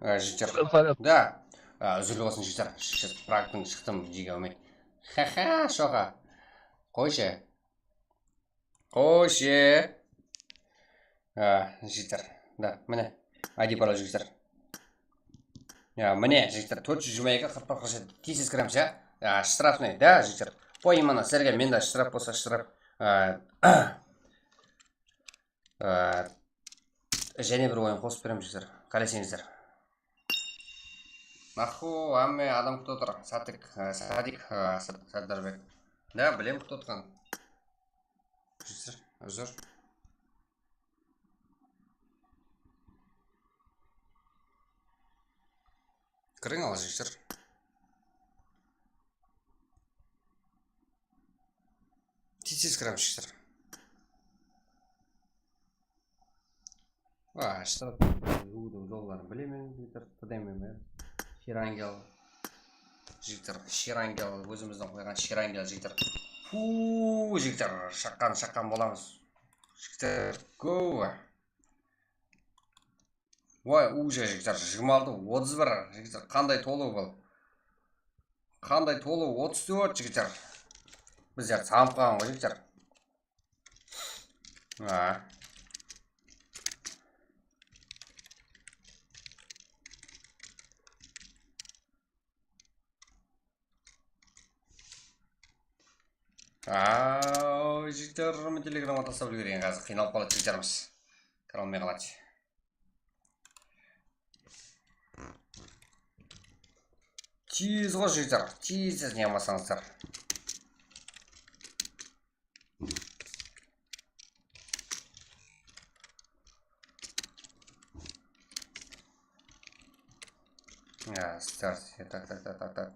Á, jigitler. Da. Á, úzirli bolsın, jigitler. Shıqtım, shıqtım, jege almay. Xa-xa, shoqa. Qoyshı. Qoyshı. Á, jigitler. Da, mine. I D parol, jigitler. Ya, mine, jigitler, tórt júz jigirma eki, qırq bir, qırq jeti. Tez eskeremiz, ya. Ya, shtrafnıy, da, jigitler. Qoyıń, mana, sizlerge mende shtraf bolsa, shtraf. Á, á, jáne bir oyın qosıp beremiz, jigitler. Qáleseńizler. Nahu, hámme adam kútip otır. Sadik, á, Sadik, á, Sad-, Sardarbek. Da, bilem kútip otqan. Jigitler, uzr. Kiriń al, jigitler. Tez-tez kiremiz, jigitler. Vay, shtraf juwıwdıń jolların bilemen, jigitler. T D M M. Shirangel. Jigitler, Shirangel, ózimizdiń qoyǵan Shirangel, jigitler. Fu, jigitler, shaqqan, shaqqan bolamız. Jigitler, go. Vay, uje, jigitler, jigirma altı, otız bir, jigitler, qanday tolıw bul? Qanday tolıw, otız tórt, jigitler. Bizler sanıp qalǵan ǵoy, jigitler. A. Aw, jigitler, men telegramǵa taslap úlgergen, házir qıynalıp qaladı jigitlerimiz. Kire almay qaladı. Tez ǵoy, jigitler, tez, tez ne qılmasańızlar. Ya, start. Tak, tak, tak, tak, tak.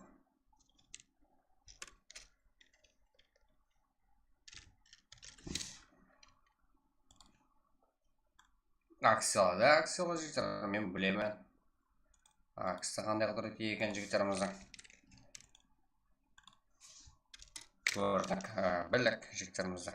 Akciyalar, da, akciyalar, jigitler, men bilemen. Akciya qanday qıdırıp eken jigitlerimizdiń. Kórdik, á, bildik jigitlerimizdi.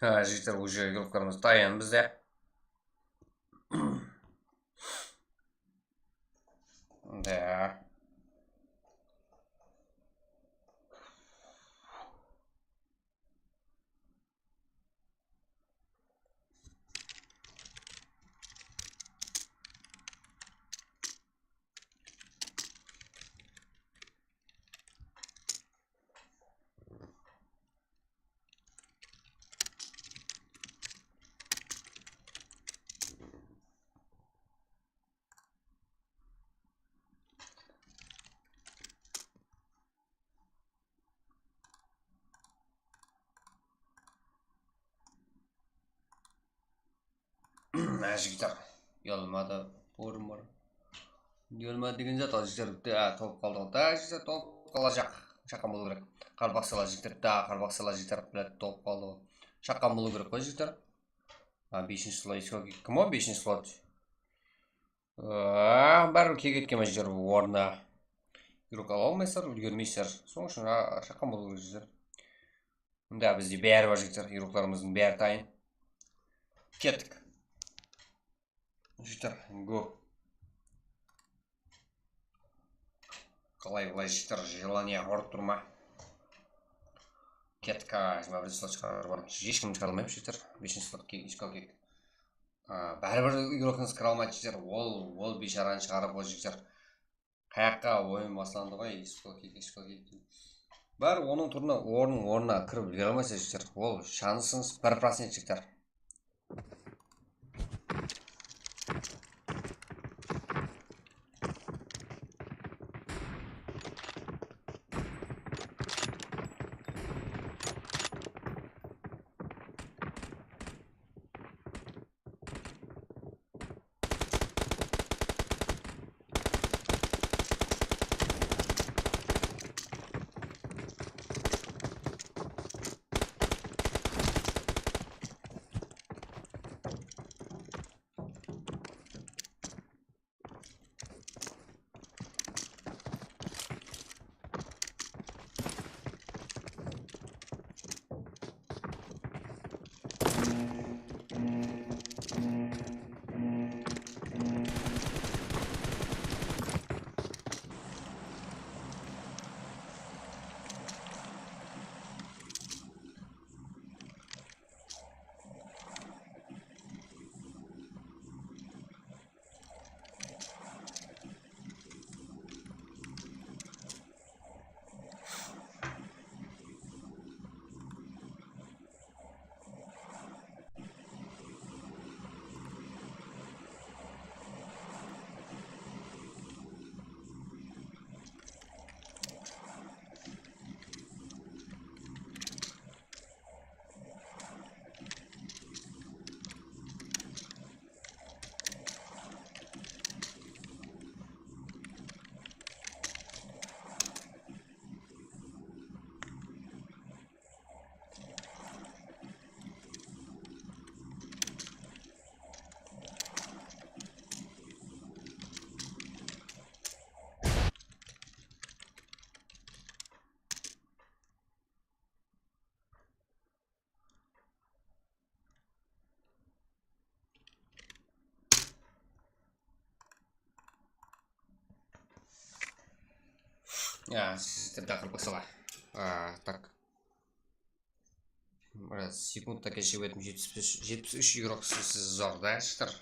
Ha, jigitler, уже gruppalarımız tayan bizde. Da. Á, jigitler, uyalmadı, orın bar. Uyalmadı degen zat, al, jigitler, bitti, á, tolıp qaldı ǵoy. Da, jigitler, tolıp qalajaq. Shaqqan bolıw kerek. Qarabaqsalar, jigitler, da, qarabaqsalar, jigitler, bilat, tolıp qaldı ǵoy. Shaqqan bolıw kerek ǵoy, jigitler. A, besinshi slot, kim o besinshi slot? Aa, báribir kiyik etken, jigitler, ornına. Yurok ala almaysızlar, úlgermeysizler. Sonıń ushın, a, shaqqa bolıw kerek, jigitler. Mında bizde bári bar, jigitler, yuroklarımızdıń bári tayın. Kettik. Jigitler, go. Qalay, bılay, jigitler, jelaniya urıp tur ma? Kettik, a, jigirma birinshi slot shıǵarıp aldım. Hesh kim shıǵara almaydı, jigitler. Besinshi slot kiyik, ishkal kiyik. A, báribir igrokıńız kire almaydı, jigitler. Ol, ol biyshara shıǵarıp, ol jigitler. Qayaqqa, oyın baslandı ǵoy, ishkal kiyik, ishkal kiyik. Bári onıń turına, ornıń ornına kirip úlgere almaysa, jigitler. Ol shansıńız bir procent, jigitler. Ya, sizler taqırıp basala. A, tak. Biraz sekundta keshigip edim, jetpis úsh, jetpis úsh igrok siz zor da, jigitler.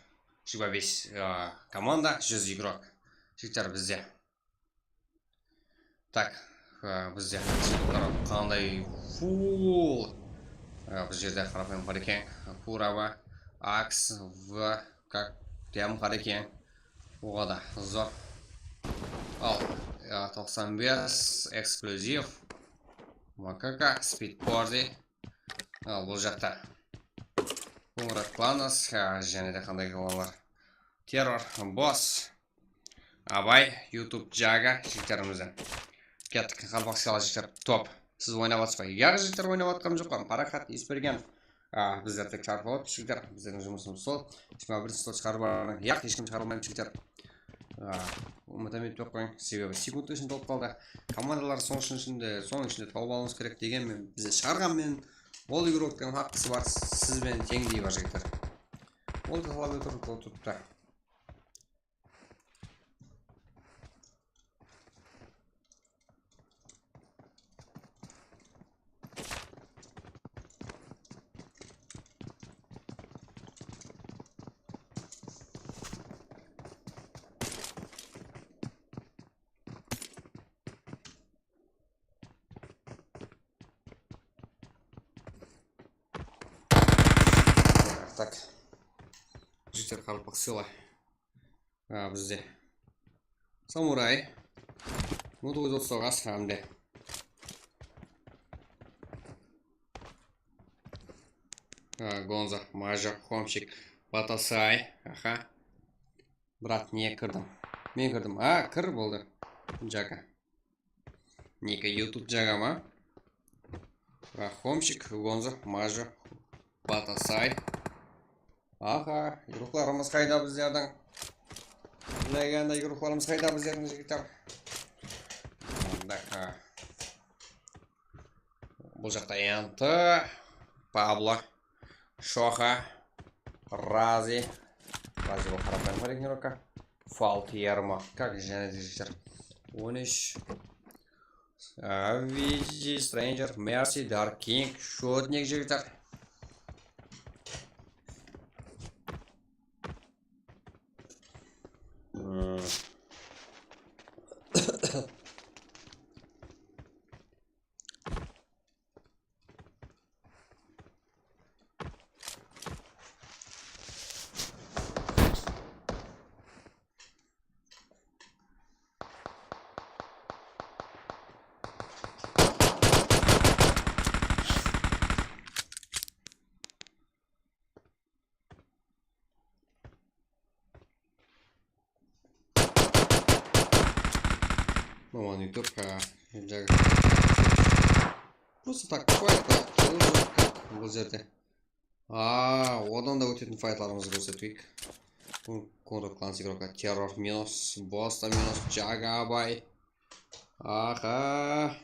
Jigirma bes, a, komanda, júz igrok. Jigitler bizde. Tak, e, bizde qanday full. E, bul jerde qarapayım bar eken. Kurava, Aks, V, kak, dem bar eken. Oǵada zor. Al, e, toqsan bes, eksklyuziv. M K K, Speed Party. Al, bul jaqta. Qońırat Klanas, e, jáne de qanday klanlar. Terror, Boss. Abay, YouTube, Jaga, jigitlerimizden. Kettik, qaraqalpaqshalar jigitler, top. Siz oynap atırsız ba? Yaq, jigitler, oynap atqanım joq pa? Paraxat Esbergenov. A, bizler tek shıǵarıp alıp, jigitler, bizlerdiń jumısımız sol. Jigirma birinshi slot shıǵarıp alıń. Yaq, hesh kim shıǵara almaydı, jigitler. A, umıt etpey qoyıń, sebebi sekund ishinde bolıp qaldı. Komandalar sonıń ishinde, sonıń ishinde tawıp alıwıńız kerek degen menen, bizde shıǵarǵan menen ol igroktıń haqqısı bar, siz benen teńdey bar, jigitler. Ol da talap etip tur, turıptı. Tak. Jigitler, qaraqalpaq sıyla. A, bizde Samuray. Mıń toǵız júz otız toǵız, hámde. A, Gonza, Majo, Xomchik, Batasay. Aha. Brat, nege kirdim? Men kirdim. A, kir, boldı. Jaka. Nege YouTube Jaga ma? A, Xomchik, Gonza, Majo, Batasay. Aha, igruqlarımız qayda bizlerdiń? Legenda igruqlarımız qayda bizlerdiń, jigitler? Mındaq, ha. Bul jaqta Enti, Pablo, Shoxa, Razi. Razi bul qarapayım, Ragnarokka. Faltermo. Kak jáne de jigitler. On úsh. Avicii, Stranger, Mercy, Dark King, Shotnik, jigitler. Hmm. Maman YouTube, ha, jaq-, просто так, faytlar, bul jerde. Aa, odan da ótetin faytlarımızdı kórseteyik. Bul Clans igroka, Terror minus, Bosta minus, Jagabay. Aha.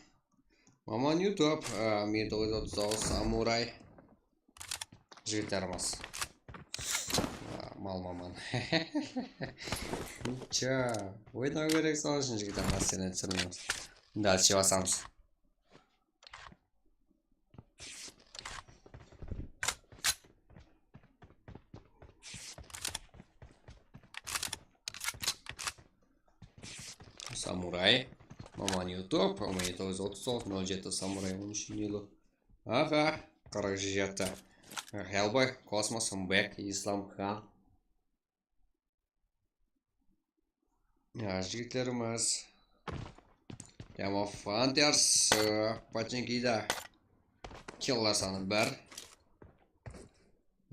Maman YouTube, a, Mir doǵız júz otız toǵız, Samuray. Jigitlerimiz. A, mal maman. Nıqsha. Oynaw kerek, sonıń ushın, jigitler, masterne túsirmeymiz. Dalshe basamız. Samuray. Maman YouTube, Maman YouTube, otız toǵız, nol jeti, Samuray, on úsh, Nilu. Aha, qırq jeti. Hellboy, Kosmos, Bek, Islam Khan. Ya, jigitlerimiz. Yama Fanters, e, Pachinkida. Killer sanı bir.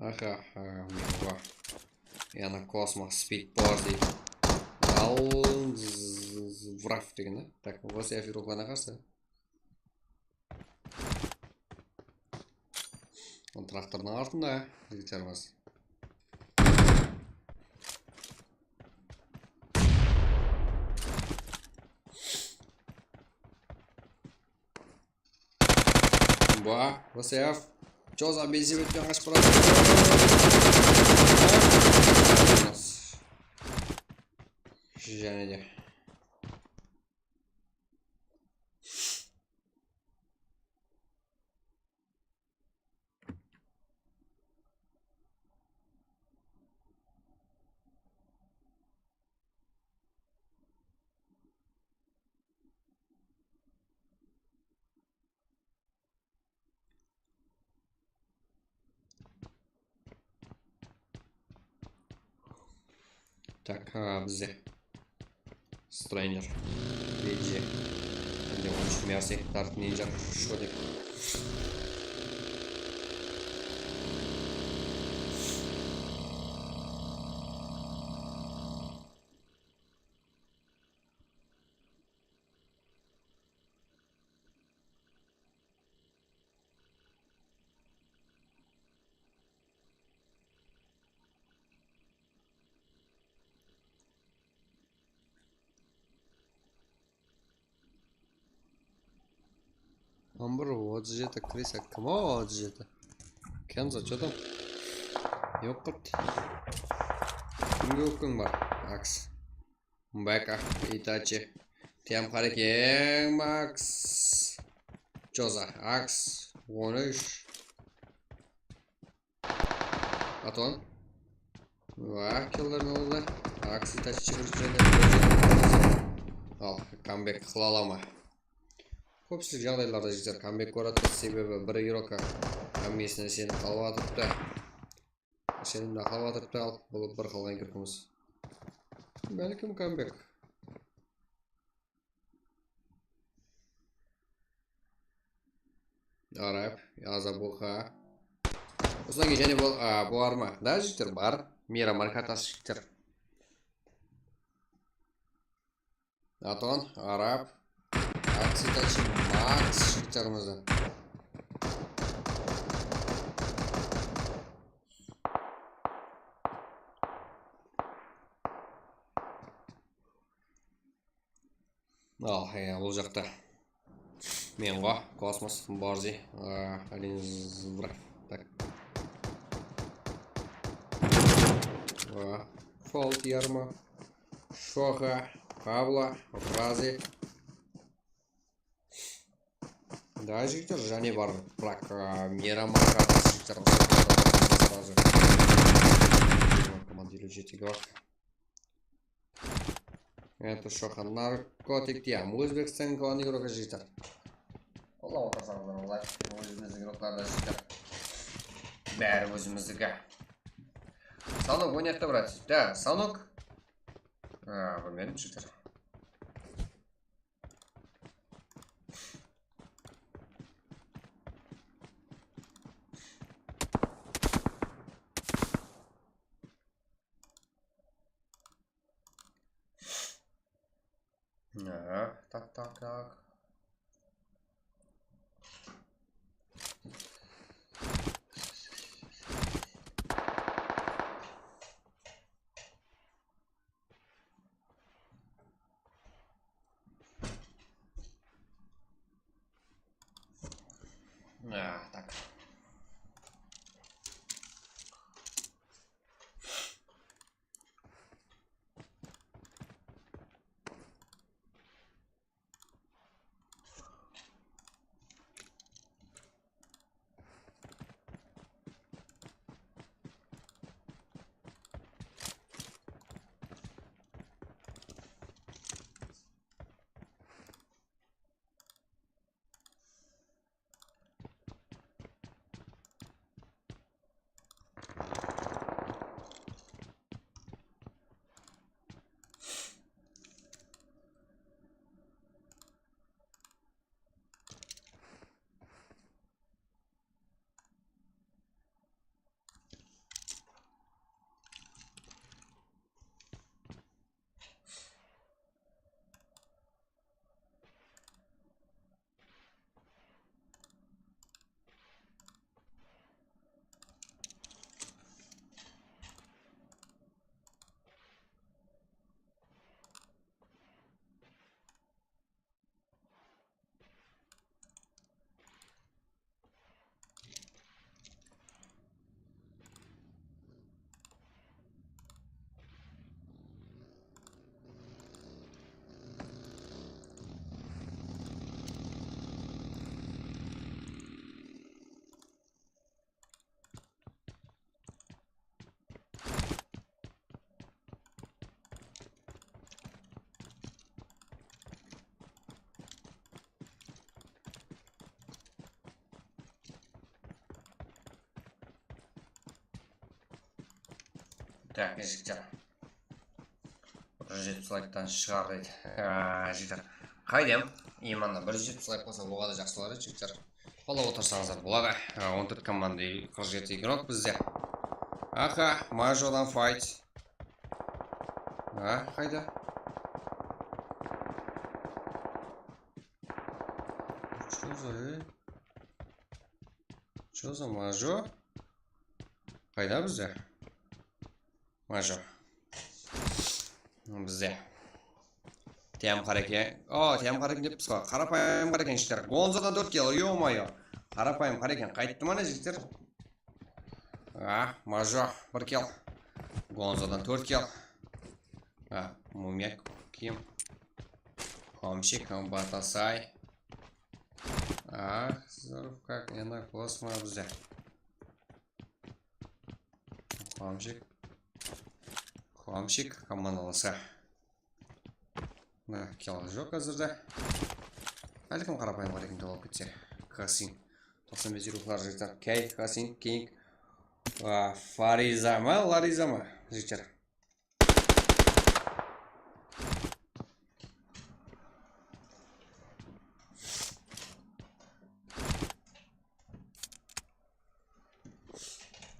Aha, aha, mine, bul. Yana Kosmos, Speed Party. Al, z-, z-, Vraf degen, e? Tak, osı efir oqlana qarsı. Ol traktordıń artında, jigitlerimiz. Ba, V S F. Joza, benzin ótken qash baradı. Jáne de. Tak, ha, bizde. Stranger. Veggie. Endi on úsh Mercy, Dark Ninja, Shotnik. On bir otız jeti, Krisa, kim o otız jeti? Kenzo, что там? Yoq qıptı. Kimge ókpiń bar? Aks. Beka, Itachi. Tiyam Harekeng, Max. Joza, Aks. On úsh. Aton. Wah, killer ne boldı? Aks, Itachi, Chigir, Joza. Al, comeback qıla ala ma? Kópshilik jaǵdaylarda, jigitler, comeback kóredi, sebebi bir igroka hámmesine isenip qalıp atırıptı. Isenimdi aqlap atırıptı, al, bul bir qalǵan igrokımız. Bálkim comeback. Arab, Azabuxa. Usıdan keyin jáne bol-, a, bolar ma? Da, jigitler, bar. Meyram arqatası, jigitler. Aton, Arab. Aksitachi, Max, jigitlerimizden. Al, e, bul jaqta. Men ǵo, Kosmos, Borzi, e, Rinzvraf. Tak. E, Folt yarımı. Shoxa, Pablo, Razi. Da, jigitler, jáne bar, biraq, e, Meyraman qardash, jigitler, usı srazı. Komandir jetiga. Это что, наркотик deyam. Ózbekstannıń glawnıy igrokı jigitler. Ola otırsańızlar, ola. Ózimizdiń igroklarda jigitler. Bári ózimizdiki. Sanok oynayıq ta, brat. Da, Sanok. A, bilmedim, jigitler. Ya, tak, tak, tak. A, tak. Tak, jigitler. Bir júz jetpis layktan shıǵar deydi. Aa, jigitler. Qaydem, imanlı bir júz jetpis layk bolsa, oǵada jaqsı bolar edi, jigitler. Qollap otırsańızlar boladı. Aa, on tórt komanda, qırq jeti igrók bizde. Aha, Majodan fight. A, qayda? Что за, e? Что за Majo? Qayda bizde? Majo. Bizde. Tiyam qara eken. O, tiyam qara eken deppiz ǵoy. Qarapayım qara eken, jigitler. Gonzodan tórt kill, ё-моё. Qarapayım qara eken. Qayttı ma ne, jigitler? A, Majo, bir kill. Gonzodan tórt kill. A, Mumya kim? Komshik, Batasay. A, Zurov, kak, endi Kosmo bizde. Komshik. Komshik, komandalasa. Na, kill joq házirde. Álkim qarapayım qara eken, alıp ketse. Kasin. Toqsan bes ruxlar jigitler. Key, Kasin, King. A, Fariza ma, Lariza ma? Jigitler.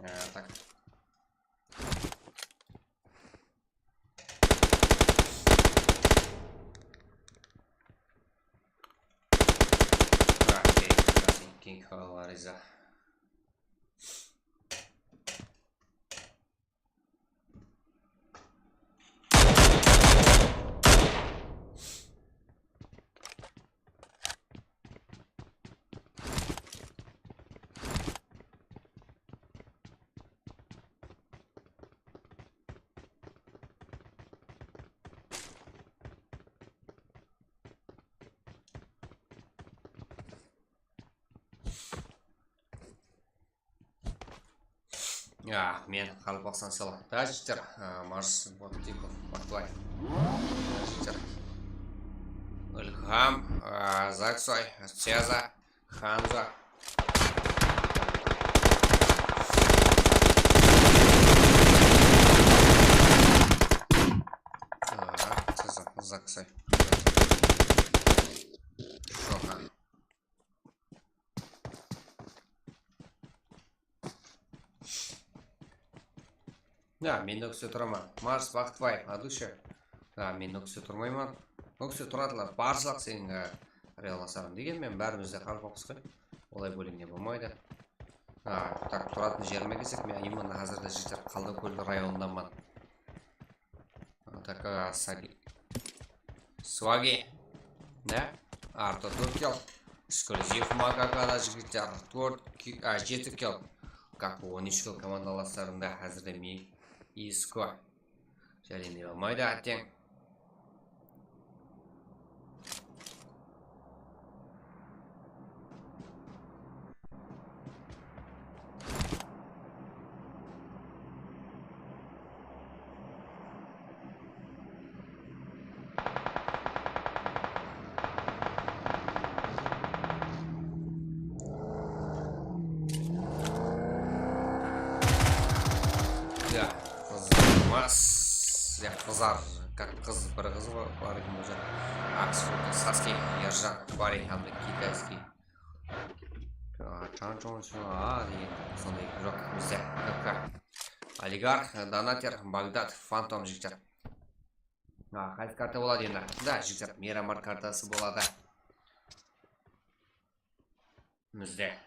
A, tak. A, King, Kasin, King, Lariza. Ya, men Qaraqalpaqstan selo. Da, jigitler, a, Mars Botdikov, Baqtibay. Da, jigitler. Ilham, a, Zaksoy, Ceza, Hanzo. A, Ceza, Zaksoy. Shoxan. Ya, men Nókiste turaman. Mars Baqtibay, Adusha. Ya, men Nókiste turmayman. Nókiste turatular barshılıq seniń, e, real masarıń. Degenmen, bárimiz de qaraqalpaqpız ǵoy. Olay bólegine bolmaydı. Ha, tak, turatın jerime kelsek, men именно házirde jigitler Qaldakól rayonındaman. Ataka Sagi. Swagi. Ne? Arto tórt kill. Ekskluzivma kakada jigitler. Tórt ki-, a, jeti kill. Kak on úsh kill komandalaslarında házirde mi isko. Járende bolmaydı, átteń. Ya, qızarmas. Ya, qızar. Kak qız, bir qız bar, bar eken bul jerde. Aks, Sasuke, Erjan, Akbari hám de Kitayskiy. Chanchon, a, degen sonday joq bizde. K K. Oligarx, Donater, Bagdad, Fantom jigitler. A, qaysı karta boladı endi? Da, jigitler, Miramar kartası boladı. Bizde.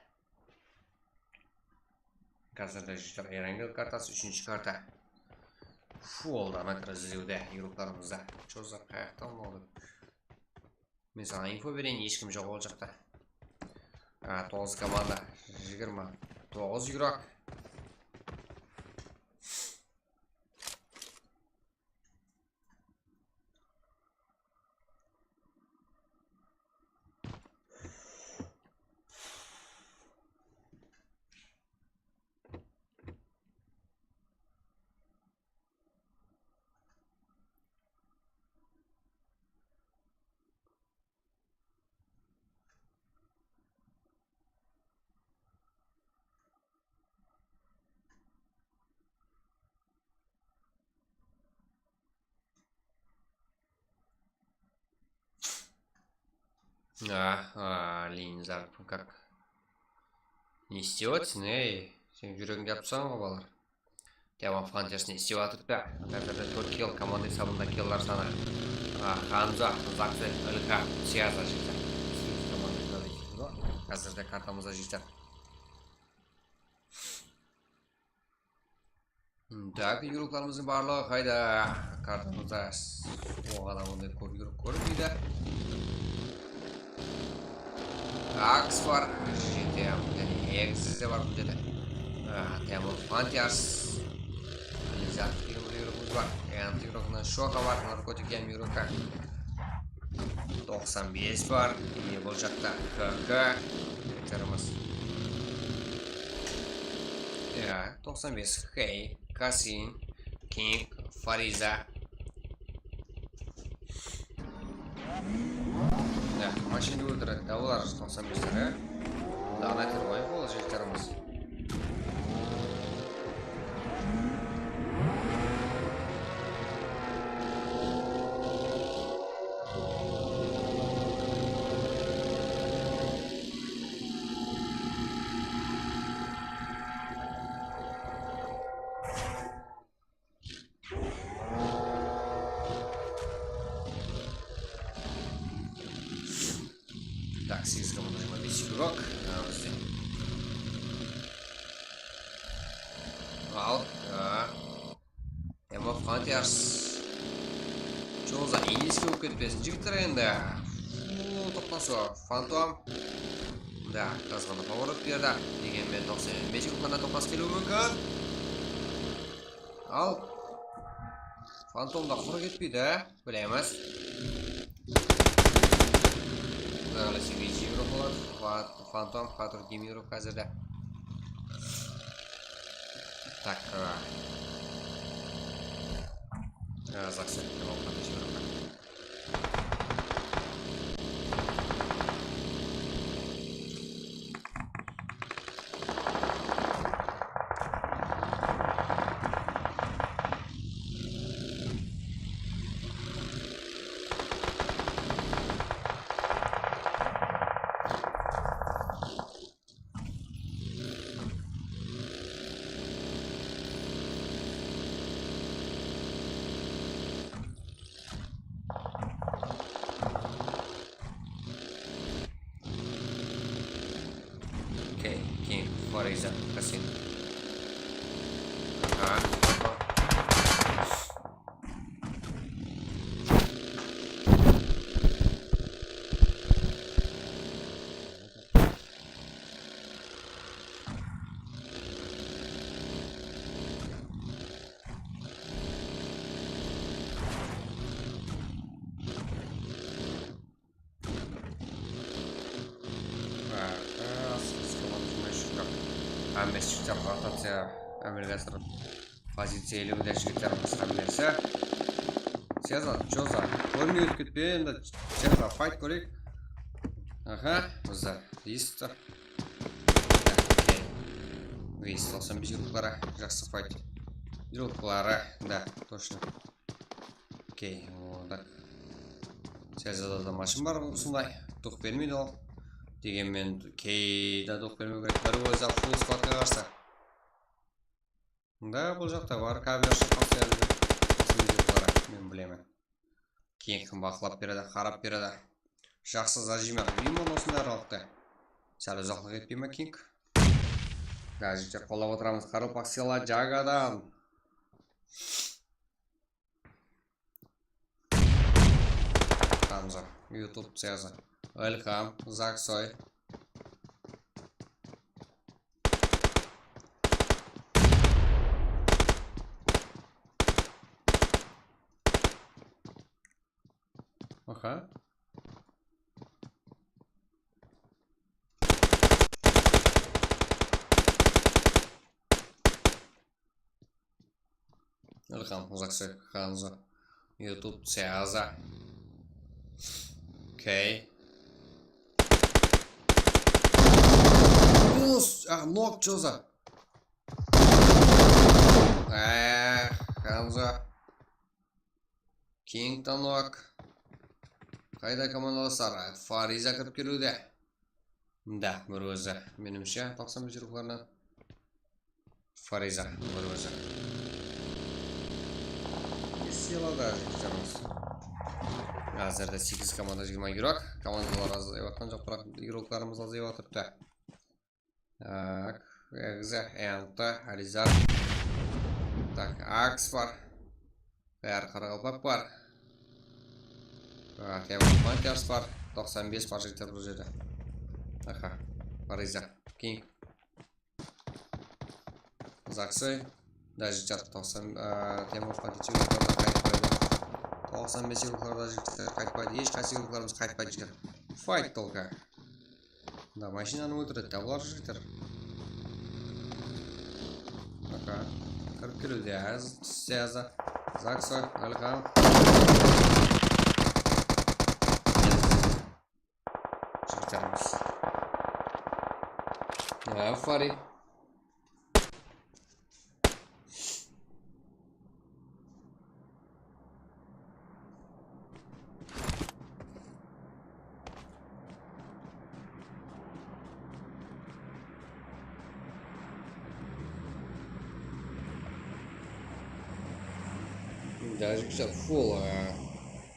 Házirde jigitler, Erangel kartası, úshinshi karta. Fu, ol Donater izlewde, игрокlarımızda. Chozaq qayaqtan boldı? Men saǵan info bereyin, hesh kim joq ol jaqta. A, toǵız komanda, jigirma toǵız игрок. A, a, Leninzar, как? Ne istep atırsın, ey? Sen júregińdi alıp taslaǵan ǵoy, balalar. Demon Hunters ne istep atırıptı? Házirde tórt kill, komanda esabında killlar sanı. A, Hanzo, Zakse, Ilka, Siyaza jigitler. Segiz komanda killedi. Házirde kartamızda jigitler. Tak, игрокlarımızdıń barlıǵı qayda? Kartamızda oǵada onday kóp игрок kórinbeydi. Aks bar, jeti, jáne Egze bar bul jerde. A, Temur Hunters. Lizard degen bir игрокımız bar. Ant игрокынан Shoxa bar, Narkotik hám игрокka. Toqsan bes bar. Mine bul jaqta K K. Jigitlerimiz. Ya, toqsan bes. Hey, Kasin, King, Fariza. Ya, mashina óltiredi. Ya, olar toqsan besler, a? Donater ǵoy, bul jigitlerimiz. Так, segiz komanda jigirma bes игрок. A, bizde. Al, a. Temur Hunters. Jolda indiyskiy bolıp ketpesin, jigitler endi. Uu, toqtasıw. Fantom. Da, qızǵın поворот berdi. Degenmen toqsan bes sekundta toqtas keliwi múmkin. Al. Fantom da qurı ketpeydi, bilemiz. Quday qálese, bes игрок boladı. Fa-, Fantom, Fatur, Demirov házirde. Так, а, а, зак сеттим, ол qáte jiberdim. Okey, keyin Fariza, Qasim. Aha. Aha, asıp bizge olar jigirma úsh. Hámmesi jigitler rotaciya ámelge asırıp, poziciya iyelewde jigitlerimiz hámmesi. Seza, Joza, kórmey ótip ketpe endi. Seza, fight kóreyik. Aha, bizde esitip tur. Okey. Вейс, toqsan bes yurtları, jaqsı fight. Yurtları, da, точно. Okey, onda. Sezada da mashın bar, usınday. Toq bermeydi ol. Degenmen, keyde toq bermew kerek. Bir ózi full squadqa qarsı. Da, bul jaqta bar, kaver shıqqan seyirli. Usınday yurtları, men bilemen. Keyin kim baqlap beredi, qarap beredi. Jaqsı zajima, limon osınday aralıqta. Sál uzaqlıq etpey ma, King? Da, jigitler, qollap otıramız. Qaraqalpaq sıyla jagadan. Hamza, YouTube sıyası. Ilham, Zaksoy. Aha. Ilham, Zaksoy, Hanzo. YouTube sıyası. Okey. Us, ah, nok, Joza. Eh, Hanzo. King tanok. Qayda komandalaslar? Fariza kirip keliwde. Da, bir ózi. Menimshe, toqsan bes yurtlardan. Fariza, bir ózi. Esiyalada jigitlerimiz. Házirde segiz komanda, jigirma yuraq. Komandalar azayıp atqan joq, biraq yurtlarımız azayıp atırıptı. Tak, Egze, Enta, Alizar. Tak, Aks bar. Bári qaraqalpaq bar. A, Temur Panthers bar. Toqsan bes bar jigitler bul jerde. Aha, Fariza, King. Zaksoy. Da jigitler toqsan, a, Temur Panthers qaytpaydı. Toqsan bes yurtlarda jigitler qaytpaydı. Hesh qaysı yurtlarımız qaytpaydı jigitler. Fight только. Da, mashinanı óltiredi, da, bular jigitler. Aka, kirip keliwde, házir tússe házir. Zaksoy, Ilham. Jigitlerimiz. Ya, Fari. Da, jigitler, full, e,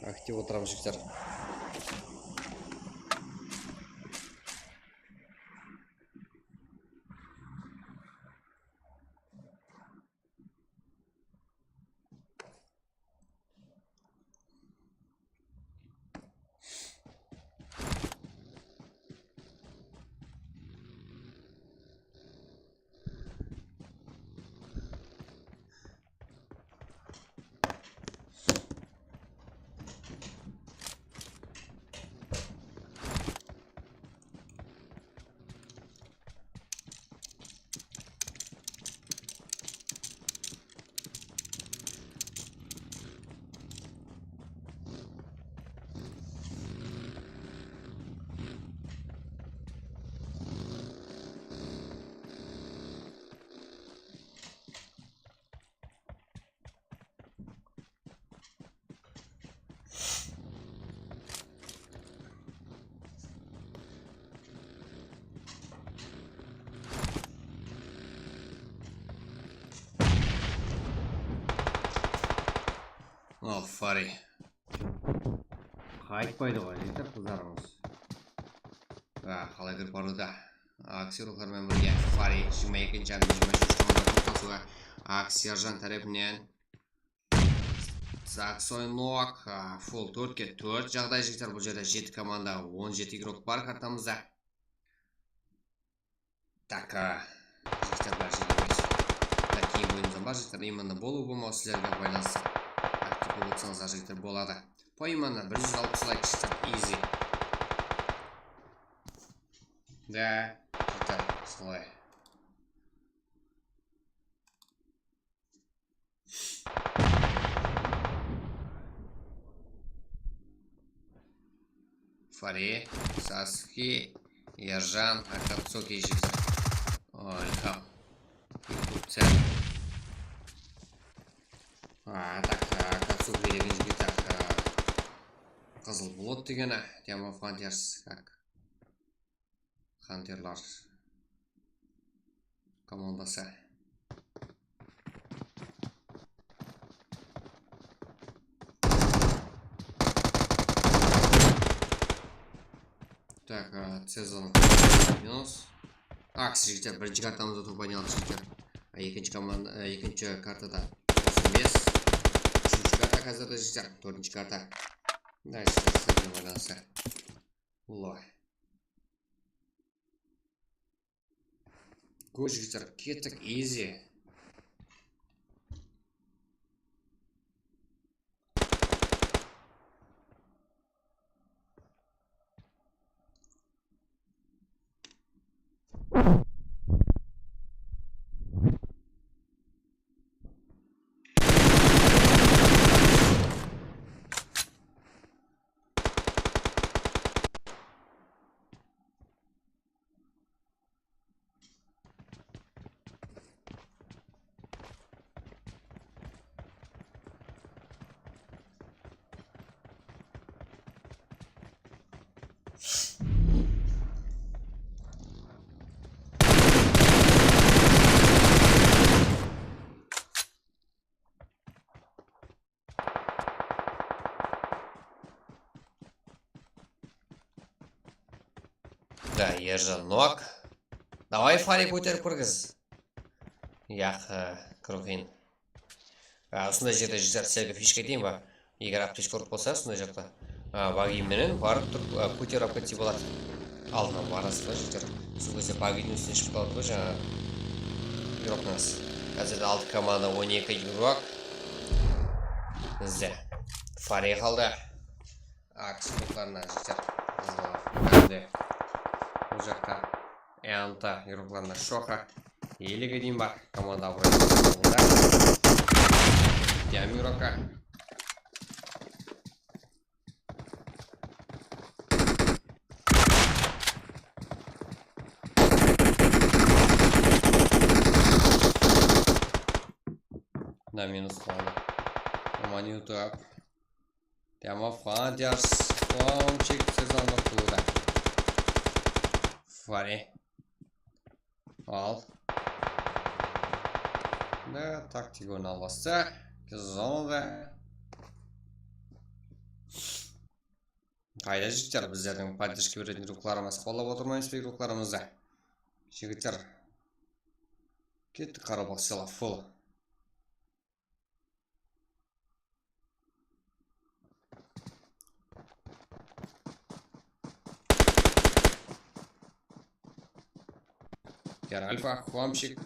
aktiv otıramız, jigitler. Al, Fari. Qaytpaydı ǵoy, jigitler, qızlarımız. A, qalay kirip barıwda? Aksiya urıqlar menen birge Fari jigirma ekinshi hám jigirma úshinshi raundda toqtasıwǵa Aksiya Erjan tárepinen. Saksoy nok, a, full tórtke tórt jaǵday, jigitler. Bul jerde jeti komanda, on jeti igrok bar kartamızda. Tak, a, jigitler, bár jerge emes. Tak, keyin oyınımızdan bar, jigitler. Imенно bolıw bolmaw sizlerge baylanıslı. Aktiv bolıp atsańızlar, jigitler, boladı. Poimенно bir júz alpıs layk, jigitler, easy. Da, jigitler, solay. Fare, Sasuke, Erjan, Akatsuki jigitler. Oy, kap. Instrukciya. A, tak, Akatsuki degen jigit, tak, Qızıl Bulut degeni, Diamond Hunters, kak. Hunterlar komandası. Tak, a, sezon minus. Aksi jigitler, birinshi kartamızda to'pani aldı jigitler. A, ekinshi komanda, a, ekinshi kartada toqsan bes. Úshinshi karta házirde jigitler, tórtinshi karta. Nice, sizlerge baylanıslı. Ulo. Go, jigitler, kettik, easy. Da, Erjan nok. Davay, Fare, kóterip kirgiz. Yaq, e, kiriw qıyın. A, usınday jerde jigitler, sizlerge fishka aytayın ba? Eger aptechka urıp qalsa, usınday jaqta, a, bagi menen barıp turıp, a, kóterip alıp ketse boladı. Aldınan barasız ba, jigitler? Sol gezde baginiń ústine shıǵıp qaladı ǵoy, jańa igroklarıńız. Házirde altı komanda, on eki igrok. Bizde Fare qaldı. Aks igroklarına jigitler. Bizde bul jaqta Eanta igroklarına Shoxa. Ellige deyin bar. Komanda abırayı. Diamond igrokka. Na, minus qaldı. Aman YouTube. Diamond Hunters, Homchik sezonda qutıldı. Fare. Al. Da, taktik oynalması. Zonada. Qayda jigitler, bizlerdiń podderjka beretin igroklarımız, qollap otırmaymız ba igroklarımızdı? Jigitler. Kettik, qaraqalpaq sıyla full. Geralfa, Huamchik,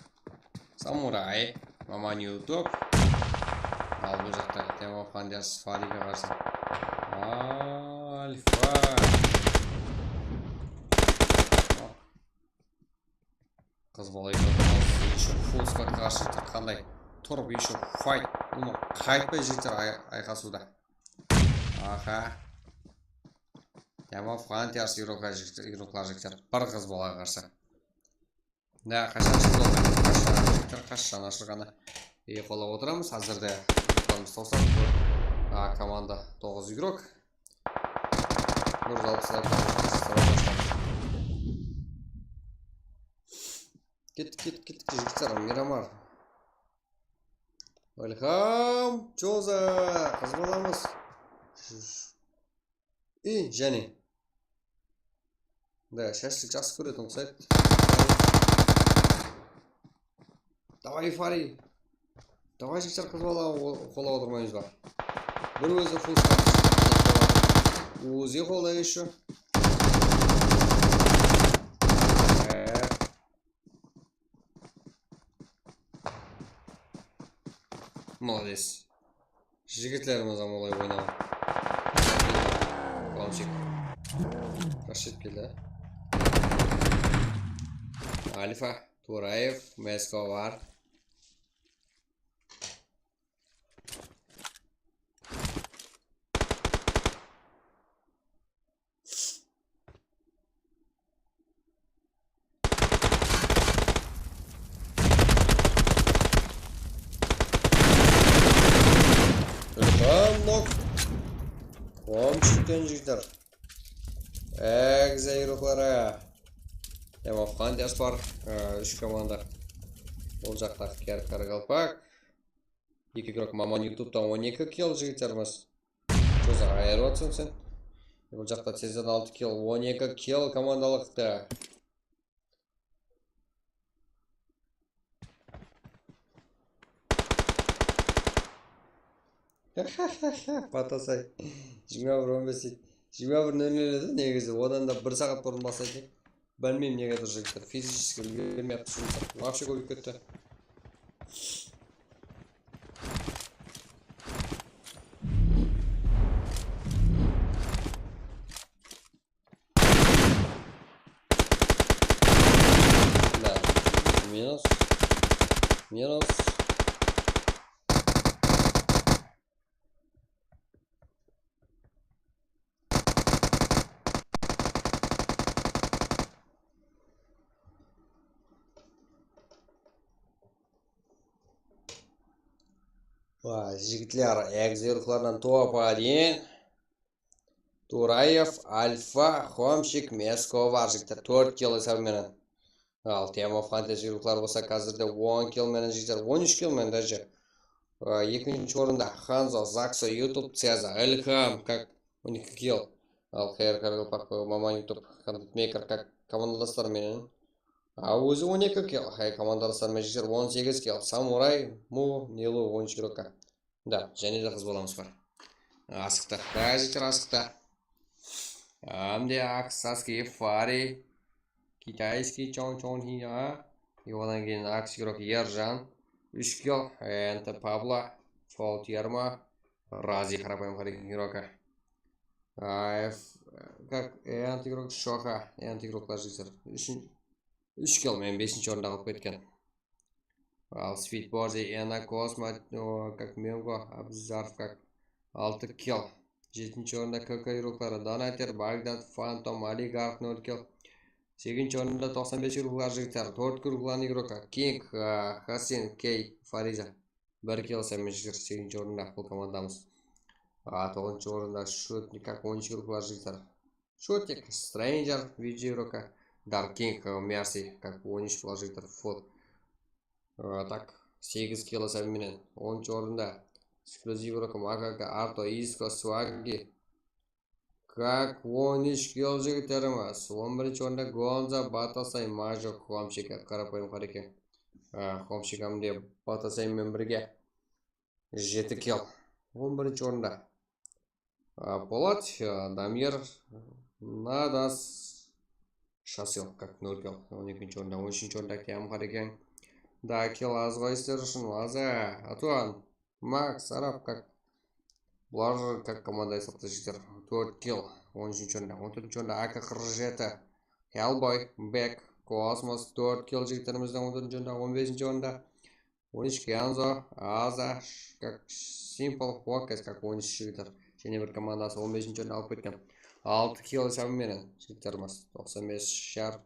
Samuray, Maman YouTube. Al, bul jaqta Temo Pandas Fariga qarsı. Alfa. Qız bala еще full squadqa qarsı turıp qanday turıp еще fight, ulı qaytpay jigitler ay-, ayqasıwda. Aha. Diamond Hunters igroklar jigitler, igroklar jigitler. Bir qız balaǵa qarsı. Ne, qashan jıl boldı? Qashan jigitler, qashan ashılǵanı? Ey, qollap otıramız. Házirde igroklarımız toqsan. A, komanda toǵız igrok. Bir júz alpıs layk. Kettik, kettik, kettik, jigitler, Miramar. Welcome, Joza, qız balamız. I, jáne. Da, shashlik jaqsı kóretuǵın uqsaydı. Davay, Fari. Davay, jigitler, qız bala qo-, qollap otırmaymız ba? Bir ózi full shashlik. Ózi qollay ещё. Молодец. Jigitlerimiz hám olay oynaw. Lamchik. Rashid keldi. Alfa, Turaev, Mesko bar. Ilham nok. Qom shekten jigitler. Egizey ruxları. Demov Hunters bar. Á, úsh komanda. Ol jaqtaǵı Kar-, Qaraqalpaq. Eki igrok Maman YouTube'tan on eki kill jigitlerimiz. Joza ayırıp atsań sen. Bul jaqta seksen altı kill, on eki kill komandalıqta. Batasay. Jigirma bir on bes deydi. Jigirma bir nol nol edi negizi. Odan da bir saat burın baslaydı. Bilmeyim, negedur jigitler, fizicheskiy úlgermeyaptı, jumsaq. Вообще kóbeyip ketti. Da, minus. Minus. Vay, jigitler, egizey ruxlardan top один. Turaev, Alfa, Homchik, Mesko bar, jigitler, tórt kill esabı menen. Al, Temov Hunters ruxları bolsa házirde on kill menen, jigitler, on úsh kill menen, даже. Á, ekinshi orında Hanzo, Zakso, YouTube, Ceza, Ilham, как, on eki kill. Al, Q R Qaraqalpaq, Maman YouTube, Content Maker, как, komandadaslar menen. A, ózi on eki kill. Hay, komandadaslar menen, jigitler, on segiz kill. Samuray, Mu, Nilu, on úsh igrokka. Da, jáne de qız balamız bar. Asıqtı. Da, jigitler, asıqtı. Ámde Aks, Saski, Fari, Kitayskiy, Chon Chon Hi, a. E, odan keyin Aks igrok Erjan. Úsh kill, Ent Pablo, Fault Yerma, Razi, qarapayım, qarayın igroka. Ay, f-, как, Ent igrok Shoxa, Ent igroklar jigitler. Úshin-, úsh kill menen besinshi orında qalıp ketken. Al, Sweetboard, Ena, Kosmo, o, как, Mengo, Abzarov, как, altı kill. Jetinshi orında K K igrokları Donater, Bagdad, Phantom, Oligarx, nol kill. Segizinshi orında toqsan bes igroklar jigitler, tórt kill urǵan igroka King, a, Hasin, Key, Fariza. Bir kill, segizinshi orında bul komandamız. A, toǵızınshı orında Shotnik, как, on úsh igroklar jigitler. Shotnik, Stranger, V J igroka, Dark King, Mercy, как, on úsh igroklar jigitler, Foot. A, tak, segiz kill esabı menen. Onınshı orında Eksploziv igroka, Makaka, Arto, Isko, Swaggi. Как, on úsh kill jigitlerimiz. On birinshi orında Gonza, Batasay, Majok, Homchik, qarapayım qareken. A, Homchik hám de Batasay menen birge jeti kill. On birinshi orında. A, Polat, a, Damir, Nadas, Shasil, как, nol kill. On ekinshi orında, on úshinshi orında Kiyam Qareken. Da, kill az ǵoy sizler ushın, aza, Atuan, Max, Arab, как. Bular, как, komanda esapta jigitler. Tórt kill, on úshinshi orında, on tórtinshi orında A K qırq jeti. Hellboy, Bek, Kosmos, tórt kill jigitlerimizden on tórtinshi orında, on besinshi orında. On úsh Kenzo, Aza, sh-, как, Simple, Focus, как, on úsh jigitler. Jáne bir komandası on besinshi orın alıp ketken. Altı kill esabı menen jigitlerimiz. Toqsan bes shar,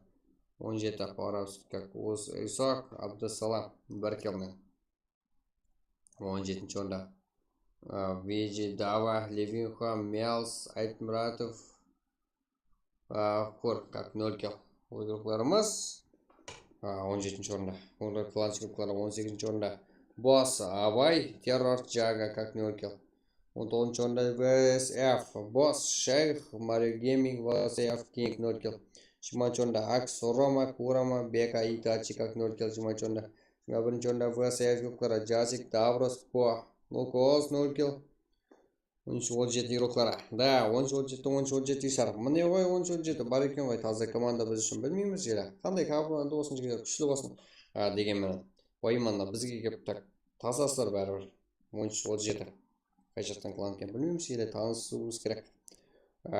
on jeti Poravs, как, Us, Isok, Abdusalam, bir kill menen. On jetinshi orında. A, Viji, Dava, Levinxo, Mels, Aytmuratov, A, Kor, как, nol kill. Oyuncularımız, a, on jetinshi orında. Oyuncular klançılıkları on segizinshi orında. Boss Abay, Terror Jaga, как nol kill. On toǵızınshı orında V S F, Boss Shayx, Mario Gaming, V S F King, nol kill. Jigirmanshı orında Aks Roma, Kurama, Beka Itachi, как nol kill, jigirmanshı orında. Jigirma birinshi orında V S F Yuklara, Jasik, Davros, Poa, Nukos, nol kill. On úsh, on jeti igroklara. Da, on úsh, on jeti, on úsh, on jeti ishar. Mine ǵoy, on úsh, on jeti bar eken ǵoy, taza komanda biz ushın. Bilmeymiz ele. Qanday komanda bolsın, jigitler, kúshli bolsın. A, degen menen. Oyımanda bizge kelip tak, tazasızlar báribir. On úsh, on jeti. Qay jaqtan klan eken bilmeymiz ele, tanısıwımız kerek. A,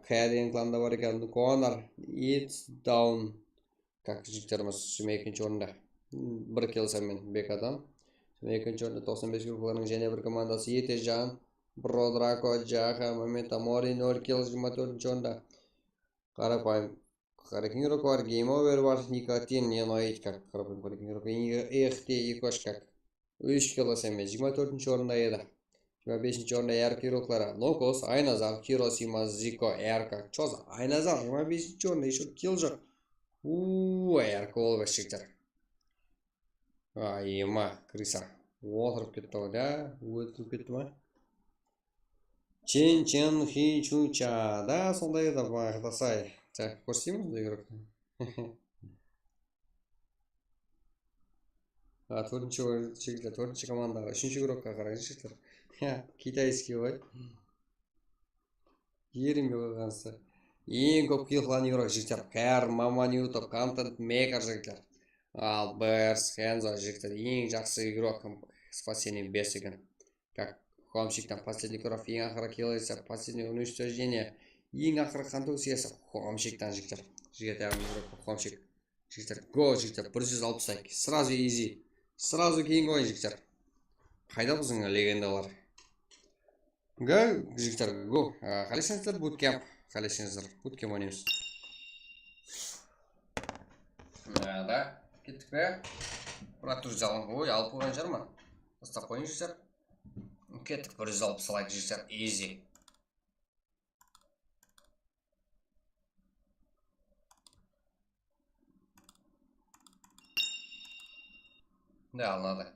Karen klanda bar eken, Connor, It's Down. Kak jigitlerimiz jigirma ekinshi orında. Bir kill sanmen Bekadan. Jigirma ekinshi orında toqsan bes kill qılǵanıń jáne bir komandası Etejan, Bro Drako, Jaha, Momenta Mori, nol kill, jigirma tórtinshi orında. Qarapayım. Qaraqalpaq bar, Game Over bar, Nikotin, Nenoid, kak, Qarapayım, Qaraqalpaq, Ex, Ekosh, kak. Úsh kill sanmen jigirma tórtinshi orında edi. Jigirma besinshi orında R K igrokları. Nokos, Aynazar, Hirosima, Ziko, R K. Choz, Aynazar jigirma besinshi orında, eshok kill joq. Uuu, R K bolıp jigitler. Ayma, krisa. Otırıp ketti ǵoy da, ótirip ketti ma? Chen Chen Hi Chu Cha da sonday edi, bayaqtasay. Kórsetemen bul igroktı. Ha, tórtinshi or-, jigitler, tórtinshi komandaǵa, úshinshi igrokqa qarań, jigitler. Ha, kitayskiy ǵoy. Yerim yoq qalsa. Eń kóp kill qılǵan igrok, jigitler. Kar Maman YouTube, content maker, jigitler. Albers, Kenzo, jigitler. Eń jaqsı igrok, спасение bes eken. Как Homshiktan последний кровь, eń aqırı kill esa, последнее уничтожение. Eń aqırı qan tógis esa Homshiktan, jigitler. G T A igrok Homshik. Jigitler, go, jigitler, bir júz alpıs like. Сразу easy. Сразу keyin qoyıń, jigitler. Qayda biziń legendalar? Go, jigitler, go. Á, qálesizler, bootcamp. Qálesizler, bootcamp oynaymız. Á, da, kettik pe? Brat, tur, zalan. Oy, alıp qoyǵan shıǵarman. Tastap qoyıń, jigitler. Kettik, bir júz alpıs like, jigitler, easy. Ne alındı?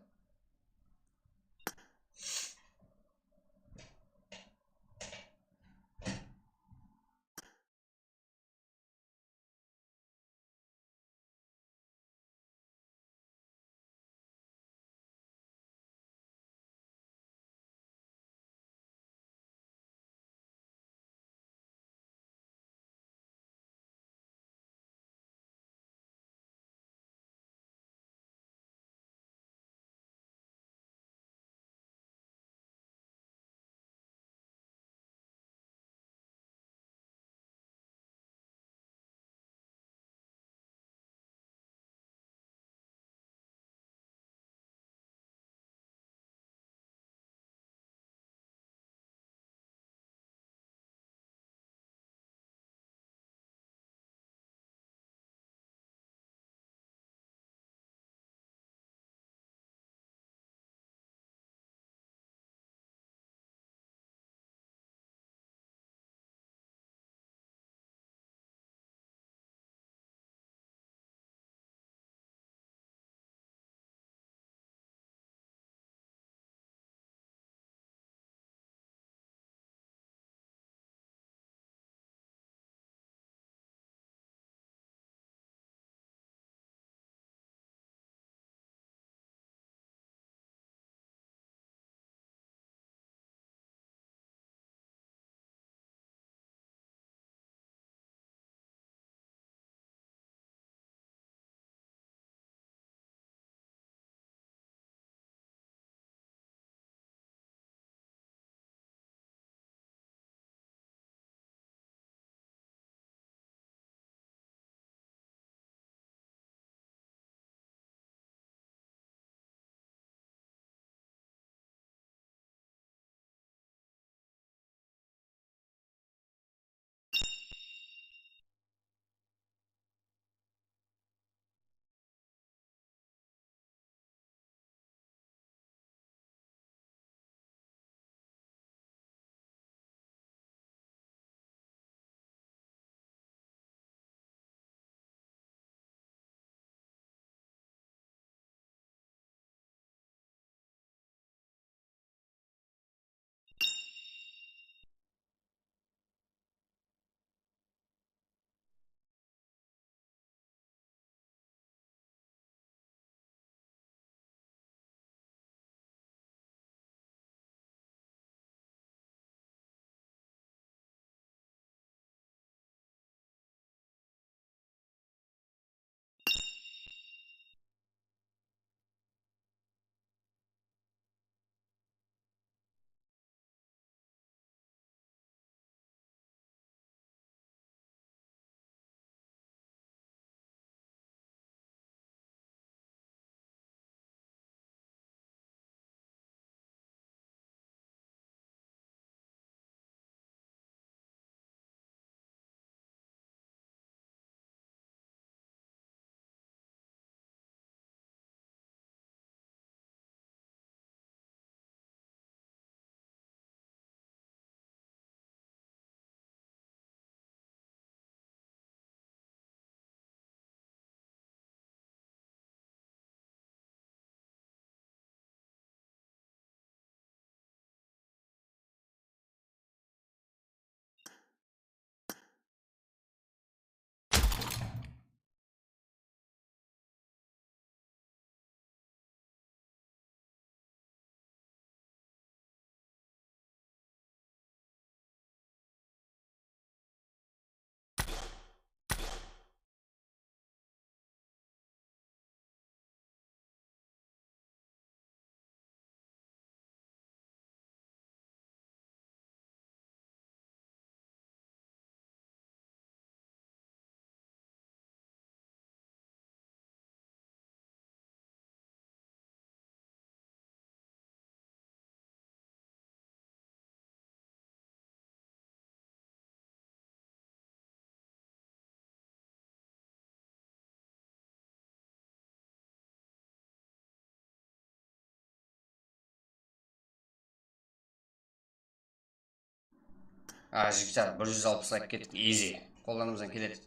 A, jigitler, bir júz alpıs layk kettik, easy. Qollarımızdan keledi.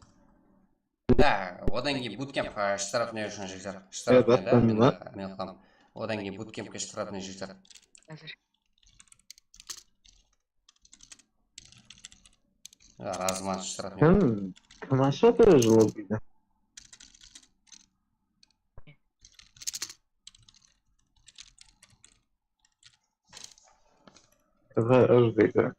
Da, odan keyin bootcamp, a, shtraf ne ushın, jigitler? Shtraf ne da, men, men qılam. Odan keyin bootcampke shtraf ne, jigitler? Házir. A, razman shtraf ne? Kim, kim ashıp atır lobbiyi? Tıǵı ır deydi.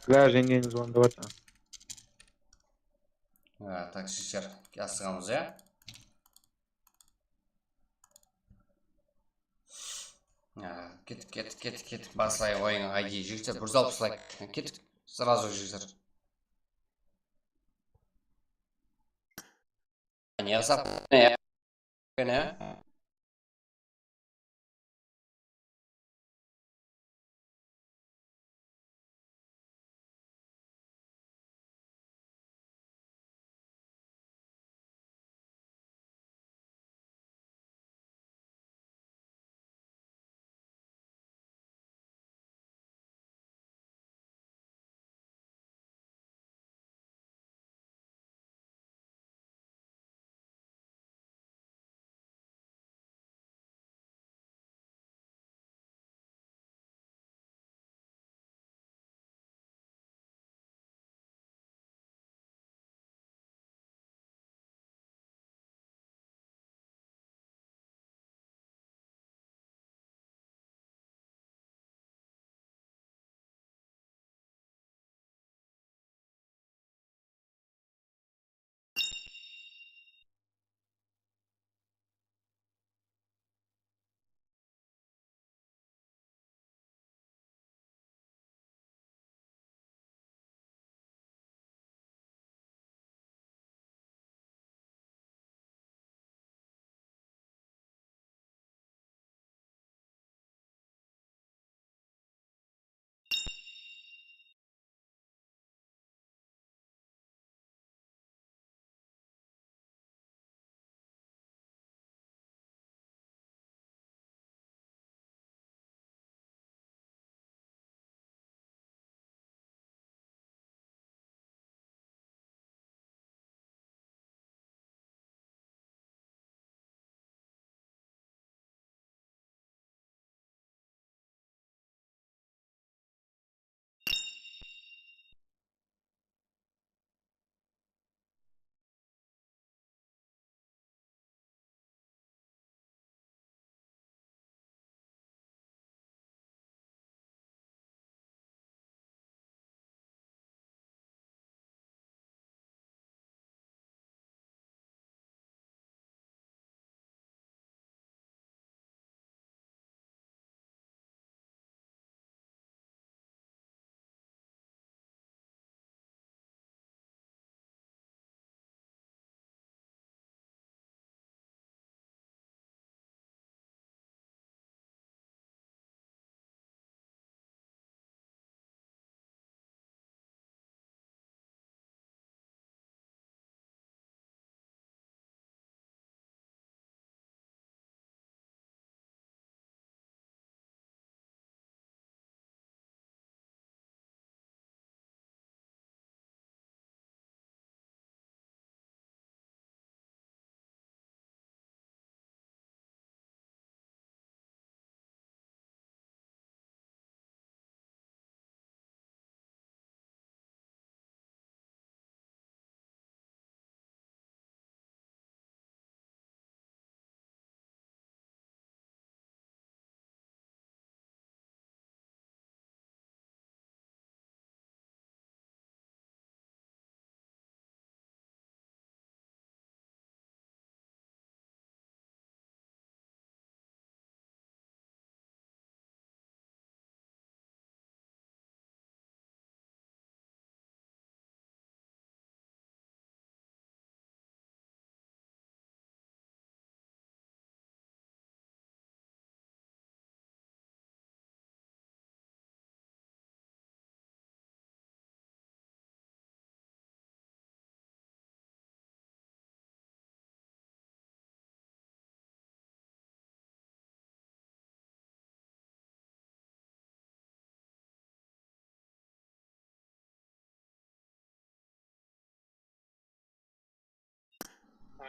Gúlá jeńgeńiz ornında bar. Ha, taksistler, asıǵamız, ya? Ha, kettik, kettik, kettik, kettik. Baslayıq oyın, I D, jigitler, bir júz alpıs layk. Kettik, srazu, jigitler. Ne qılsaq, ne? Ne?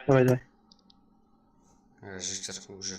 Давай, давай. Э, jigitler, уже.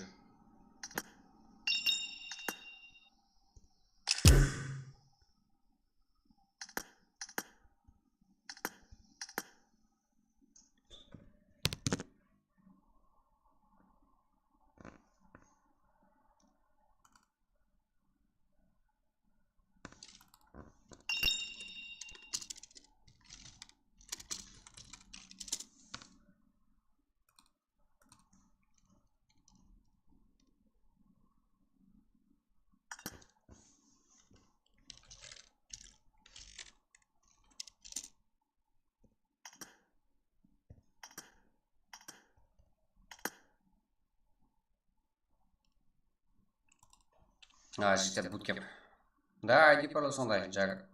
A, jigitler, bootcamp. Da, I D parol sonday, jaǵı.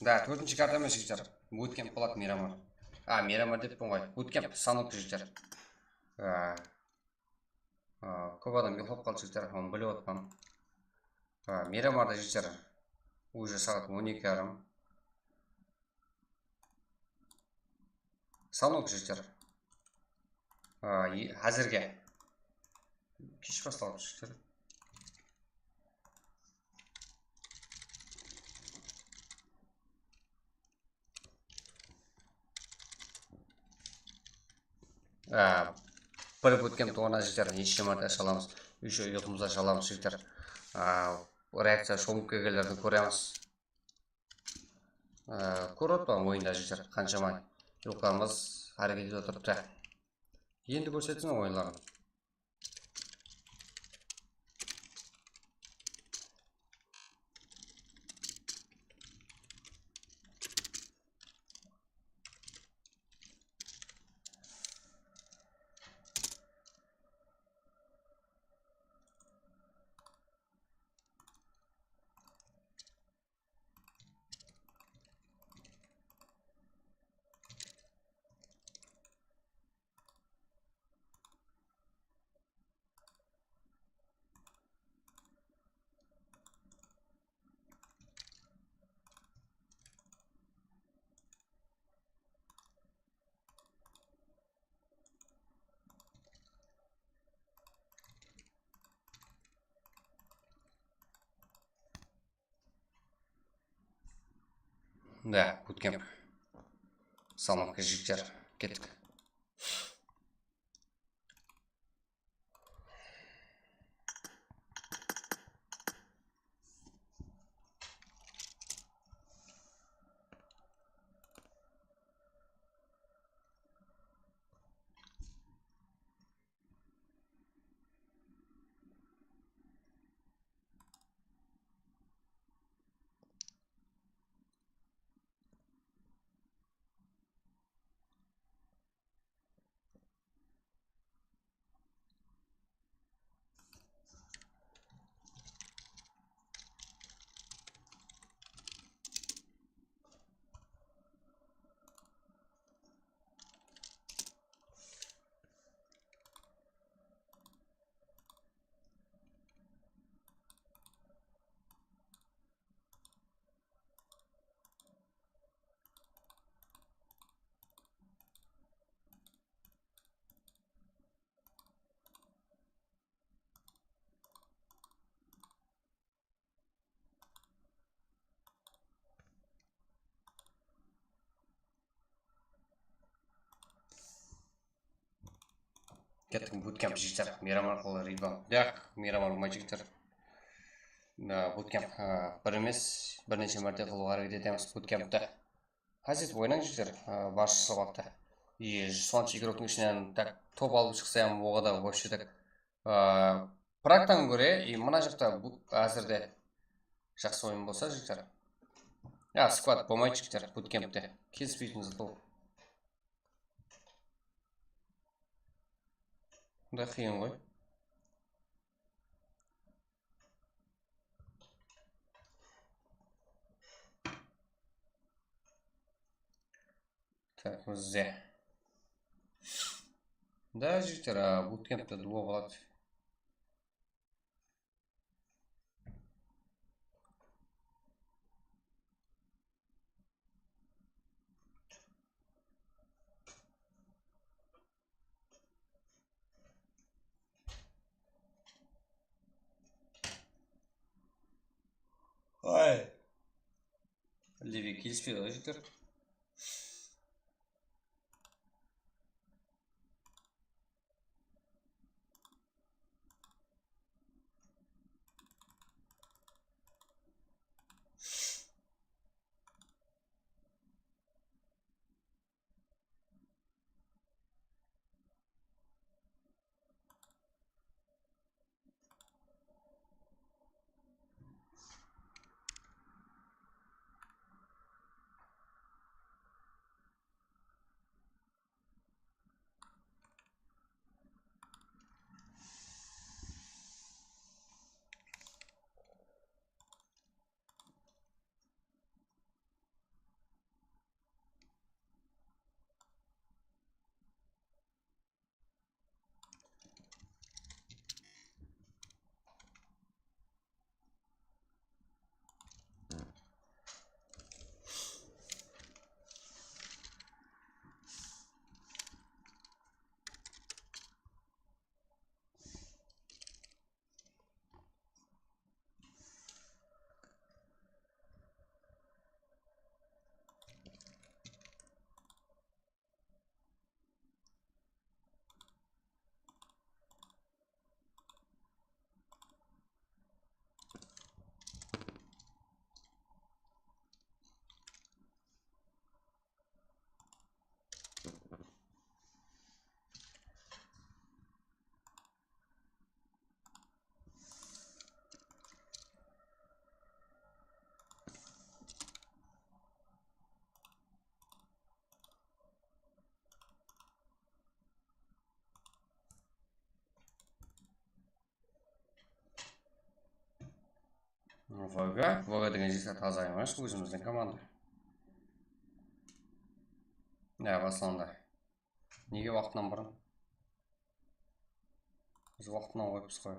Da, tórtinshi karta emes, jigitler. Bootcamp boladı, Miramar. A, Miramar deppen ǵoy. Bootcamp, stanok, jigitler. A, a, kóp adam uyıqlap qaldı, jigitler. Onı bilip otpan. A, Miramarda, jigitler. Уже saat on eki yarım. Stanok, jigitler. A, e, házirge. Kesh bastaldı, jigitler. A, bir bootcamp tuwǵan, jigitler, neshe márte ashalamız. Ещё uyıqımızda ashalamız, jigitler. A, reakciya shomıp kelgenlerdi kóremiz. Ee, kórip otpan oyında, jigitler, qanshama yurtlarımız háreket etip atırıptı. Endi kórsetsin oyınların. Da, bootcamp. Salam, jigitler. Kettik. Kettik, bootcamp, jigitler. Miyram arqalı rebound. Yaq, Miyram urmay, jigitler. Mına, bootcamp, a, bir emes, bir neshe márte qılıwǵa háreket etemiz bootcampti. Ház etip oynań, jigitler, a, barshası waqıtta. И, sonsha igroktıń ishinen tak top alıp shıqsa hám, oǵada вообще tak, a, praktan kóre, и mına jaqta bu, házirde jaqsı oyın bolsa, jigitler. Ya, squad bolmaydı, jigitler, bootcampte. Kelispeytin zat ol. Bunday qıyın ǵoy. Tak, bizde. Da, jigitler, a, bootcampte duo boladı. Ay. Levey kelispeydi ǵoy, jigitler. Voga, Voga degen jigitler taza emes, ózimizdiń komanda. Ya, baslandı. Nege waqtınan burın? Biz waqtınan qoyıppız ǵoy.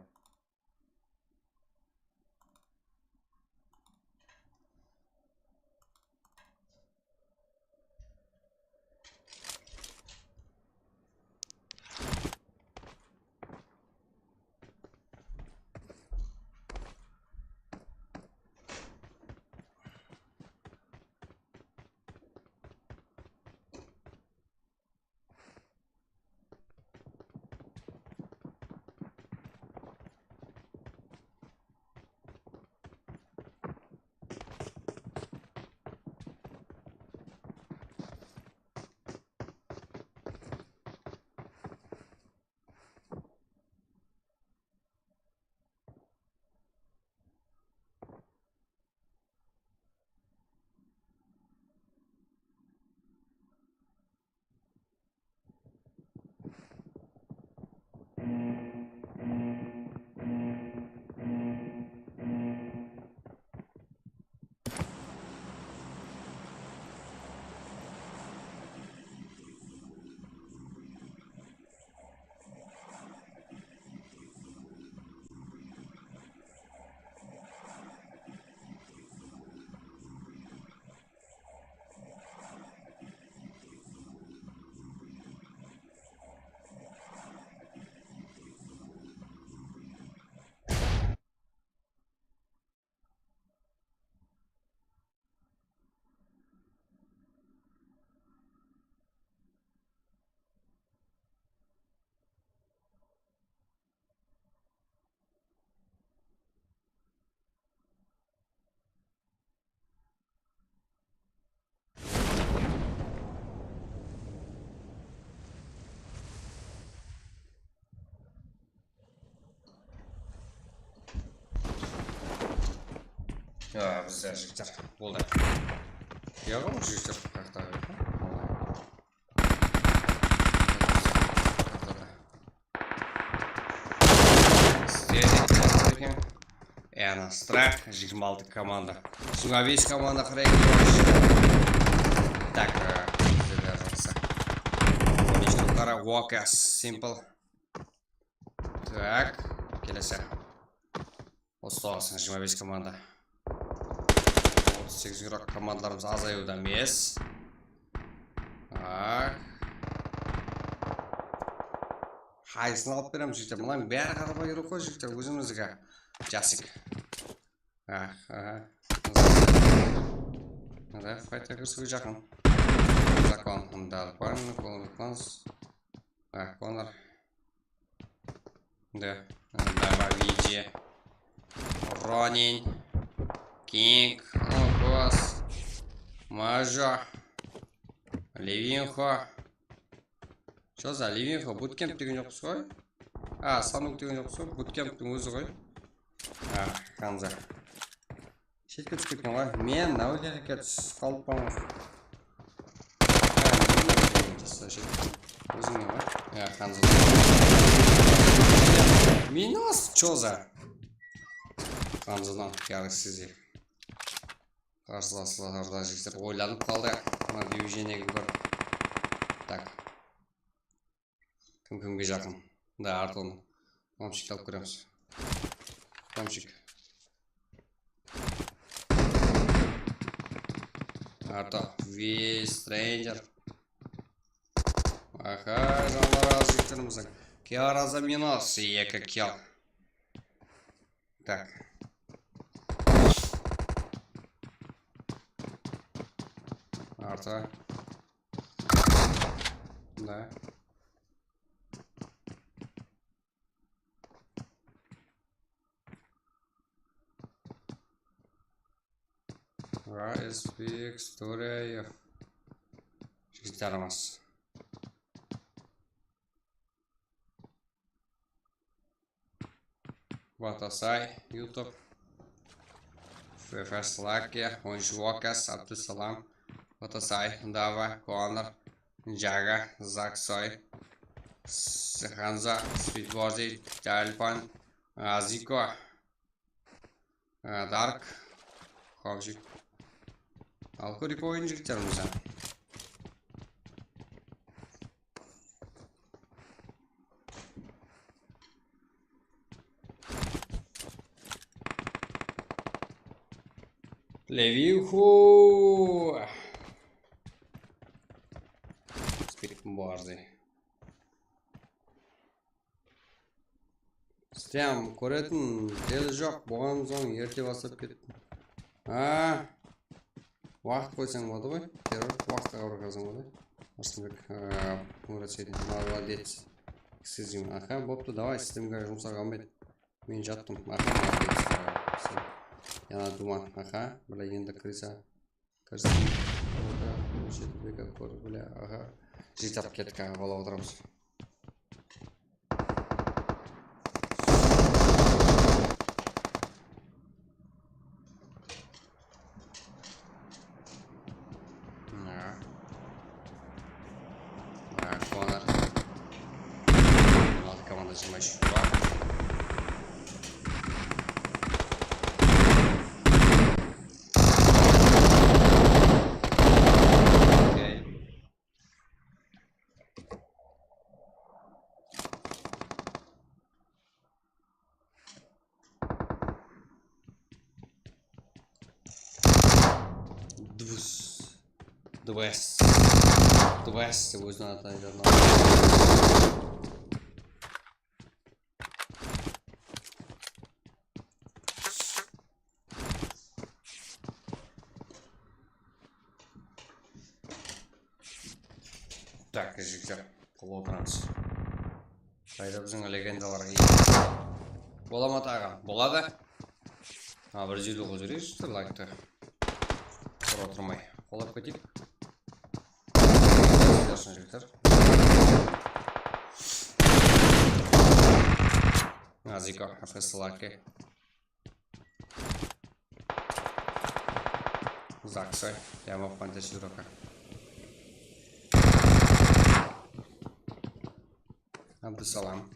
Ya, bizler jigitler boldı. Yaǵım jigitler, qayaqtaǵı. Sizler de eken. Ana, Strike, jigirma altı komanda. Jigirma bes komanda, qarayıq. Tak, e, bizler de jaqsı. Onınshı topları Walker, Simple. Tak, kelesi. Usta olsın, jigirma bes komanda. Otız segiz yuraq komandalarımız azayıwda emes. Tak. Qaysın alıp beremiz, jigitler? Mınań bári qarabay yuraq ǵoy, jigitler, ózimizdiki. Jasik. Aha. Mında faytqa kirisiwge jaqın. Zakon, Dalpan, Konor. Да, Давай, Виджи, Ронин, Кинг, Лукас, Мажо, Левинхо. Чё за Левинхо? Буткемп деген joqpız ǵoy. A, Sanuk деген joqpız ǵoy. Буткемптің ózi ǵoy. A, Hanza. Shetke túsip ketken ǵoy. Men mına jerge túsip qalıppan ǵoy. Ózińe ǵoy. Ya, Hanzo. Minus, чё за? Hanzodan yarıqsız. Qarsılaslardan jigitler oylanıp qaldı. Mına движениеdi kór. Так. Kim kimge jaqın? Da, Arton. Tomchik alıp kiremiz. Tomchik. Arto, we stranger. Aha, janlar az jigitlerimizdiń. Kiara za minus, eki kill. Так. Arto. Да. Respect, история. Jigitler, yaramaz. Batasay, YouTube. First Lucky, Onjuakas, Abdusalam, Batasay, Dava, Konor, Jaga, Zaksoy, Hanza, Sweetworthy, Dalpan, Aziko, Dark, Hobjik. Al kórik oyın jigitler mıza. Levihu. Spirtborzi. Stem kóretin teli joq, bolǵan soń erte baslap kettim. A, waqıt qoysań boladı ǵoy. Terror waqıtqa qarap qoysań boladı. Arsenbek, a, Muratseydin, молодец. Sizin, aha, boptı, davay, stemge jumsaq almaydı. Men jattım, aha, молодец, davay. Sen, yana duman, aha, bile endi krisa. Kirsin. Jetibek akor, bile, aha. Jetip kettik, aha, bala otıramız. Mına. Mına, quwanır. On altı komanda jigirma úsh bar. Okey. Dvs. Dvs. Dvs dep óziniń atın aytadı. Tak, jigitler, qılıp otıramız. Qayda biziń legendalar? Bola ma taǵı? Boladı. Ha, bir júz toǵız júz, jigitler, laykti. Tur otırmay. Qolap keteyik. Jigitler. Aziko, F S Lucky. Zaksoy, я мог поддержать дурака. Абдусалам.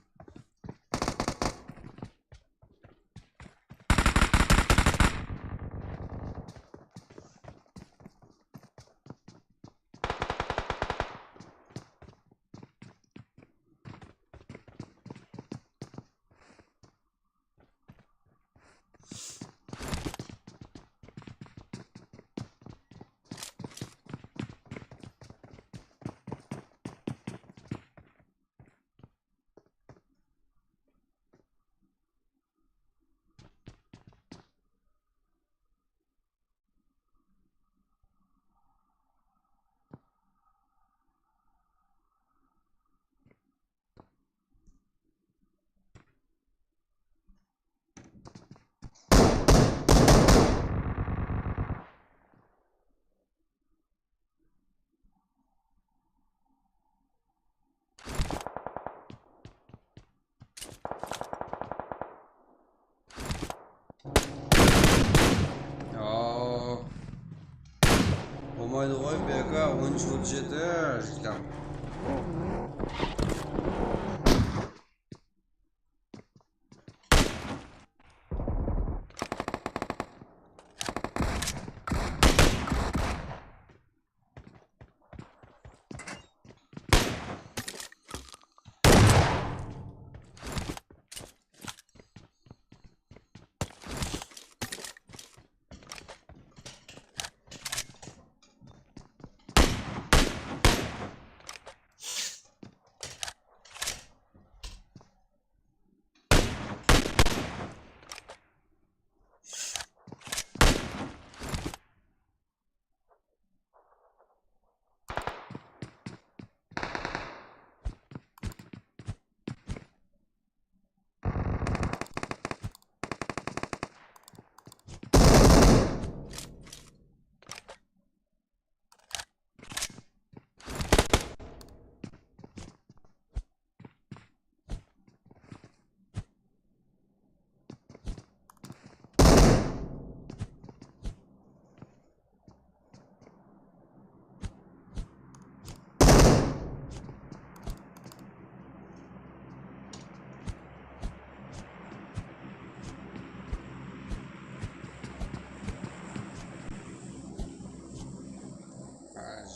Qoy, B K on úsh otız jeti, jigitler.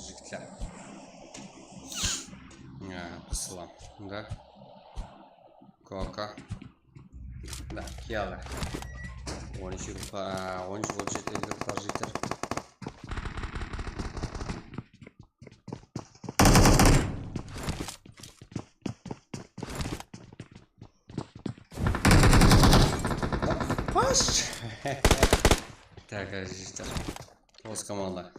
Jigitler. Ya, qısılam. Da. Koka. Da, kiyalı. On úsh, on úsh, on jeti, elli jigitler. Pas! Tak, jigitler. Os komanda.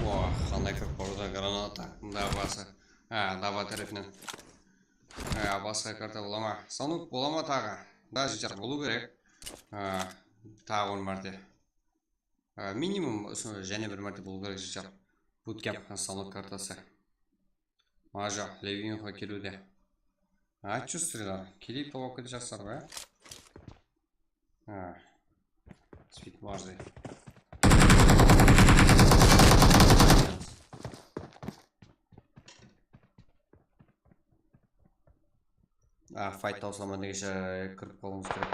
Wah, qanday kirip barıwda granata. Mında bası. Ha, daba tárepinen. Ha, basqa karta bola ma? Stanok bola ma taǵı? Da, jigitler, bolıw kerek. Ha, taǵı on márte. Ha, minimum usı jáne bir márte bolıw kerek, jigitler. Bootcamp stanok kartası. Maja, Levinho keliwde. Ha, чё стрелять? Kelip tawıp ketejaqsızlar ǵoy, á? Ha. Speed barday. A, fight tawsılaman degenshe kirip qalıwıńız kerek.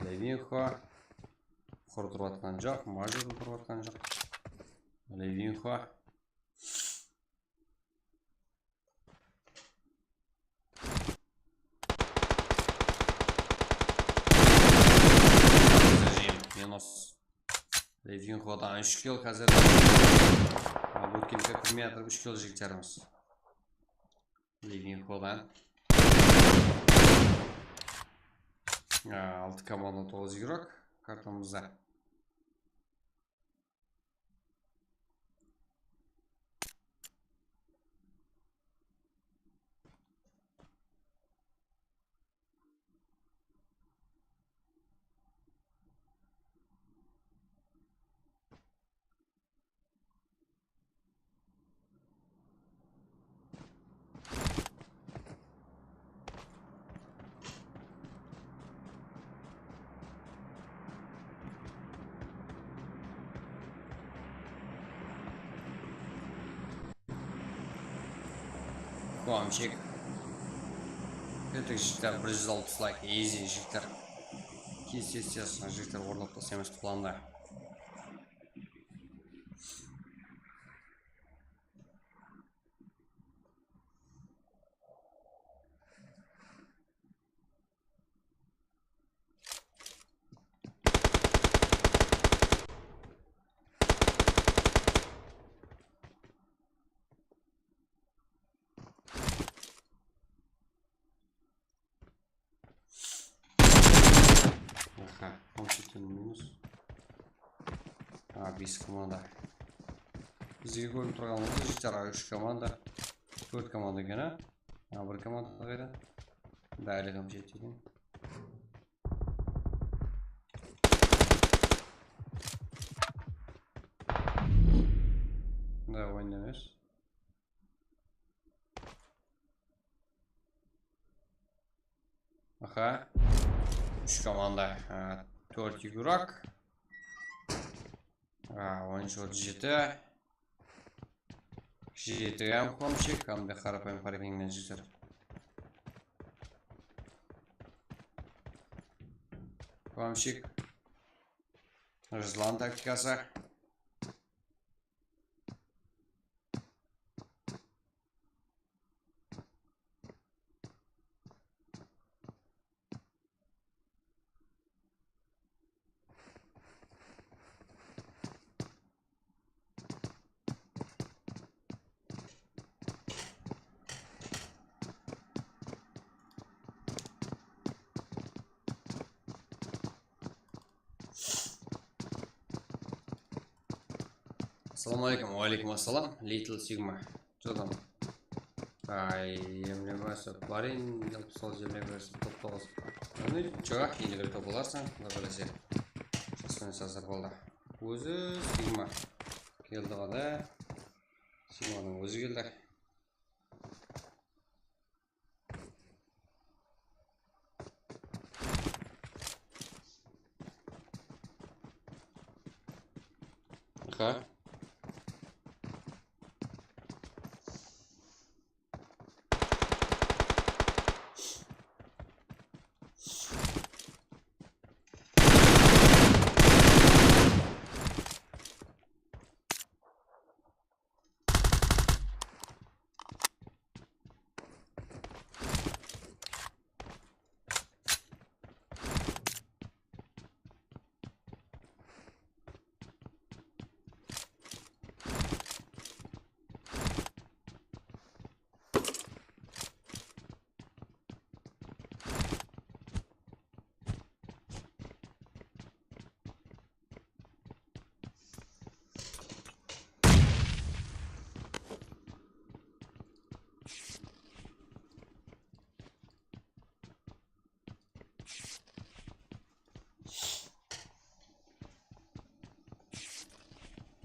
Levinho. Qurı turıp atqan joq, Maja da turıp atqan joq. Levinho. Minus. Levinhodan úsh kill házir. Bootcampke kirmey atırıp úsh kill jigitlerimiz. Levinhodan. Altı komanda, toǵız igrok kartamızda. Quwanshik. Kettik, jigitler, bir júz alpıs layk, easy, jigitler. Sessiyasına jigitler orlap taslaymız plandı. Aha, on sekiz minus. A, bes komanda. Bizge kórinip turǵan bolsa, jigitler, a, úsh komanda. Tórt komanda eken, a? A, bir komanda qayda? Da, ele ham jetedi. Da, oyın emes. Aha. Úsh komanda, a, tórt igurak. A, oyınshı otız jeti. Jeti hám komshik, hám de qarapayım parkingnen jigitler. Komshik. Ruslan taktikası. Assalawma aleykum. Wa aleykum assalam. Little Sigma. Jodan. Ay, emleme, barin, alpıs altı, emleme, toqsan toǵız. Bunı joq, elli bir top alarsań, Quday qálese. Jasqan sazır boldı. Ózi Sigma. Keldi ǵo da. Sigmanıń ózi keldi. Aha.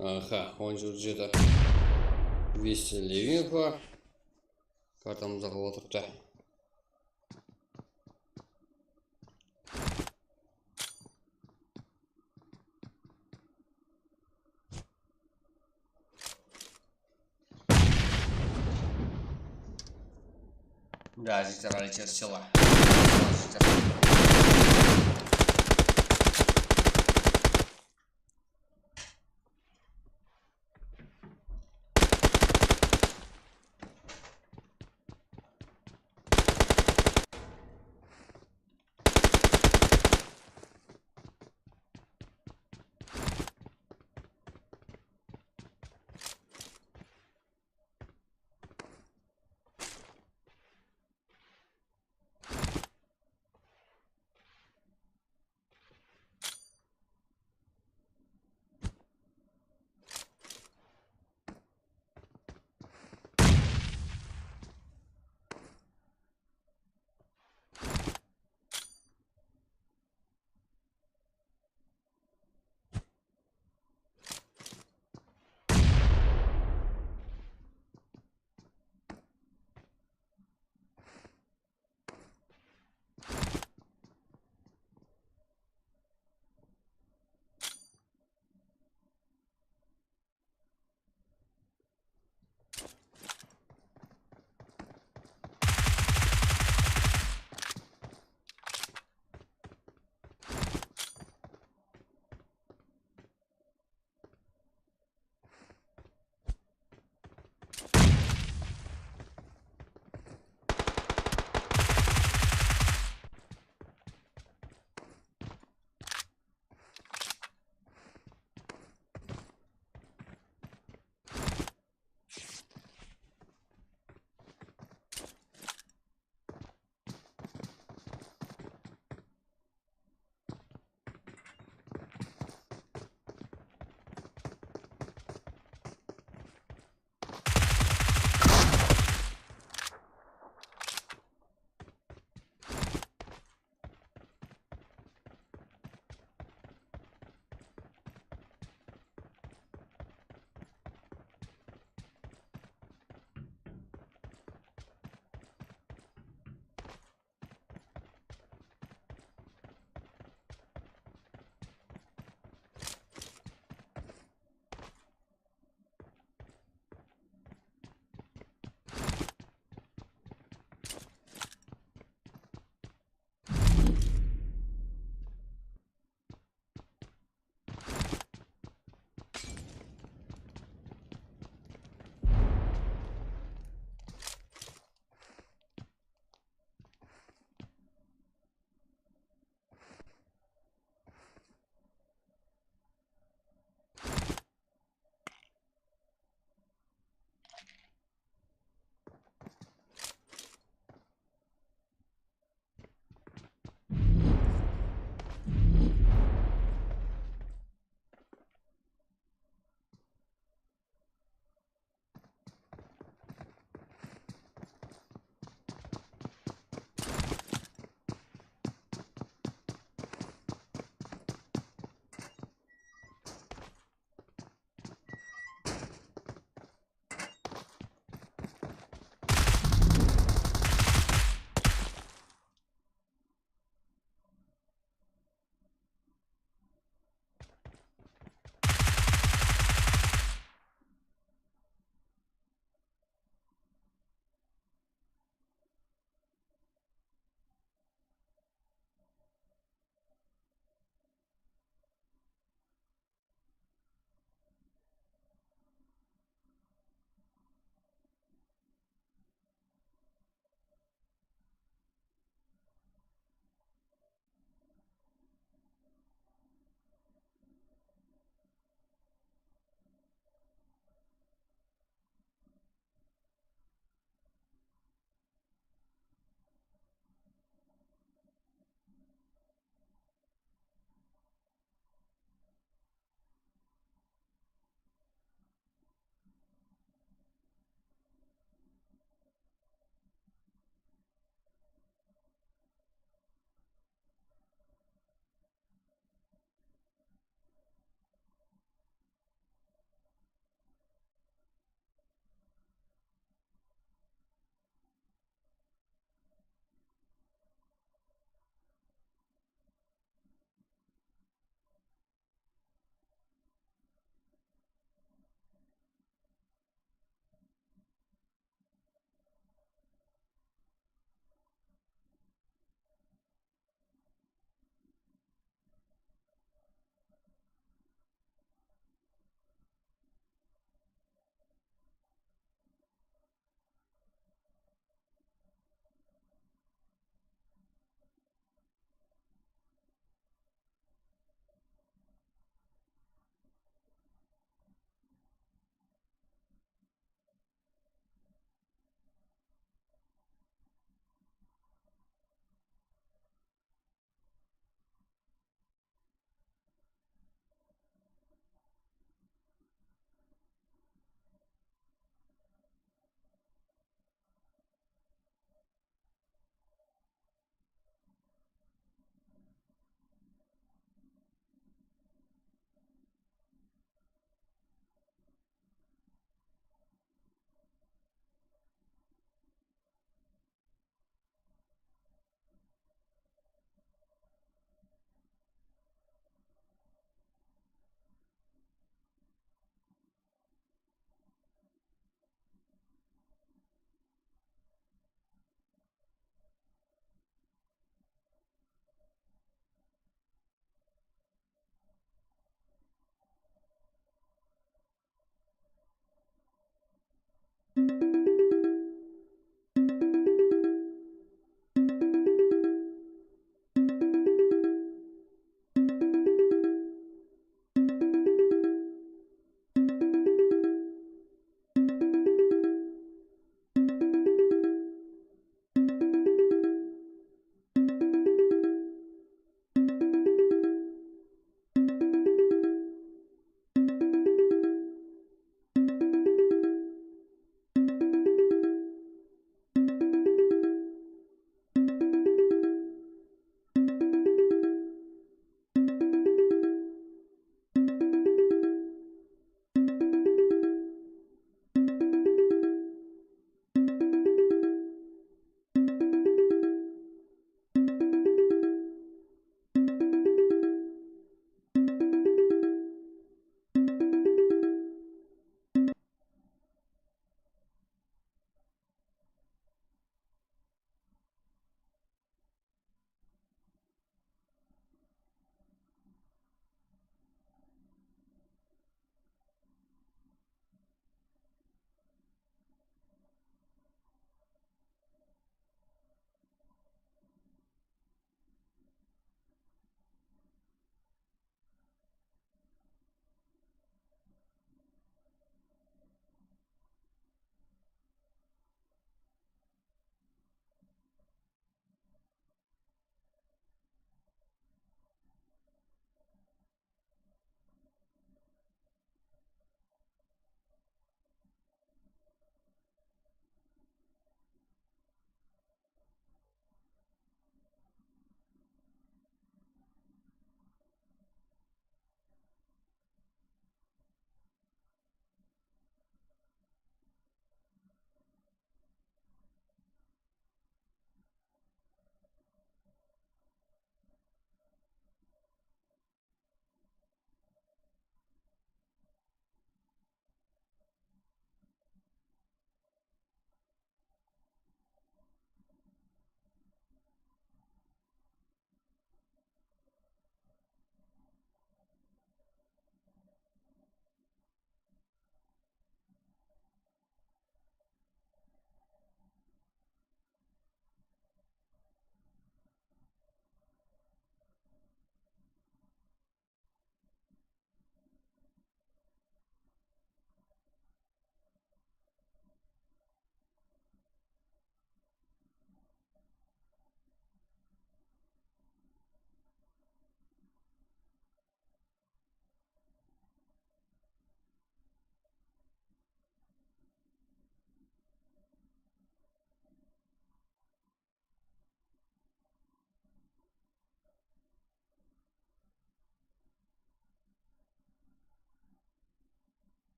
Aha, on jeti. Vesti Levinko. Kartamızda qılıp otırıptı. Да, жігіттер, али чес сыйла. Жігіттер.